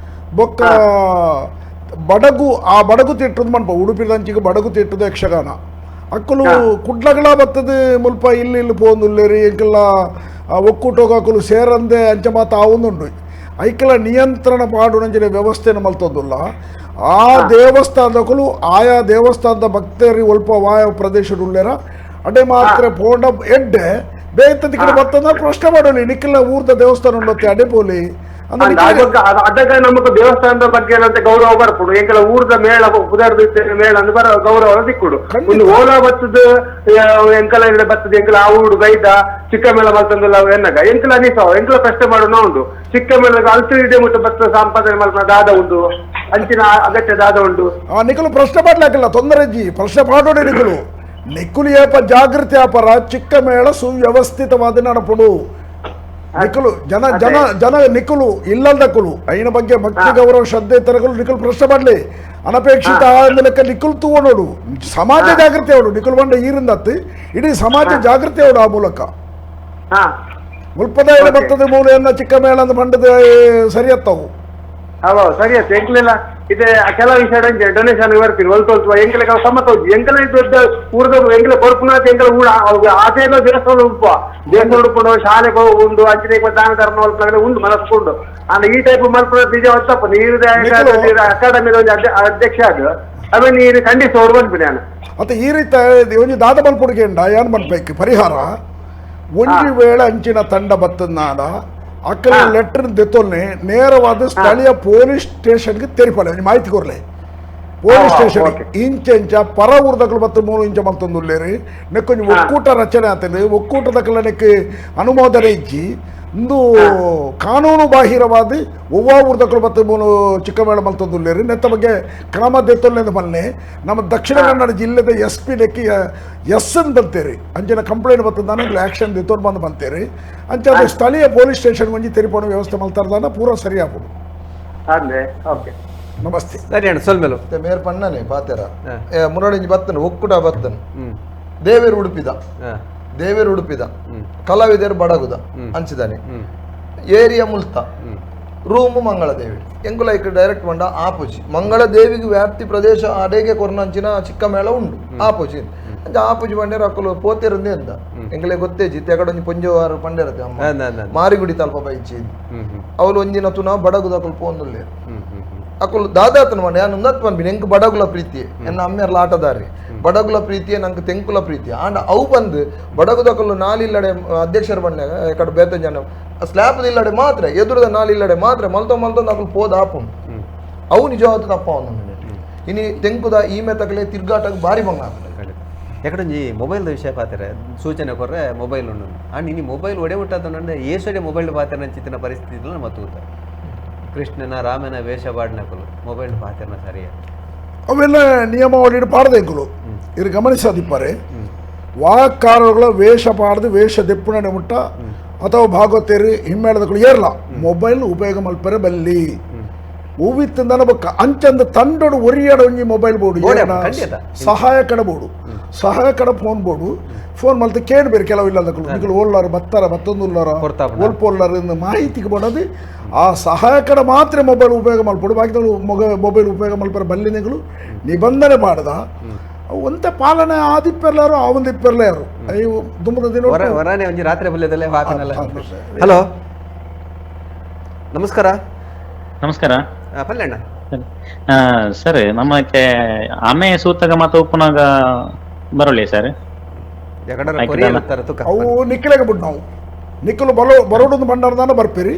ಬೊಕ್ಕ ಬಡಗು ಆ ಬಡಗು ತಿಟ್ಟದು ಮನ್ಪ ಉಡುಪಿ ದಂಚಿಗೆ ಬಡಗು ತಿಟ್ಟದ ಯಕ್ಷಗಾನ ಅಕ್ಕಲು ಕುಡ್ಲಗಳ ಬರ್ತದೆ ಮುಲ್ಪ ಇಲ್ಲಿ ಇಲ್ಲಿ ಪೋಂದುಲ್ಲೇರಿ ಎಂಕೆಲ್ಲ ಒಕ್ಕೂಟೋಗಕ್ಕಲು ಸೇರಂದೆ ಅಂಚ ಮಾತು ಆವೊಂದುಂಡು. ಐಕೆಲ್ಲ ನಿಯಂತ್ರಣ ಪಾಡುನಂಚಿನ ವ್ಯವಸ್ಥೆಯನ್ನು ಮಲ್ತೊಂದುಲ್ಲ. ಆ ದೇವಸ್ಥಾನದಕ್ಕಲು ಆಯಾ ದೇವಸ್ಥಾನದ ಭಕ್ತರಿ ಒಲ್ಪ ವಾಯ ಪ್ರದೇಶಡುಳ್ಳೇರ ಅಡೆ ಮಾತ್ರ ಪೋಂಡ ಎಡ್ಡೆ ಬೇತದ ಕಡೆ ಬರ್ತದ ಪ್ರಶ್ನೆ ಮಾಡೋಲಿ ನಿಕ್ಕೆಲ್ಲ ಊರ್ದ ದೇವಸ್ಥಾನ ಉಂಡತ್ತೆ ಅಡೆ ಪೋಲಿ ಅದಕ್ಕೆ ನಮಗ್ ದೇವಸ್ಥಾನದ ಬಗ್ಗೆ ಗೌರವ ಬರ್ಪುಡು ಎಂಕೆಲ್ಲ ಊರ್ದ ಮೇಳ ಪುದರ್ ಮೇಳ ಅಂದ್ರೆ ಬರ ಗೌರವ ದಿಕ್ಕುಡು. ಒಂದು ಓಲಾ ಬತ್ತದ ಎಂಕಲ ಬತ್ತದ ಎಂಕಲ ಆ ಊರು ಗೈದ ಚಿಕ್ಕ ಮೇಳ ಮಲ್ತಂದಲ್ಲ ಎನ್ನಗ ಎಂಕಲ ಅನಿಸಾವ ಎಂಕಲ ಪ್ರಶ್ನೆ ಮಾಡೋಣ ಉಂಡು. ಚಿಕ್ಕ ಮೇಳ ಅಲ್ತು ಇದೆ ಮುಟ್ಟು ಬತ್ತದ ಸಂಪಾದನೆ ಮಲ್ಪನ ದಾದ ಉಂಡು ಅಂಚಿನ ಅಗತ್ಯ ದಾದ ಉಂಡು. ನಿಖಲು ಪ್ರಶ್ನೆ ಮಾಡ್ಲಾಕಿಲ್ಲ ತೊಂದರೆ ಜಿ ಪ್ರಶ್ನೆ ಮಾಡೋಣ ನಿಖಲು ನಿಕ್ಕುಲು ಏಪ ಜಾಗೃತಿ ಆಪರ ಚಿಕ್ಕ ಮೇಳ ಸುವ್ಯವಸ್ಥಿತವಾದ ನಡಪುಡು. ನಿಖಲು ಜನ ಜನ ಜನ ನಿಖಲು ಇಲ್ಲದಕ್ಕಲು ಐನ ಬಗ್ಗೆ ಭಕ್ತಿ ಗೌರವ ಶ್ರದ್ಧೆ ತರಗಲು ನಿಖಲು ಪ್ರಶ್ನೆ ಮಾಡಲಿ ಅನಪೇಕ್ಷಿತ ಲೆಕ್ಕ ನಿಖಲು ತೂವಣೋಡು ಸಮಾಜ ಜಾಗೃತಿ ಅವಡು ನಿಖಲು ಬಂಡ ಈರಿಂದತ್ತಿ ಇಡೀ ಸಮಾಜ ಜಾಗೃತಿ ಅವಡು ಆ ಮೂಲಕ ಮುಲ್ಪದ ಬರ್ತದೆ ಮೂಲೆಯನ್ನ ಚಿಕ್ಕ ಮೇಳ ಅಂತ ಬಂಡದ ಸರಿಯತ್ತವು. ಸರಿ ಆಯ್ತು ಎಂಕ್ಲೆಲ್ಲ ಇದೆ ಕೆಲವು ವಿಷಯ ಡೊನೇಷನ್ ಬರ್ತೀನಿ ಒಲ್ತು ಒಲ್ತು ಎಂಕಲ ಸಮ್ಮತ ಎಂಕಲ ದೊಡ್ಡ ಊರ್ದ ಎಂಕಲ ಕೊರ್ಪುನಾಥ ಎಂಕಲ ಊಡ ಆಚೆ ಎಲ್ಲ ದೇವಸ್ಥಾನ ಉಂಟು ದೇವಸ್ಥಾನ ಉಡ್ಕೊಂಡು ಶಾಲೆಗೆ ಉಂಡು ಅಂಚನೆ ದಾನ ಧರ್ಮ ಉಂಡು ಮನಸ್ಕೊಂಡು ಅಂದ್ರೆ ಈ ಟೈಪ್ ಮಲ್ಪುನ ಬೀಜ ಹೊತ್ತಪ್ಪ ನೀರು ಅಕಾಡೆಮಿ ಒಂದು ಅಧ್ಯಕ್ಷ ಅದು ಆಮೇಲೆ ನೀರು ಖಂಡಿಸೋರು ಬಂದ್ಬಿಡಿ ನಾನು. ಮತ್ತೆ ಈ ರೀತಿ ಒಂಜಿ ದಾದ ಮಲ್ಪುಡಿಗೆಂಡ ಏನ್ ಮನ್ಬೇಕು ಪರಿಹಾರ ಒಂಜಿ ವೇಳೆ ಅಂಚಿನ ತಂಡ ಬತ್ತನಾಡ ಅಕ್ಕಲ ಲೆಟರ್ ದೆತ್ತೊಲ್ನೆ ನೇರವಾದ ಸ್ಥಳೀಯ ಪೊಲೀಸ್ ಸ್ಟೇಷನ್ಗೆ ತೆರಿಪಲೆ ಮಾಹಿತಿ ಕೊರ್ಲೆ ಪೊಲೀಸ್ ಸ್ಟೇಷನ್ ಇಂಚ ಇಂಚ ಪರ ಊರ್ದಕ್ಕಲು ಮತ್ತು 3 ಇಂಚ ಮಲ್ತೊಂದುಲ್ಲೇರಿ ನೆಕ್ಕೊಂಜಿ ಒಕ್ಕೂಟ ರಚನೆ ಆತದೆ ಒಕ್ಕೂಟದಕ್ಕಲ ನೆಕ್ ಅನುಮೋದನೆ ಇಜ್ಜಿ ಇಂದು ಕಾನೂನು ಬಾಹಿರವಾದ ಒವ್ವ ಊರ್ದಕ್ಕಲು ಮತ್ತು 3 ಚಿಕ್ಕಮೇಳ ಮಲ್ತೊಂದುಲ್ಲೇರಿ ನೆತ್ತ ಬಗ್ಗೆ ಕ್ರಮ ದೆತ್ತೊಲ್ನೆ ಮಲ್ನೆ ನಮ್ಮ ದಕ್ಷಿಣ ಕನ್ನಡ ಜಿಲ್ಲೆದ ಎಸ್ ಪಿ ನೆಕ್ಕಿ ಎಸ್ ಅಂತ ಬಂತೇರಿ ಅಂಚಿನ ಕಂಪ್ಲೇಂಟ್ ಬರ್ತದಾನ ಆ್ಯಕ್ಷನ್ ದೆತ್ತೊಂದು ಬಂದು ಬಂತೇರಿ ಅಂಚ ಅದು ಸ್ಥಳೀಯ ಪೊಲೀಸ್ ಸ್ಟೇಷನ್ ಒಂಜಿ ತೆರಿಪೋಣ ವ್ಯವಸ್ಥೆ ಮಲ್ತಾರ್ದಾನ ಪೂರ ಸರಿ ಆಪುಡು. ನಮಸ್ತೆ. ಸರಿ ಅಣ್ಣ ಸೊಲ್ಮೆಲು ಮೇರ್ ಪಣ್ಣನೆ ಪಾತೆರ ಮುರಳಿಂಜಿ ಬತ್ತನು ಒಕ್ಕೂಟ ಬತ್ತನು ದೇವೇರು ಉಡುಪಿದ ದೇವೇರು ಉಡುಪಿದ ಕಲಾವಿದರು ಬಡಗುದ ಅಂಚಿದಾನೆ ಏರಿಯಾ ಮುಲ್ತ ರೂಮು ಮಂಗಳದೇವಿ ಎಂಕುಲೈಕ್ ಡೈರೆಕ್ಟ್ ಬಂಡ ಆಪುಜಿ ಮಂಗಳದೇವಿಗೆ ವ್ಯಾಪ್ತಿ ಪ್ರದೇಶ ಅಡೇಗೆ ಕೊರ್ನಂಚಿನ ಚಿಕ್ಕ ಮೇಳ ಉಂಡು ಆಪುಜಿ ಅಂಚ ಆಪುಜಿ ಬಂಡೇರ ಅಕ್ಕಲು ಪೋತೆರಂದೇ ಅಂತ ಎಂಕಲೆ ಗೊತ್ತೇಜಿ ತೆಗಡೊಂಜಿ ಪೊಂಜವಾರು ಪಂಡೇರತ್ತೆ ಅಮ್ಮ ಮಾರಿಗುಡಿ ತಲ್ಪ ಬೈಚಿ ಅವಳು ಒಂದಿನ ತುನ ಬಡಗುದ ಅಕಲು ಪೋಂದುಲ್ಲೇರು ಅಕುಲು ದಾದಾತನ ಮಂಡೆ ಯಾನ್ ಉಂದತ್ ಪನ್ಪಿನಿ ಎಂಕ್ ಬಡಗುಲ ಪ್ರೀತಿ ಎನ್ನ ಅಮ್ಮೆರ್ಲ ಆಟದಾರಿ ಬಡಗುಲ ಪ್ರೀತಿಯೇ ನಂಗೆ ತೆಂಕುಲ ಪ್ರೀತಿ ಆಂಡ ಅವು ಬಂದು ಬಡಗುದಕುಲು ನಾಲಿಲ್ಲಡೆ ಅಧ್ಯಕ್ಷರು ಬಂದಾಗ ಕಡೆ ಬೇತೆ ಜನ ಸ್ಲ್ಯಾಬ್ ಇಲ್ಲಡೆ ಮಾತ್ರ ಎದುರದ ನಾಲಿಲ್ಲಡೆ ಮಾತ್ರ ಮಲ್ತೊ ಮಲ್ತೊಂದು ಅಕುಲು ಪೋದ ಆಪುಂಡು ಅವು ನಿಜವಾದ ತಪ್ಪ ಒಂದು ಇನಿ ತೆಂಕುದ ಈಮೆ ತಕಲೆ ತಿರ್ಗಾಟಕ್ಕೆ ಭಾರಿ ಬಂಗ ಆಗ್ತದೆ. ಯಾಕಂದ್ರೆ ಈ ಮೊಬೈಲ್ದ ವಿಷಯ ಪಾತ್ರೆ ಸೂಚನೆ ಕೊರ್ರೆ ಮೊಬೈಲ್ ಉಂಡು ಅಂಡ್ ಇನಿ ಮೊಬೈಲ್ ಒಡೆ ಹುಟ್ಟಾತಂದ್ರೆ ಏಸಡೆ ಮೊಬೈಲ್ ಪಾತ್ರೆ ನಂಚಿತ್ತಿನ ಪರಿಸ್ಥಿತಿ ಮತ್ತು ಕೃಷ್ಣನ ರಾಮನ ವೇಷ ಬಾಡ್ನಕುಲು ಮೊಬೈಲ್ ಪಾತ್ರೆನ ಸರಿಯ ಅವೆಲ್ಲ ನಿಯಮಾವಳಿ ಪಾಡದೆಂಕುಲು ಇರು ಗಮನಿಸದಿಪ್ಪರೆ ವಾಕಾರಗಳ ವೇಷ ಪಾಡ್ದು ವೇಷ ದೆಪ್ಪುಣೆ ಮುಟ್ಟ ಅಥವಾ ಭಾಗವತೇರಿ ಹಿಮ್ಮೇಳದಕುಲು ಏರ್ಲ ಮೊಬೈಲ್ ಉಪಯೋಗ ಮಲ್ಪರೆ ಬಲ್ಲಿ ಹೂವಿತ್ತಿಂದನ ಬೊಕ್ಕ ಅಂಚಂದ ತಂಡೋಡು ಒರಿಯಾಡ ಒಂಜಿ ಮೊಬೈಲ್ ಬೋರ್ಡು ಸಹಾಯ ಕಡೆ ಬೋರ್ಡು ಸಹಾಯ ಕಡೆ phone board phone ಮಲ್ತ ಕೇಳ್ಬೇರು ಕೆಲವು ಇಲ್ಲದಕ್ಕಳು ನಿಕಲು ಓಲ್ಲಾರು ಬತ್ತಾರ ಮತ್ತೊಂದು ಉಲ್ಲಾರ ಓಲ್ಪೋಲ್ಲಾರ ಎಂದು ಮಾಹಿತಿಗೆ ಬೋಡದು ಆ ಸಹಾಯ ಕಡೆ ಮಾತ್ರ ಮೊಬೈಲ್ ಉಪಯೋಗ ಮಲ್ಪಡು ಬಾಕಿದಳು ಮೊಬೈಲ್ ಉಪಯೋಗ ಮಲ್ಪರ ಬಲ್ಲಿನೆಗಳು ನಿಬಂಧನೆ ಮಾಡದ ಒಂತೆ ಪಾಲನೆ ಆದಿಪ್ಪೆರ್ಲಾರು ಆ ಒಂದು ಇಪ್ಪೆರ್ಲಾರು ಅಯ್ಯೋ ದುಮ್ಮದ ದಿನ ಹೊರನೆ ಒಂಜಿ ರಾತ್ರಿ ಬಲ್ಯದಲ್ಲೇ ವಾಕನಲ್ಲ. ಹಲೋ ನಮಸ್ಕಾರ. ನಮಸ್ಕಾರ ಪಲ್ಯಣ್ಣ ಸರ್, ನಮ್ಮ ಆಮೆ ಸೂತಗ ಮತ್ತು ಉಪ್ಪುನಾಗ ಬರೋಲಿ ಸರ್. ಅವು ನಿಕ್ಕಲೆಗ ಬಿಟ್ಟು ನಾವು ನಿಕ್ಕಲು ಬರೋ ಬರೋಡೊಂದು ಭಂಡಾರದಾನ ಬರ್ಪಿರಿ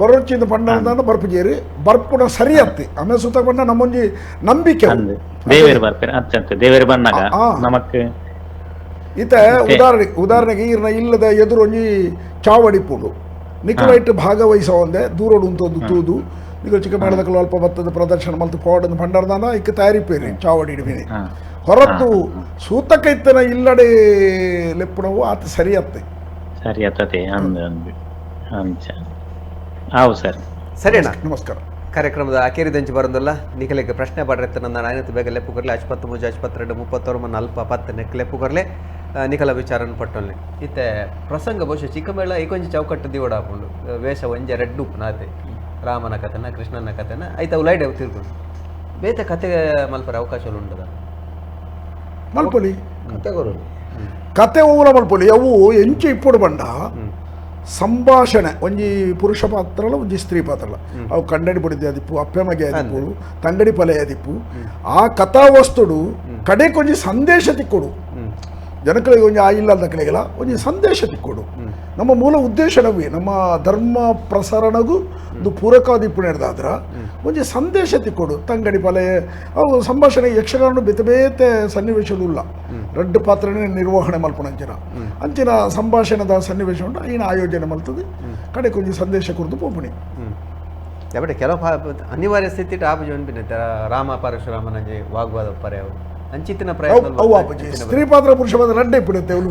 ಬರೋಚಿಂದ ಭಂಡಾರದಾನ ಬರ್ಪಿಜೇರಿ ಬರ್ಪುಣ ಸರಿ ಅತ್ತಿ ಆಮೆ ಸೂತಕ ಬಂಡ ನಮ್ಮೊಂಜಿ ನಂಬಿಕೆ ದೇವೇರು ಬರ್ಪಿರಿ ಅತ್ಯಂತ ದೇವೇರು ಬಂದಾಗ ನಮಕ್ ಇತ ಉದಾಹರಣೆ ಉದಾಹರಣೆಗೆ ಈರ್ನ ಇಲ್ಲದ ಎದುರು ಒಂಜಿ ಚಾವಡಿಪುಂಡು ನಿಕ್ಕಲೈಟ್ ಭಾಗವಹಿಸೋ ಒಂದೆ ದೂರೋಡು ಉಂತೊಂದು ತೂದು ನಿಕಲು ಚಿಕ್ಕ ಮೇಳದಕ್ಕಲು ಅಲ್ಪ ಭತ್ತದ ಪ್ರದರ್ಶನ ಮಲ್ತು ಪೋಡನ್ನು ಭಂಡಾರದಾನ ಇಕ್ಕ ತಯಾರಿಪೇರಿ ಚಾವಡಿ ಇಡ್ಬಿನಿ ಹೊರತು ಸೂತಕ ಇತ್ತನ ಇಲ್ಲಡೆ ಲೆಪ್ಪುಣವು ಆತ ಸರಿ ಅತ್ತೆ ಸರಿ ಅತ್ತದೆ ಅಂದು ಅಂದು ಅಂಚ ಹೌದು ಸರ್. ಸರಿ ಅಣ್ಣ ನಮಸ್ಕಾರ. ಕಾರ್ಯಕ್ರಮದ ಅಕೇರಿದಂಚು ಬರೋದಲ್ಲ ನಿಖಲಿಗೆ ಪ್ರಶ್ನೆ ಪಾಡ್ರೆತ್ತ ನನ್ನ ನಾಯನತ್ತು ಬೇಗ ಲೆಪ್ಪು ಕೊರಲೆ 83 52 39 40 10 ನೆಕ್ ಲೆಪ್ಪು ಕೊರಲೆ ನಿಖಲ ವಿಚಾರನ ಪಟ್ಟೊಲ್ಲೆ ಇತ್ತೆ ಪ್ರಸಂಗ ಬಹುಶಃ ಚಿಕ್ಕಮೇಳ ಏಕೊಂಜಿ ಚೌಕಟ್ಟು ದಿವಡ ಹಾಕೊಂಡು ವೇಷ ಒಂಜೆ ರೆಡ್ಡು ನಾತೆ ರಾಮನ ಕಥೆನ ಕೃಷ್ಣನ ಕಥೆನ ಐತ ಉಲೈಡೆ ತಿರ್ಕೊಂಡು ಬೇತೆ ಕತೆ ಮಲ್ಪರ ಅವಕಾಶ ಉಂಟದ ಮಲ್ಪೊಲಿ ಕತೆ ಓಲ ಮಲ್ಪೊಲಿ ಅವು ಎಂಚು ಇಪ್ಪುಡು ಬಂಡ ಸಂಭಾಷಣೆ ಒಂಜಿ ಪುರುಷ ಪಾತ್ರಲ ಒಂಜಿ ಸ್ತ್ರೀ ಪಾತ್ರಲ ಅವು ಕಂಡಡಿ ಪಡಿದ್ದೆ ಅದಿಪ್ಪು ಅಪ್ಪೆಮಗೆ ಅದಿಪ್ಪು ತಂಗಡಿ ಪಲೆ ಅದಿಪ್ಪು ಆ ಕಥಾವಸ್ತುಡು ಕಡೆಗೆ ಒಂಜಿ ಸಂದೇಶ ತಿಕ್ಕೊಡು ಜನಗಳಿಗೆ ಒಂಜಿ ಆ ಇಲ್ಲದಕ್ಕಳಿಗೆಲ್ಲ ಒಂಜಿ ಸಂದೇಶ ತಿಕ್ಕೊಡು. ನಮ್ಮ ಮೂಲ ಉದ್ದೇಶ ನವಿ ನಮ್ಮ ಧರ್ಮ ಪ್ರಸರಣಗೂ ಒಂದು ಪೂರಕವಾದ ಹಿಡ್ದಾದ್ರ ಒಂಜಿ ಸಂದೇಶ ತಿಕ್ಕೊಡು ತಂಗಡಿ ಪಲೆ ಅವು ಸಂಭಾಷಣೆ ಯಕ್ಷಗಾನ ಬೇತೆ ಬೇತೆ ಸನ್ನಿವೇಶಗಳು ಇಲ್ಲ ರಡ್ಡು ಪಾತ್ರನೇ ನಿರ್ವಹಣೆ ಮಲ್ಪುಣ ಅಂಚಿನ ಅಂಚಿನ ಸಂಭಾಷಣೆದ ಸನ್ನಿವೇಶ ಉಂಟು ಈನ ಆಯೋಜನೆ ಮಲ್ತದೆ ಕಡೆಗೆ ಒಂಜಿ ಸಂದೇಶ ಕುರಿತು ಪೋಪುಣಿ. ಬಟ್ ಕೆಲವು ಅನಿವಾರ್ಯ ಸ್ಥಿತಿ ಆಪುಜಿ ಒಂಬಿನ ರಾಮ ಪರಶುರಾಮನಂಜಿ ವಾಗ್ವಾದ ಪರೆ ಅವು ಅಂಚಿತ್ತಿನ ಪ್ರಯತ್ನ ಸ್ತ್ರೀ ಪಾತ್ರ ಪುರುಷ ಪಾತ್ರ ರಡ್ಡೆ ಇಪ್ಪುಡುತ್ತೆ ಅವಳು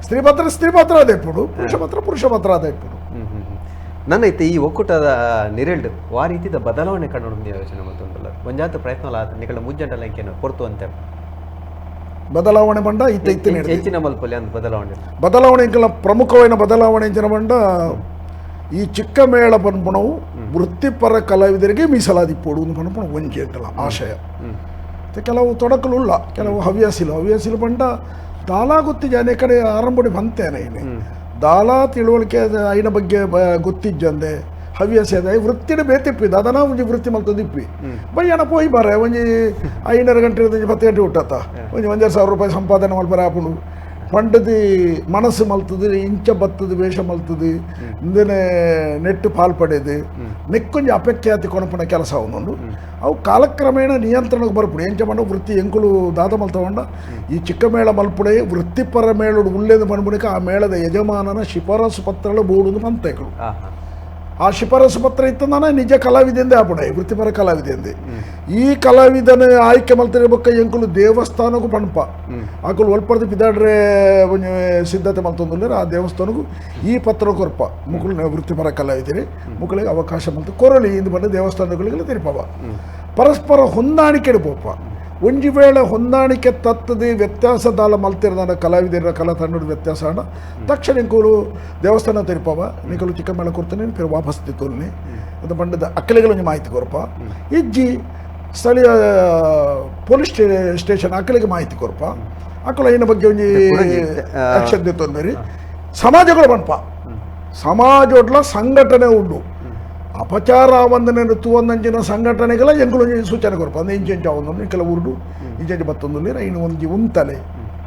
ಸ್ತ್ರೀ ಪಾತ್ರ ಸ್ತ್ರೀ ಪಾತ್ರ ಅದೇ ಇಪ್ಪುಡು ಪುರುಷ ಪಾತ್ರ ಪುರುಷ ಪಾತ್ರ ಅದೇ ಇಪ್ಪುಡು. ನನ್ನ ಇತ್ತೆ ಈ ಒಕ್ಕೂಟದ ನಿರೆಲ್ಡ್ ಆ ರೀತಿದ ಬದಲಾವಣೆ ಕಂಡು ಯೋಚನೆ ಮತ್ತೊಂದಲ್ಲ ಒಂಜಾತ ಪ್ರಯತ್ನ ಆತ ನಿಕಲ ಮುಜ್ಜಂಟಲ ಇಂಕೇನು ಕೊರ್ತು ಅಂತೆ ಬದಲಾವಣೆ ಬಂಡ ಇತ್ತ ಇತ್ತ ಹೆಚ್ಚಿನ ಮಲ್ಪಲ್ಲಿ ಅಂದ್ ಬದಲಾವಣೆ ಬದಲಾವಣೆ ಇಂಕಲ ಪ್ರಮುಖವಾದ ಬದಲಾವಣೆ ಇಂಚಿನ ಬಂಡ ಈ ಚಿಕ್ಕ ಮೇಳ ಪನ್ಪುಣವು ವೃತ್ತಿಪರ ಕಲಾವಿದರಿಗೆ ಮೀಸಲಾದಿಪ್ಪೋಡು ಪನ್ಪುಣ ಒಂಜಿ ಅಂಕಲ ಆಶಯ. ಕೆಲವು ತೊಡಕಲು ಉಲ್ಲ ಕೆಲವು ಹವ್ಯಾಸಿಲು ಹವ್ಯಾಸಿಲು ಬಂಡ ದಾಲಾ ಗೊತ್ತಿಜ ಅನೇಕ ಕಡೆ ಆರಂಭಡಿ ಬಂತೇನೆ ಇಲ್ಲಿ ದಾಲಾ ತಿಳುವಳಿಕೆ ಐನ ಬಗ್ಗೆ ಗೊತ್ತಿಜ್ಜಂದೆ ಹವ್ಯಾಸ ಅದ ವೃತ್ತಿನ ಬೇತಿಪ್ಪಿ ದಾದನ ಒಂಜಿ ವೃತ್ತಿ ಮಲ್ತೊಂದಿಪ್ಪಿ ಬಯ್ಯನ ಪೋಯಿ ಬಾರೆ ಒಂಜಿ 5 ಗಂಟೆ ಒಂಜಿ 10 ಗಂಟೆ ಹುಟ್ಟತ್ತ ಒಂಜಿ 1,500 ರೂಪಾಯಿ ಸಂಪಾದನೆ ಮಲ್ಪರೆ ಆಪುಂಡು ಪಂಡದಿ ಮನಸ್ಸು ಮಲ್ತದೆ ಇಂಚ ಬತ್ತದ ವೇಷ ಮಲ್ತದೆ ಇಂದನೆ ನೆಟ್ಟು ಪಾಲ್ ಪಡೆದು ನೆಕ್ಕೊಂಜಿ ಅಪಖ್ಯಾತಿ ಕೊಣಪುಣ ಕೆಲಸ ಅವನುಂಡು ಅವು ಕಾಲಕ್ರಮೇಣ ನಿಯಂತ್ರಣಕ್ಕೆ ಬರ್ಪುಡು ಎಂಚ ಮಂಡ ವೃತ್ತಿ ಎಂಕುಲು ದಾದ ಮಲ್ತವಂಡ ಈ ಚಿಕ್ಕ ಮೇಳ ಮಲ್ಪುಡೆ ವೃತ್ತಿಪರ ಮೇಳಡು ಉಳ್ಳೇದು ಪನ್ಪುಣಿಕ ಆ ಮೇಳದ ಯಜಮಾನನ ಶಿಫಾರಸು ಪತ್ರಗಳು ಬೋಡುದು ಪಂತೇಕಳು ಆ ಶಿಫಾರಸು ಪತ್ರ ಇತ್ತಂದಾನ ನಿಜ ಕಲಾವಿದೆಂದೇ ಆಪುಡೆ ವೃತ್ತಿಪರ ಕಲಾವಿದೆಂದೆ ಈ ಕಲಾವಿದನ ಆಯ್ಕೆ ಮಲ್ತಿರ ಬೊಕ್ಕ ಎಂಕುಲು ದೇವಸ್ಥಾನಕ್ಕೂ ಪಣಪ ಆಕುಲು ಒಲ್ಪರ್ದು ಪಿದಾಡ್ರೆ ಒಂಜಿ ಸಿದ್ಧತೆ ಮಲ್ತೊಂದುಲ್ಲೆರ್ ಆ ದೇವಸ್ಥಾನಕ್ಕೂ ಈ ಪತ್ರ ಕೊರ್ಪ ಮುಕುಲು ವೃತ್ತಿಪರ ಕಲಾವಿದಿರಿ ಮುಕುಳಿಗೆ ಅವಕಾಶ ಮಲ್ತು ಕೊರಲಿ ಇಂದು ಬಂದ ದೇವಸ್ಥಾನಗಳಿಗೆ ತಿರುಪವ ಪರಸ್ಪರ ಹೊಂದಾಣಿಕೆ ಪೋಪ ಒಂಜಿ ವೇಳೆ ಹೊಂದಾಣಿಕೆ ತತ್ತದೆ ವ್ಯತ್ಯಾಸ ದಾಲ ಮಲ್ತಿರ್ದಾನ ಕಲಾವಿದರ ಕಲಾ ತಂಡದ ವ್ಯತ್ಯಾಸ ಅಣ್ಣ ತಕ್ಷಣ ಇಂಕುಲು ದೇವಸ್ಥಾನ ತಿರುಪವ ನಿಕಲು ಚಿಕ್ಕ ಮೇಳ ಕೊಡ್ತಾನೆ ಫಿರ್ ವಾಪಸ್ ತಿತ್ತೋಲ್ನಿ ಅದು ಬಂಡದ ಅಕ್ಕಲಿಗೆ ಮಾಹಿತಿ ಕೊರಪ ಇಜ್ಜಿ ಸ್ಥಳೀಯ ಪೊಲೀಸ್ ಸ್ಟೇಷನ್ ಅಕ್ಕಲಿಗೆ ಮಾಹಿತಿ ಕೊರಪ ಅಕ್ಕಲ ಐನ ಬಗ್ಗೆ ಒಂಜಿ ಆಕ್ಷನ್ ತಿತ್ತೋಲ್ಮೇರಿ ಸಮಾಜಗಳು ಬನ್ಪ ಸಮಾಜೋಟ್ಲ ಸಂಘಟನೆ ಉಂಡು ಅಪಚಾರ ವಂದನೆ ತೂವಂದಂಚಿನ ಸಂಘಟನೆಗಳ ಎಂಕುಲು ಸೂಚನೆ ಕೊರ್ಪ ಅಂದ್ರೆ ಇಂಚೆಂಚ ಒಂದು ಕೆಲವು ಊರುಡು ಇಂಚೆಂಚ ಬತ್ತೊಂದು ಇನ್ನು ಒಂಜಿ ಉಂತಲೆ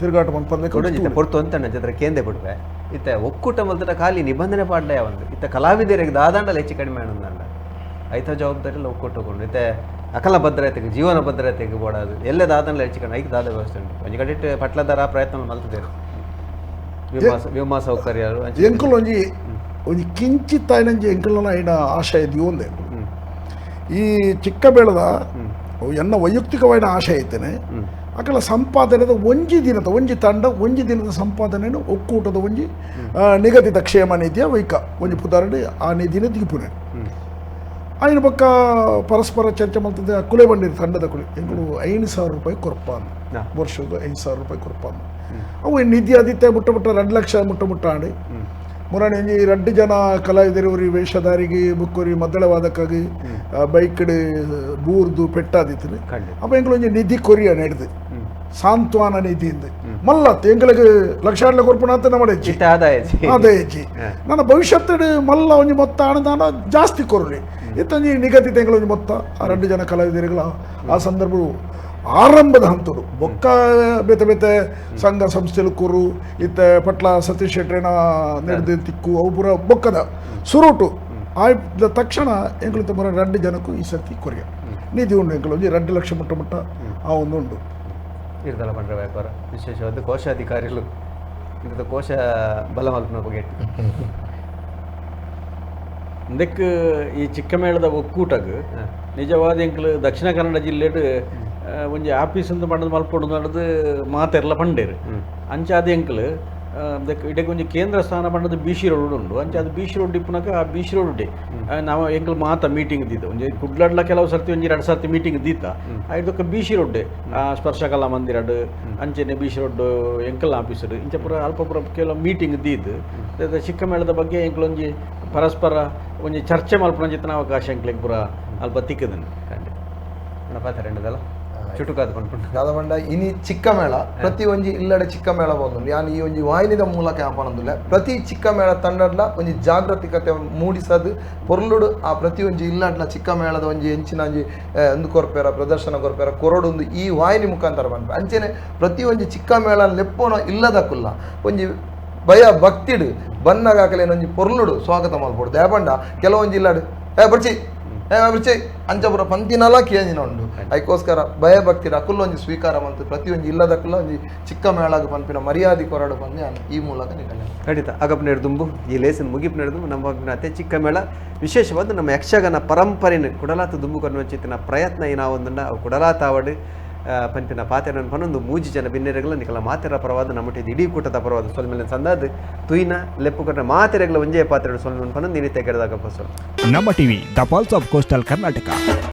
ತಿರುಗಾಟ ಮನ್ಪಂದೆ ಪೊರ್ತು ಅಂತ ಜೊತೆ ಕೇಂದ್ರ ಬಿಡುವೆ ಇತ್ತ ಒಕ್ಕೂಟ ಮಲ್ತಟ ಖಾಲಿ ನಿಬಂಧನೆ ಪಾಡ್ಲೆ ಒಂದು ಇತ್ತ ಕಲಾವಿದರಿಗೆ ದಾದಾಂಡಲ ಹೆಚ್ಚು ಕಡಿಮೆ ಅನ್ನೊಂದಂಡ ಐತ ಜವಾಬ್ದಾರಿ ಒಕ್ಕೂಟಕೊಂಡು ಇತ್ತೆ ಅಕಲ ಭದ್ರತೆಗೆ ಜೀವನ ಭದ್ರತೆಗೆ ಬೋಡಾದು ಎಲ್ಲೇ ದಾದಂಡಲ ಹೆಚ್ಚು ಕಡಿಮೆ ಐಕ್ ದಾದ ವ್ಯವಸ್ಥೆ ಉಂಟು ಒಂಜಿ ಕಡೆ ಪಟ್ಲದಾರ ಪ್ರಯತ್ನ ಮಲ್ತದೇರು ವಿಮಾ ಸೌಕರ್ಯ ಎಂಕುಲು ಒಂಜಿ ಒಂಜಿ ಕಿಂಚಿತ್ ಆಯ್ನಂಜಿ ಎಂಕುಲನ ಐನ ಆಶಯ ದಿವೊಂದೆ ಈ ಚಿಕ್ಕ ಬೇಳದ ಎನ್ನ ವೈಯಕ್ತಿಕವಾದ ಆಶಯ ಐತೇನೆ ಅಕಲ ಸಂಪಾದನೆದ ಒಂಜಿ ದಿನದ ಒಂಜಿ ತಂಡ ಒಂಜಿ ದಿನದ ಸಂಪಾದನೆಯನ್ನು ಒಕ್ಕೂಟದ ಒಂಜಿ ನಿಗದಿತ ಕ್ಷೇಮ ನಿಧಿಯ ವೈಕ ಒಂಜಿ ಪುದಾರಣೆ ಆ ನಿಧಿನ ದಿಗಿಪುನೆ ಆಯ್ನ ಪಕ್ಕ ಪರಸ್ಪರ ಚರ್ಚೆ ಮಾಡ್ತದೆ ಕುಲೆ ಬಂಡಿರು ತಂಡದ ಕುಲೆ ಎಂಕುಲು 5,000 ರೂಪಾಯಿ ಕೊರಪ ವರ್ಷದ 5,000 ರೂಪಾಯಿ ಕೊರಪ ಅವು ನಿಧಿ ಆದಿತ್ಯ ಮುಟ್ಟ ಮುಟ್ಟ 2 ಲಕ್ಷ ಮುಟ್ಟ ಮುಟ್ಟ ಆಡಿ ಮುರಾಣಿ ಒಂಜಿ 2 ಜನ ಕಲಾವಿದರು ವೇಷಧಾರಿಗೆ ಬುಕ್ಕೋರಿ ಮದ್ದಳವಾದಕ್ಕಾಗಿ ಬೈಕ್ ಬೂರ್ದು ಪೆಟ್ಟಾದಿತ್ತು ಅಪ್ಪ ಎಂಕುಲು ಒಂಜಿ ನಿಧಿ ಕೊರಿಯ ನಡೆದು ಸಾಂತ್ವನ ನಿಧಿಯಿಂದ ಮಲ್ಲತ್ತು ಎಂಕಲಿಗೆ ಲಕ್ಷಾಡ್ಲ ಕೊರ್ಪಣ ಅಂತ ನಮ್ಮ ಹೆಚ್ಚಿ ಆದಾಯ ಹೆಚ್ಚಿ ನನ್ನ ಭವಿಷ್ಯತ್ತು ಮಲ್ಲ ಒಂಜಿ ಮೊತ್ತ ಅನುದಾನ ಜಾಸ್ತಿ ಕೊರಲಿ ಇತ್ತೊಂಜಿ ನಿಗದಿತ ಎಂಕುಲು ಮೊತ್ತ ಆ 2 ಜನ ಕಲಾವಿದರುಗಳ ಆ ಸಂದರ್ಭ ಆರಂಭದ ಹಂತಡು ಬೊಕ್ಕ ಬೇತೆ ಬೇತೆ ಸಂಘ ಸಂಸ್ಥೆಲು ಕೂರು ಇತ್ತ ಪಟ್ಲ ಸತೀಶ್ ಶೆಟ್ರೇನ ನಡೆದು ತಿಕ್ಕು ಅವು ಪೂರ ಬೊಕ್ಕದ ಸುರುಟು ಆಯ್ದ ತಕ್ಷಣ ಎಂಕುಲು ತಮ್ಮ 2 ಜನಕ್ಕೂ ಈ ಸರ್ತಿ ಕೊರಿಯ ನಿಧಿ ಉಂಡು ಎಂಕುಲು ಒಂಜಿ 2 ಲಕ್ಷ ಮುಟ್ಟ ಮುಟ್ಟ ಆ ಒಂದು ಉಂಡು ಇರ್ತಲ್ಲ ಪಂಡ್ರೆ ವ್ಯಾಪಾರ ವಿಶೇಷವಾದ ಕೋಶಾಧಿಕಾರಿಗಳು ಇದರ ಕೋಶ ಬಲ ಮಲ್ಪನ ಬಗ್ಗೆ ಇದಕ್ಕೆ ಈ ಚಿಕ್ಕಮೇಳದ ಒಕ್ಕೂಟಗ್ ನಿಜವಾದ ಎಂಕುಲು ದಕ್ಷಿಣ ಕನ್ನಡ ಜಿಲ್ಲೆಡ್ ಒಂಜಿ ಆಫೀಸ್ ಅಂತ ಪಂಡದ ಮಲ್ಪೊಡು ನಡೆದು ಮಾತೆರ್ಲ ಪಂಡೇರು ಅಂಚಾದ ಎಂಕುಲು ಇಡಕ್ಕೆ ಒಂಜಿ ಕೇಂದ್ರ ಸ್ಥಾನ ಪಂಡದ ಬಿ ಸಿ ರೋಡ್ ಉಂಡು ಅಂಚಾದ ಬಿ ಸಿ ರೋಡ್ ಇಪ್ಪುನಕ ಆ ಬಿ ಸಿ ರೋಡ್ ಡೇ ನಾವು ಎಂಕುಲು ಮಾತ ಮೀಟಿಂಗ್ ದೀತ ಒಂಜಿ ಕುಡ್ಲಡ್ಲ ಕೆಲವು ಸರ್ತಿ ಒಂಜಿ 2 ಸರ್ತಿ ಮೀಟಿಂಗ್ ದೀತ ಐದಕ್ಕೆ ಬಿ ಸಿ ರೋಡ್ ಸ್ಪರ್ಶ ಕಲಾ ಮಂದಿರಡ್ ಅಂಚೆನೆ ಬಿ ಸಿ ರೋಡ್ ಎಂಕಲ್ ಆಫೀಸರ್ ಇಂಚ ಪೂರ ಅಲ್ಪ ಪೂರ ಕೆಲವು ಮೀಟಿಂಗ್ ದೀದ್ ಚಿಕ್ಕಮೇಳದ ಬಗ್ಗೆ ಎಂಕುಲು ಒಂಜಿ ಪರಸ್ಪರ ಒಂಜಿ ಚರ್ಚೆ ಮಲ್ಪುನ ಅವಕಾಶ ಎಂಕ್ಲೆಗ್ ಪೂರ ಅಲ್ಪ ತಿಕ್ಕದನ್ನು ಖಂಡಿತ ಚುಟುಕಾದ ಪನ್ಪುಂಡು ದಾದ ಇನಿ ಚಿಕ್ಕ ಮೇಳ ಪ್ರತಿ ಒಂಜಿ ಇಲ್ಲಡೆ ಚಿಕ್ಕ ಮೇಳ ಬಂದು ಯಾನ್ ಈ ಒಂಜಿ ವಾಹಿನಿದ ಮೂಲಕ ಯಾಪನಂದುಲ್ಲ ಪ್ರತಿ ಚಿಕ್ಕ ಮೇಳ ತಂಡಡ್ಲ ಒಂಜಿ ಜಾಗೃತಿಕತೆ ಮೂಡಿಸದು ಪೊರ್ಲುಡು ಆ ಪ್ರತಿ ಒಂಜಿ ಇಲ್ಲಡ್ಲ ಚಿಕ್ಕ ಮೇಳದ ಒಂಜಿ ಎಂಚಿನ ಒಂಜಿ ಒಂದು ಕೊರ್ಪೇರ ಪ್ರದರ್ಶನ ಕೊರ್ಪೇರ ಕೊರಡೊಂದು ಈ ವಾಹಿನಿ ಮುಖಾಂತರ ಪನ್ಪೆ ಅಂಚೆನೆ ಪ್ರತಿ ಒಂಜಿ ಚಿಕ್ಕ ಮೇಳ ಲೆಪ್ಪೋನ ಇಲ್ಲದಕ್ಕುಲ್ಲ ಒಂಜಿ ಭಯ ಭಕ್ತಿಡು ಬನ್ನಗಾಕಲೇನ ಒಂಜಿ ಪೊರ್ಲುಡು ಸ್ವಾಗತ ಮಲ್ಪೊಡು ದಯಪಂಡ ಕೆಲವೊಂಜಿ ಇಲ್ಲಡು ಏ ಬರ್ಚಿ ಏ ಬರ್ಚಿ ಅಂಚಪುರ ಪಂತಿನಲ ಕೇಂಜಿನ ಉಂಡು ಅದಕ್ಕೋಸ್ಕರ ಭಯ ಭಕ್ತಿಡ ಅಕುಲ್ಲ ಒಂಜಿ ಸ್ವೀಕಾರ ಮಂತು ಪ್ರತಿಯೊಂಜಿ ಇಲ್ಲದಕ್ಕುಲ್ಲ ಒಂಜಿ ಚಿಕ್ಕ ಮೇಳಾಗ ಪನ್ಪಿನ ಮರ್ಯಾದೆ ಕೊರಡು ಬಂದು ನಾನು ಈ ಮೂಲಕ ನೀಡಲ್ಲ ಖಂಡಿತ ಅಗಪ್ ನಡೆದುಂಬು ಈ ಲೇಸನ್ ಮುಗಿಪ್ ನಡೆದು ನಮ್ಮ ಅತ್ತೆ ಚಿಕ್ಕ ಮೇಳ ವಿಶೇಷವಾದ ನಮ್ಮ ಯಕ್ಷಗಾನ ಪರಂಪರೆನ ಕುಡಲಾತ ದುಂಬು ಕನ್ವಂಚಿತ್ತಿನ ಪ್ರಯತ್ನ ಏನಾವೊಂದನ್ನ ಅವು ಕುಡಲಾತಾವಡು ಪಂಪಿನ ಪಾತೆರನ್ನು ಪನ್ನೊಂದು ಮೂಜಿ ಜನ ಬಿನ್ನೆರೆಗಳ ನಿಕಲ ಮಾತೆರ ಪರವಾದ ನಮ್ಮಟ್ಟಿದ್ದು ಇಡೀ ಕೂಟದ ಪರವಾದ ಸೊಲ್ಮೇಲೆ ಸಂದಾದ ತುಯಿನ ಲೆಪ್ಪು ಕೊಟ್ಟ ಮಾತೆರೆಗಳ ಒಂಜೇ ಪಾತ್ರೆ ಸೊಲ್ಮೇಲೆ ಪನ್ನೊಂದು ಇನ್ನಿತೆ ಕೆರೆದಾಗ ಫಸಲು ನಮ್ಮ TV the pulse of coastal Karnataka.